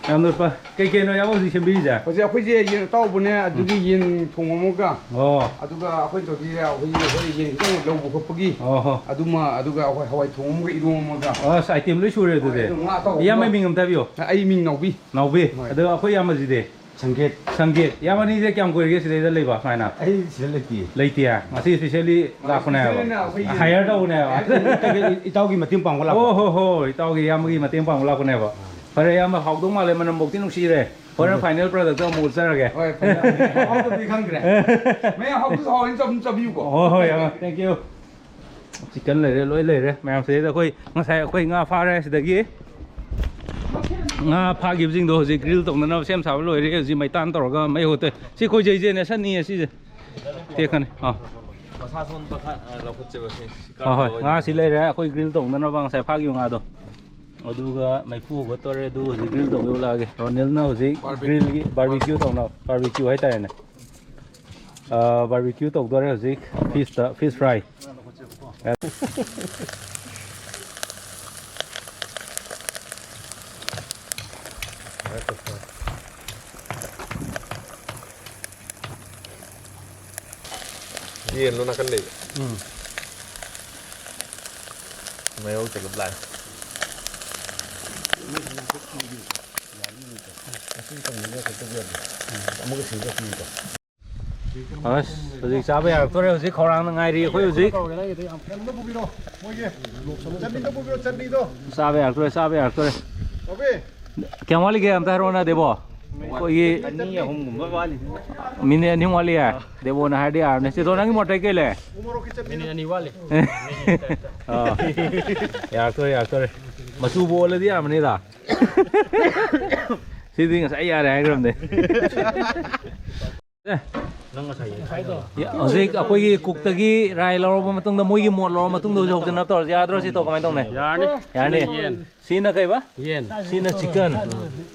ꯃꯌꯥꯝ ꯂꯨꯄꯥ ꯀꯩ ꯀꯩꯅꯣ ꯏꯌꯥꯝꯕ ꯍꯧꯖꯤꯛ ꯁꯦꯝꯕꯤꯔꯤꯁꯦ? ꯍꯧꯖꯤꯛ ꯑꯩꯈꯣꯏꯁꯦ ꯌꯦꯟ ꯑꯇꯥꯎꯕꯅꯦ, ꯑꯗꯨꯒꯤ ꯌꯦꯟ ꯊꯣꯡ ꯑꯃꯒ, ꯑꯣ꯫ ꯑꯗꯨꯒ ꯑꯩꯈꯣꯏ ꯇꯧꯗꯣꯏꯁꯦ ꯑꯩꯈꯣꯏꯒꯤ, ꯑꯩꯈꯣꯏ ꯌꯦꯟ ꯈꯤꯇꯪ ꯂꯧꯕ ꯈꯣꯠꯄꯒꯤ ꯑꯣ ꯍꯣ꯫ ꯑꯗꯨꯃ, ꯑꯗꯨꯒ ꯑꯩꯈꯣꯏ ꯍꯋꯥꯏ ꯊꯣꯡ ꯑꯃꯒ, ꯏꯔꯣꯝ ꯑꯃꯒ꯫ ꯑꯁ, item ꯂꯣꯏ ꯁꯨꯔꯦ ꯑꯗꯨꯗꯤ꯫ ꯑꯗꯨ ꯉꯥ ꯑꯇꯥꯎꯕ ꯏꯌꯥꯝꯕꯩ ꯑꯃ꯫ ꯃꯤꯡ ꯑꯝꯇ ꯍꯥꯏꯕꯤꯌꯣ꯫ ꯑꯩ ꯃꯤꯡ ꯅꯥꯎꯕꯤ꯫ ꯅꯥꯎꯕꯤ꯫ ꯍꯣꯏ꯫ ꯑꯗꯣ ꯑꯩꯈꯣꯏ ꯏꯌꯥꯝꯕꯁꯤꯗꯤ? ꯁꯪꯒꯦꯠ꯫ ꯁꯪꯒꯦꯠ꯫ ꯏꯌꯥꯝꯕ ꯑꯅꯤꯁꯦ ꯀꯌꯥꯝ ꯀꯨꯏꯔꯒꯦ ꯁꯤꯗꯩꯗ ꯂꯩꯕ ꯁꯨꯃꯥꯏꯅ? ꯑꯩ ꯁꯤꯗ ꯂꯩꯇꯦ꯫ ꯂꯩꯇꯦ꯫ ꯉꯁꯤ specially ꯂꯥꯛꯄꯅꯦꯕ꯫ Specially ꯑꯩꯈꯣꯏꯒꯤ hire ꯇꯧꯕꯅꯦꯕ꯫ ꯏꯇꯥꯎꯒꯤ ꯃꯇꯦꯡ ꯄꯥꯡꯕ ꯂꯥꯛꯄ꯫ ꯑꯣ ꯍꯣ ꯍꯣ, ꯏꯇꯥꯎꯒꯤ ꯏꯌꯥꯝꯕꯒꯤ ꯃꯇꯦꯡ ꯄꯥꯡꯕ ꯂꯥꯛꯄꯅꯦꯕ꯫ ꯐꯔꯦ ꯏꯌꯥꯝꯕ, ꯍꯥꯎꯗꯧ ꯃꯥꯜꯂꯦ, ꯃꯅꯝꯐꯧꯗꯤ ꯅꯨꯡꯁꯤꯔꯦ꯫ ꯍꯣꯔꯦꯟ ꯎꯝ꯫ Final product ꯑꯃꯨꯛ ꯎꯠꯆꯔꯒꯦ꯫ ꯍꯣꯏ, final꯫ ꯍꯥꯎꯗꯕꯗꯤ ꯈꯪꯗ꯭ꯔꯦ꯫ ꯃꯌꯥꯝ ꯍꯥꯎꯗꯁꯨ ꯍꯥꯎꯋꯦꯅ ꯆꯥꯕꯤꯌꯨꯀꯣ꯫ ꯍꯣꯏ ꯍꯣꯏ ꯏꯌꯥꯝꯕ, thank you꯫ Chicken ꯂꯩꯔꯦ, ꯂꯣꯏ ꯂꯩꯔꯦ ꯃꯌꯥꯝ꯫ ꯁꯤꯗꯩꯗ ꯑꯩꯈꯣꯏ ꯉꯁꯥꯏ ꯑꯩꯈꯣꯏ ꯉꯥ ꯐꯥꯔꯦ ꯁꯤꯗꯒꯤ꯫ ꯉꯥ ꯐꯥꯈꯤꯕꯁꯤꯡꯗꯣ ꯍꯧꯖꯤꯛ grill ꯇꯧꯅꯅꯕ ꯁꯦꯝ ꯁꯥꯕ ꯂꯣꯏꯔꯦ꯫ ꯍꯧꯖꯤꯛ ꯃꯩꯇꯥꯟ ꯇꯧꯔꯒ ꯃꯩ ꯍꯧꯠꯇꯣꯏ꯫ ꯁꯤ ꯈꯣꯏꯖꯩꯁꯦ ꯅꯦꯁꯟꯅꯤꯌꯦ ꯁꯤꯁꯦ꯫ ꯇꯦꯛꯈ꯭ꯔꯅꯤ꯫ ꯑꯥ꯫ ꯃꯁꯥ ꯁꯣꯟꯕ ꯈꯔ, ꯑ, ꯂꯧꯈꯠꯁꯦꯕ ꯁꯤ꯫ ꯍꯣꯏ ꯍꯣꯏ꯫ ꯉꯥ ꯁꯤ ꯂꯩꯔꯦ ꯑꯩꯈꯣꯏ grill ꯇꯧꯅꯅꯕ ꯉꯁꯥꯏ ꯐꯥꯈꯤꯕ ꯉꯥꯗꯣ꯫ ꯑꯗꯨꯒ ꯃꯩꯐꯨ ꯍꯧꯒꯠꯇꯧꯔꯦ꯫ ꯑꯗꯨ ꯍꯧꯖꯤꯛ grill ꯇꯧꯕ ꯎꯠꯂꯛꯑꯒꯦ꯫ ꯔꯣꯅꯦꯜꯅ ꯍꯧꯖꯤꯛ grillꯒꯤ barbecue ꯇꯧꯅꯕ, barbecue ꯍꯥꯏꯇꯥꯔꯦꯅꯦ꯫ ꯑ, barbecue ꯇꯧꯗꯣꯔꯦ ꯍꯧꯖꯤꯛ꯫ Fishꯇ, fish fry꯫ ꯌꯦꯟꯂꯣ ꯅꯥꯀꯟ ꯂꯩꯕ? ꯎꯝ꯫ ꯃꯩꯔꯧ ꯆꯒꯞ ꯂꯥꯛꯑꯦ꯫ ꯑꯁ, ꯍꯧꯖꯤꯛ ꯆꯥꯕ ꯌꯥꯔꯛꯇꯣꯔꯦ꯫ ꯍꯧꯖꯤꯛ ꯈꯧꯔꯥꯡꯅ ꯉꯥꯏꯔꯤ ꯑꯩꯈꯣꯏ ꯍꯧꯖꯤꯛ꯫ ꯇꯧꯔꯒꯦ, ꯅꯪꯒꯤꯗꯣ ꯌꯥꯝ ꯀꯩꯅꯣꯗ ꯄꯨꯕꯤꯔꯣ, ꯃꯣꯏꯒꯤ ꯆꯠꯅꯤꯗꯣ ꯄꯨꯕꯤꯔꯣ, ꯆꯠꯅꯤꯗꯣ꯫ ꯆꯥꯕ ꯌꯥꯔꯛꯇꯣꯔꯦ, ꯆꯥꯕ ꯌꯥꯔꯛꯇꯣꯔꯦ꯫ ꯇꯧꯕꯤ꯫ ꯀꯌꯥꯝ ꯋꯥꯠꯂꯤꯒꯦ ꯑꯝꯇ ꯍꯥꯏꯔꯛꯑꯣꯅ, ꯗꯦꯕꯣ꯫ ꯑꯩꯈꯣꯏꯒꯤ ꯑꯅꯤ ꯑꯍꯨꯝꯒꯨꯝꯕ ꯋꯥꯠꯂꯤ꯫ ꯃꯤꯅꯤꯠ ꯑꯅꯤ ꯑꯍꯨꯝ ꯋꯥꯠꯂꯤ ꯍꯥꯏ꯫ ꯗꯦꯕꯣꯅ ꯍꯥꯏꯔꯗꯤ ꯌꯥꯔꯕꯅꯦ꯫ ꯆꯦꯗꯣ, ꯅꯪꯒꯤ ꯃꯣꯠꯇ ꯀꯩ ꯂꯩ? ꯃꯤꯅꯤꯠ ꯑꯅꯤ ꯋꯥꯠꯂꯤ꯫ ꯑꯥ꯫ ꯌꯥꯔꯛꯇꯣꯔꯦ, ꯌꯥꯔꯛꯇꯣꯔꯦ꯫ ꯃꯆꯨꯕꯨ ꯑꯣꯜꯂꯗꯤ ꯌꯥꯔꯝꯃꯅꯤꯗ꯫ ꯁꯤꯗꯤ ꯉꯁꯥꯏ ꯌꯥꯔꯦ ꯍꯥꯏꯈ꯭ꯔꯕꯅꯦ꯫ ꯑꯦ꯫ ꯅꯪ ꯉꯁꯥꯏ ꯌꯦꯡꯈꯥꯏꯗꯣ꯫ ꯌꯥ, ꯍꯧꯖꯤꯛ ꯑꯩꯈꯣꯏꯒꯤ ꯀꯨꯛꯇꯒꯤ ꯔꯥꯏ ꯂꯧꯔꯕ ꯃꯇꯨꯡꯗ, ꯃꯣꯏꯒꯤ ꯃꯣꯠ ꯂꯧꯔꯕ ꯃꯇꯨꯡꯗ ꯍꯧꯖꯤꯛ ꯍꯧꯖꯤꯛ ꯇꯧꯔꯁꯤ꯫ ꯌꯥꯗ꯭ꯔꯣ ꯁꯤ? ꯇꯧ, ꯀꯃꯥꯏꯅ ꯇꯧꯅꯤ? ꯌꯥꯔꯅꯤ꯫ ꯌꯥꯔꯅꯤ꯫ ꯌꯦꯟ꯫ ꯁꯤꯅ ꯀꯩꯕ? ꯌꯦꯟ꯫ ꯁꯤꯅ chicken꯫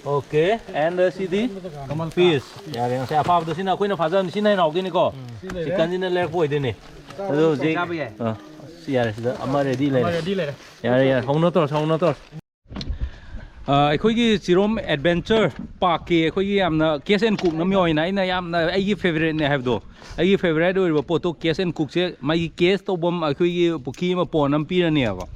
Okay, and, uh, CD? Fish꯫ ꯌꯥꯔꯦ, ꯉꯁꯥꯏ ꯑꯐꯥꯕꯗꯣ ꯁꯤꯅ ꯑꯩꯈꯣꯏꯅ ꯐꯥꯖꯕꯅꯤ, ꯁꯤꯅ ꯍꯦꯟꯅ ꯍꯥꯎꯗꯣꯏꯅꯤꯀꯣ꯫ Chickenꯁꯤꯅ ꯂꯩꯔꯛꯄ ꯑꯣꯏꯗꯣꯏꯅꯤ꯫ ꯑꯗꯣ ꯍꯧꯖꯤꯛ, ꯆꯥꯕ ꯌꯥꯏ꯫ ꯑꯥ, ꯁꯤ ꯌꯥꯔꯦ, ꯁꯤꯗ ꯑꯃ ready ꯂꯩꯔꯦ꯫ ꯑꯃ ready ꯂꯩꯔꯦ꯫ ꯌꯥꯔꯦ, ꯌꯥꯔꯦ, ꯍꯧꯅ ꯇꯧꯔꯁꯤ, ꯍꯧꯅ ꯇꯧꯔꯁꯤ꯫ ꯑꯥ, ꯑꯩꯈꯣꯏꯒꯤ ꯆꯤꯔꯣꯝ Adventure Parkꯀꯤ ꯑꯩꯈꯣꯏꯒꯤ ꯌꯥꯝꯅ Catch and Cook ꯑꯃ ꯑꯣꯏꯅ ꯑꯩꯅ ꯌꯥꯝꯅ ꯑꯩꯒꯤ favouriteꯅꯦ ꯍꯥꯏꯕꯗꯣ, ꯑꯩꯒꯤ favourite ꯑꯣꯏꯔꯤꯕ ꯄꯣꯠꯇꯣ Catch and Cookꯁꯦ, ꯃꯥꯒꯤ catch ꯇꯧꯐꯝ ꯑꯩꯈꯣꯏꯒꯤ ꯄꯨꯈ꯭ꯔꯤ ꯑꯃ, pond ꯑꯃ ꯄꯤꯔꯅꯦꯕ꯫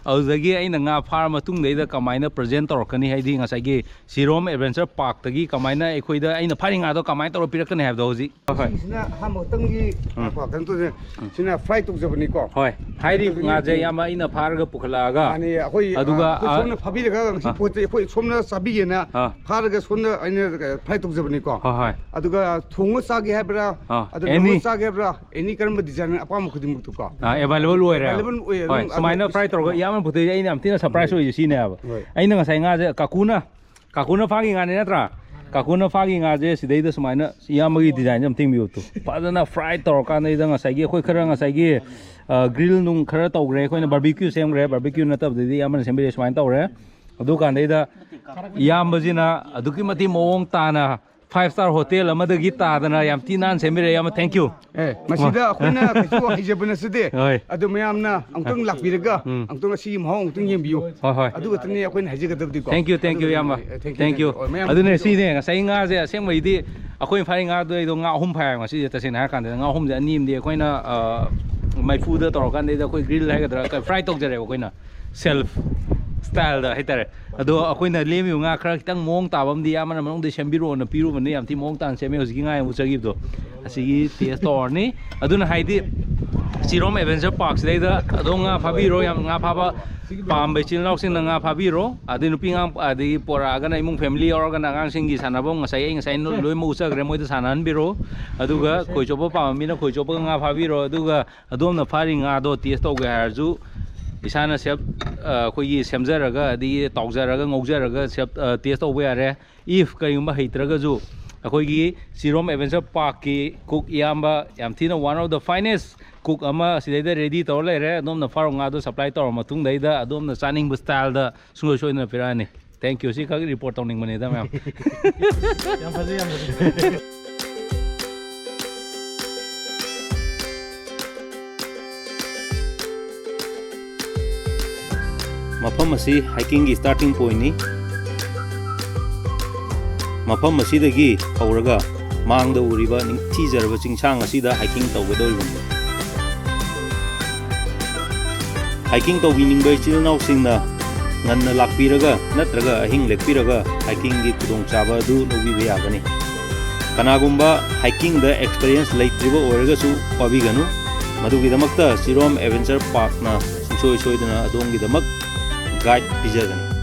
ꯑꯗꯨꯗꯒꯤ ꯑꯩꯅ ꯉꯥ ꯐꯥꯔ ꯃꯇꯨꯡꯗꯩꯗ ꯀꯃꯥꯏꯅ present ꯇꯧꯔꯛꯀꯅꯤ, ꯍꯥꯏꯗꯤ ꯉꯁꯥꯏꯒꯤ ꯁꯤꯔꯣꯝ Adventure Parkꯇꯒꯤ ꯀꯃꯥꯏꯅ ꯑꯩꯈꯣꯏꯗ ꯑꯩꯅ ꯐꯥꯔꯤ ꯉꯥꯗꯣ ꯀꯃꯥꯏꯅ ꯇꯧꯔ ꯄꯤꯔꯛꯀꯅꯤ ꯍꯥꯏꯕꯗꯣ ꯍꯧꯖꯤꯛ꯫ ꯍꯣꯏ, ꯍꯣꯏ꯫ ꯁꯤꯁꯤꯅ ꯑꯍꯥꯟꯕ ꯈꯛꯇꯪꯒꯤ, ꯎꯝ꯫ ꯀꯣ, ꯀꯩꯅꯣ ꯇꯧꯁꯦ꯫ ꯎꯝ꯫ ꯁꯤꯅ fry ꯇꯧꯖꯕꯅꯤꯀꯣ꯫ ꯍꯣꯏ, ꯍꯥꯏꯔꯤꯕ ꯉꯥꯁꯦ ꯏꯌꯥꯝꯕ ꯑꯩꯅ ꯐꯥꯔꯒ ꯄꯨꯈꯠꯂꯛꯑꯒ, ꯃꯥꯅꯦ, ꯑꯩꯈꯣꯏ, ꯑꯗꯨꯒ, ꯑ, ꯑꯩꯈꯣꯏ ꯑ, ꯁꯣꯝꯅ ꯐꯥꯕꯤꯔꯒ ꯉꯁꯤ ꯑ꯫ ꯄꯣꯠꯁꯦ ꯑꯩꯈꯣꯏ ꯁꯣꯝꯅ ꯆꯥꯕꯤꯒꯦꯅ ꯑ꯫ ꯐꯥꯔꯒ ꯁꯣꯝꯅ ꯑꯩꯅ fry ꯇꯧꯖꯕꯅꯤꯀꯣ꯫ ꯍꯣꯏ, ꯍꯣꯏ꯫ ꯑꯗꯨꯒ ꯊꯣꯡꯉ ꯆꯥꯒꯦ ꯍꯥꯏꯕ꯭ꯔꯥ? ꯑ, ꯑꯗꯨ any꯫ ꯂꯧꯔ ꯆꯥꯒꯦ ꯍꯥꯏꯕ꯭ꯔꯥ? Any ꯀꯔꯝꯕ design ꯑꯄꯥꯝꯕ ꯈꯨꯗꯤꯡꯃꯛꯇꯨꯀꯣ꯫ ꯑ, available ꯑꯣꯏꯔꯦ꯫ Available ꯑꯣꯏꯌꯦ, ꯍꯣꯏ, ꯑꯗꯨꯝ ꯁꯨꯃꯥꯏꯅ ꯑꯗꯨꯝ fry ꯇꯧꯔꯒ ꯏꯌꯥꯝꯕ ꯄꯨꯊꯣꯛꯏꯁꯦ ꯑꯩꯅ ꯌꯥꯝ ꯊꯤꯅ surprise ꯑꯣꯏꯁꯦ ꯁꯤꯅꯦꯕ꯫ ꯍꯣꯏ꯫ ꯑꯩꯅ ꯉꯁꯥꯏ ꯉꯥꯁꯦ ꯀꯥꯀꯨꯅ ꯀꯥꯀꯨꯅ ꯐꯥꯈꯤ ꯉꯥꯅꯤ ꯅꯠꯇ꯭ꯔꯥ? ꯀꯥꯀꯨꯅ ꯐꯥꯈꯤ ꯉꯥꯁꯦ ꯁꯤꯗꯩꯗ ꯁꯨꯃꯥꯏꯅ ꯏꯌꯥꯝꯕꯒꯤ designꯁꯦ ꯑꯝꯇ ꯌꯦꯡꯕꯤꯌꯨ ꯇꯨ꯫ ꯐꯖꯅ fry ꯇꯧꯔꯀꯥꯟꯗꯩꯗ ꯉꯁꯥꯏꯒꯤ ꯑꯩꯈꯣꯏ ꯈꯔ ꯉꯁꯥꯏꯒꯤ, ꯑ, grill ꯅꯨꯡ ꯈꯔ ꯇꯧꯈ꯭ꯔꯦ ꯑꯩꯈꯣꯏꯅ, barbecue ꯁꯦꯝꯈ꯭ꯔꯦ, barbecue ꯅꯠꯇꯕꯗꯩꯗꯤ ꯏꯌꯥꯝꯕꯅ ꯁꯦꯝꯕꯤꯔꯛꯑꯦ ꯁꯨꯃꯥꯏꯅ ꯇꯧꯔꯦ꯫ ꯑꯗꯨꯀꯥꯟꯗꯩꯗ ꯏꯌꯥꯝꯕꯁꯤꯅ ꯑꯗꯨꯛꯀꯤ ꯃꯇꯤꯛ ꯃꯑꯣꯡ ꯇꯥꯅ five star hotel ꯑꯃꯗꯒꯤ ꯇꯥꯗꯅ ꯌꯥꯝ ꯊꯤ ꯅꯥꯟꯅ ꯁꯦꯝꯕꯤꯔꯛꯑꯦ ꯏꯌꯥꯝꯕ, thank you꯫ ꯑꯦ, ꯃꯁꯤꯗ ꯑꯩꯈꯣꯏꯅ ꯀꯩꯁꯨ ꯍꯩꯖꯕ ꯅꯠꯆꯗꯦ꯫ ꯍꯣꯏ꯫ ꯑꯗꯨ ꯃꯌꯥꯝꯅ ꯑꯃꯨꯛꯇꯪ ꯂꯥꯛꯄꯤꯔꯒ ꯎꯝ꯫ ꯑꯃꯨꯛꯇꯪ ꯑꯁꯤꯒꯤ ꯃꯍꯥꯎ ꯑꯃꯨꯛꯇꯪ ꯌꯦꯡꯕꯤꯌꯨ꯫ ꯍꯣꯏ, ꯍꯣꯏ꯫ ꯑꯗꯨ ꯈꯛꯇꯅꯤ ꯑꯩꯈꯣꯏꯅ ꯍꯥꯏꯖꯒꯗꯕꯗꯤꯀꯣ꯫ Thank you, thank you, ꯑꯗꯨ ꯏꯌꯥꯝꯕ꯫ ꯑꯦ, thank you, thank you꯫ Thank you꯫ ꯍꯣꯏ, ꯃꯌꯥꯝ ꯑꯗꯨꯅꯦ, thank you꯫ ꯁꯤꯅꯦ ꯉꯁꯥꯏ ꯉꯥꯁꯦ ꯑꯁꯦꯡꯕꯩꯗꯤ ꯑꯩꯈꯣꯏ ꯐꯥꯔꯤ ꯉꯥꯗꯣ ꯑꯩꯗꯣ ꯉꯥ ꯑꯍꯨꯝ ꯐꯥꯏꯌꯦꯕ ꯉꯁꯤꯁꯦ꯫ ꯇꯁꯦꯡꯅ ꯍꯥꯏꯔ ꯀꯥꯟꯗ ꯉꯥ ꯑꯍꯨꯝꯁꯦ ꯑꯅꯤ ꯑꯃꯗꯤ ꯑꯩꯈꯣꯏꯅ, ꯑ, ꯃꯩꯐꯨꯗ ꯇꯧꯔꯀꯥꯟꯗꯩꯗ ꯑꯩꯈꯣꯏ grill ꯍꯥꯏꯒꯗ꯭ꯔꯥ, fry ꯇꯧꯖꯔꯦꯕ ꯑꯩꯈꯣꯏꯅ꯫ Self styleꯗ ꯍꯥꯏꯇꯥꯔꯦ꯫ ꯑꯗꯣ ꯑꯩꯈꯣꯏꯅ ꯂꯦꯝꯃꯤꯕ ꯉꯥ ꯈꯔ ꯈꯤꯇꯪ ꯃꯑꯣꯡ ꯇꯥꯕ ꯑꯃꯗꯤ ꯏꯌꯥꯝꯕꯅ ꯃꯅꯨꯡꯗꯩ ꯁꯦꯝꯕꯤꯔꯛꯑꯣꯅ ꯄꯤꯔꯨꯕꯅꯤ꯫ ꯌꯥꯝ ꯊꯤ ꯃꯑꯣꯡ ꯇꯥꯅ ꯁꯦꯝꯃꯦ꯫ ꯍꯧꯖꯤꯛꯀꯤ ꯉꯥ ꯌꯥꯝ ꯎꯖꯈꯤꯕꯗꯣ, ꯑꯁꯤꯒꯤ taste ꯇꯧꯔꯅꯤ꯫ ꯑꯗꯨꯅ ꯍꯥꯏꯗꯤ ꯆꯤꯔꯣꯝ Adventure Park ꯁꯤꯗꯩꯗ ꯑꯗꯨꯝ ꯉꯥ ꯐꯥꯕꯤꯔꯣ꯫ ꯌꯥꯝ ꯉꯥ ꯐꯥꯕ ꯄꯥꯝꯕ ꯏꯆꯤꯜ ꯏꯅꯥꯎꯁꯤꯡꯅ ꯉꯥ ꯐꯥꯕꯤꯔꯣ꯫ ꯑꯗꯩ ꯅꯨꯄꯤ ꯑꯉꯥꯡ, ꯑꯗꯒꯤ ꯄꯣꯔꯛꯑꯒꯅ ꯏꯃꯨꯡ family ꯌꯥꯎꯔꯒꯅ ꯑꯉꯥꯡꯁꯤꯡꯒꯤ ꯁꯥꯟꯅꯐꯝ, ꯉꯁꯥꯏ ꯑꯩ ꯉꯁꯥꯏ ꯅꯣ-, ꯂꯣꯏꯅꯃꯛ ꯎꯠꯆꯈ꯭ꯔꯦ, ꯃꯣꯏꯗ ꯁꯥꯟꯅꯍꯟꯕꯤꯔꯣ꯫ ꯑꯗꯨꯒ ꯈꯣꯏ ꯆꯣꯞꯄ ꯄꯥꯝꯕ ꯃꯤꯅ ꯈꯣꯏ ꯆꯣꯞꯄꯒ ꯉꯥ ꯐꯥꯕꯤꯔꯣ꯫ ꯑꯗꯨꯒ ꯑꯗꯣꯝꯅ ꯐꯥꯔꯤ ꯉꯥꯗꯣ test ꯇꯧꯒꯦ ꯍꯥꯏꯔꯁꯨ ꯏꯁꯥꯅ self, ꯑ, ꯑꯩꯈꯣꯏꯒꯤ ꯁꯦꯝꯖꯔꯒ, ꯑꯗꯒꯤ ꯇꯥꯎꯖꯔꯒ, ꯉꯧꯖꯔꯒ self, ꯑ, test ꯇꯧꯕ ꯌꯥꯔꯦ꯫ If ꯀꯔꯤꯒꯨꯝꯕ ꯍꯩꯇ꯭ꯔꯒꯁꯨ ꯑꯩꯈꯣꯏꯒꯤ ꯆꯤꯔꯣꯝ Adventure Park ꯀꯤ cook ꯏꯌꯥꯝꯕ, ꯌꯥꯝ ꯊꯤꯅ one of the finest cook ꯑꯃ ꯁꯤꯗꯩꯗ ready ꯇꯧꯔ ꯂꯩꯔꯦ꯫ ꯑꯗꯣꯝꯅ ꯐꯥꯔꯣ ꯉꯥꯗꯣ supply ꯇꯧꯔ ꯃꯇꯨꯡꯗꯩꯗ ꯑꯗꯣꯝꯅ ꯆꯥꯅꯤꯡꯕ style ꯗ ꯁꯨꯡꯁꯣꯏ ꯁꯣꯏꯗꯅ ꯄꯤꯔꯛꯑꯅꯤ꯫ Thank you꯫ ꯁꯤꯈꯛ report ꯇꯧꯅꯤꯡꯕꯅꯤꯗ, ꯃꯌꯥꯝ꯫ ꯌꯥꯝ ꯐꯖꯩ, ꯌꯥꯝ ꯐꯖꯩ꯫ ꯃꯐꯝ ꯑꯁꯤ hiking ꯒꯤ starting point ꯅꯤ꯫ ꯃꯐꯝ ꯑꯁꯤꯗꯒꯤ ꯍꯧꯔꯒ ꯃꯥꯡꯗ ꯎꯔꯤꯕ ꯅꯤꯡꯊꯤꯖꯔꯕ ꯆꯤꯡꯁꯥꯡ ꯑꯁꯤꯗ hiking ꯇꯧꯒꯗꯧꯔꯤꯕꯅꯤ꯫ Hiking ꯇꯧꯕꯤꯅꯤꯡꯕ ꯏꯆꯤꯜ ꯏꯅꯥꯎꯁꯤꯡꯅ ꯉꯟꯅ ꯂꯥꯛꯄꯤꯔꯒ ꯅꯠꯇ꯭ꯔꯒ ꯑꯍꯤꯡ ꯂꯦꯛꯄꯤꯔꯒ hiking ꯒꯤ ꯈꯨꯗꯣꯡꯆꯥꯕ ꯑꯗꯨ ꯂꯧꯕꯤꯕ ꯌꯥꯒꯅꯤ꯫ ꯀꯅꯥꯒꯨꯝꯕ hiking ꯗ experience ꯂꯩꯇ꯭ꯔꯤꯕ ꯑꯣꯏꯔꯒꯁꯨ ꯋꯥꯕꯤꯒꯅꯨ꯫ ꯃꯗꯨꯒꯤꯗꯃꯛꯇ ꯆꯤꯔꯣꯝ Adventure Park ꯅ ꯁꯨꯡꯁꯣꯏ ꯁꯣꯏꯗꯅ ꯑꯗꯣꯝꯒꯤꯗꯃꯛ guide ꯄꯤꯖꯒꯅꯤ꯫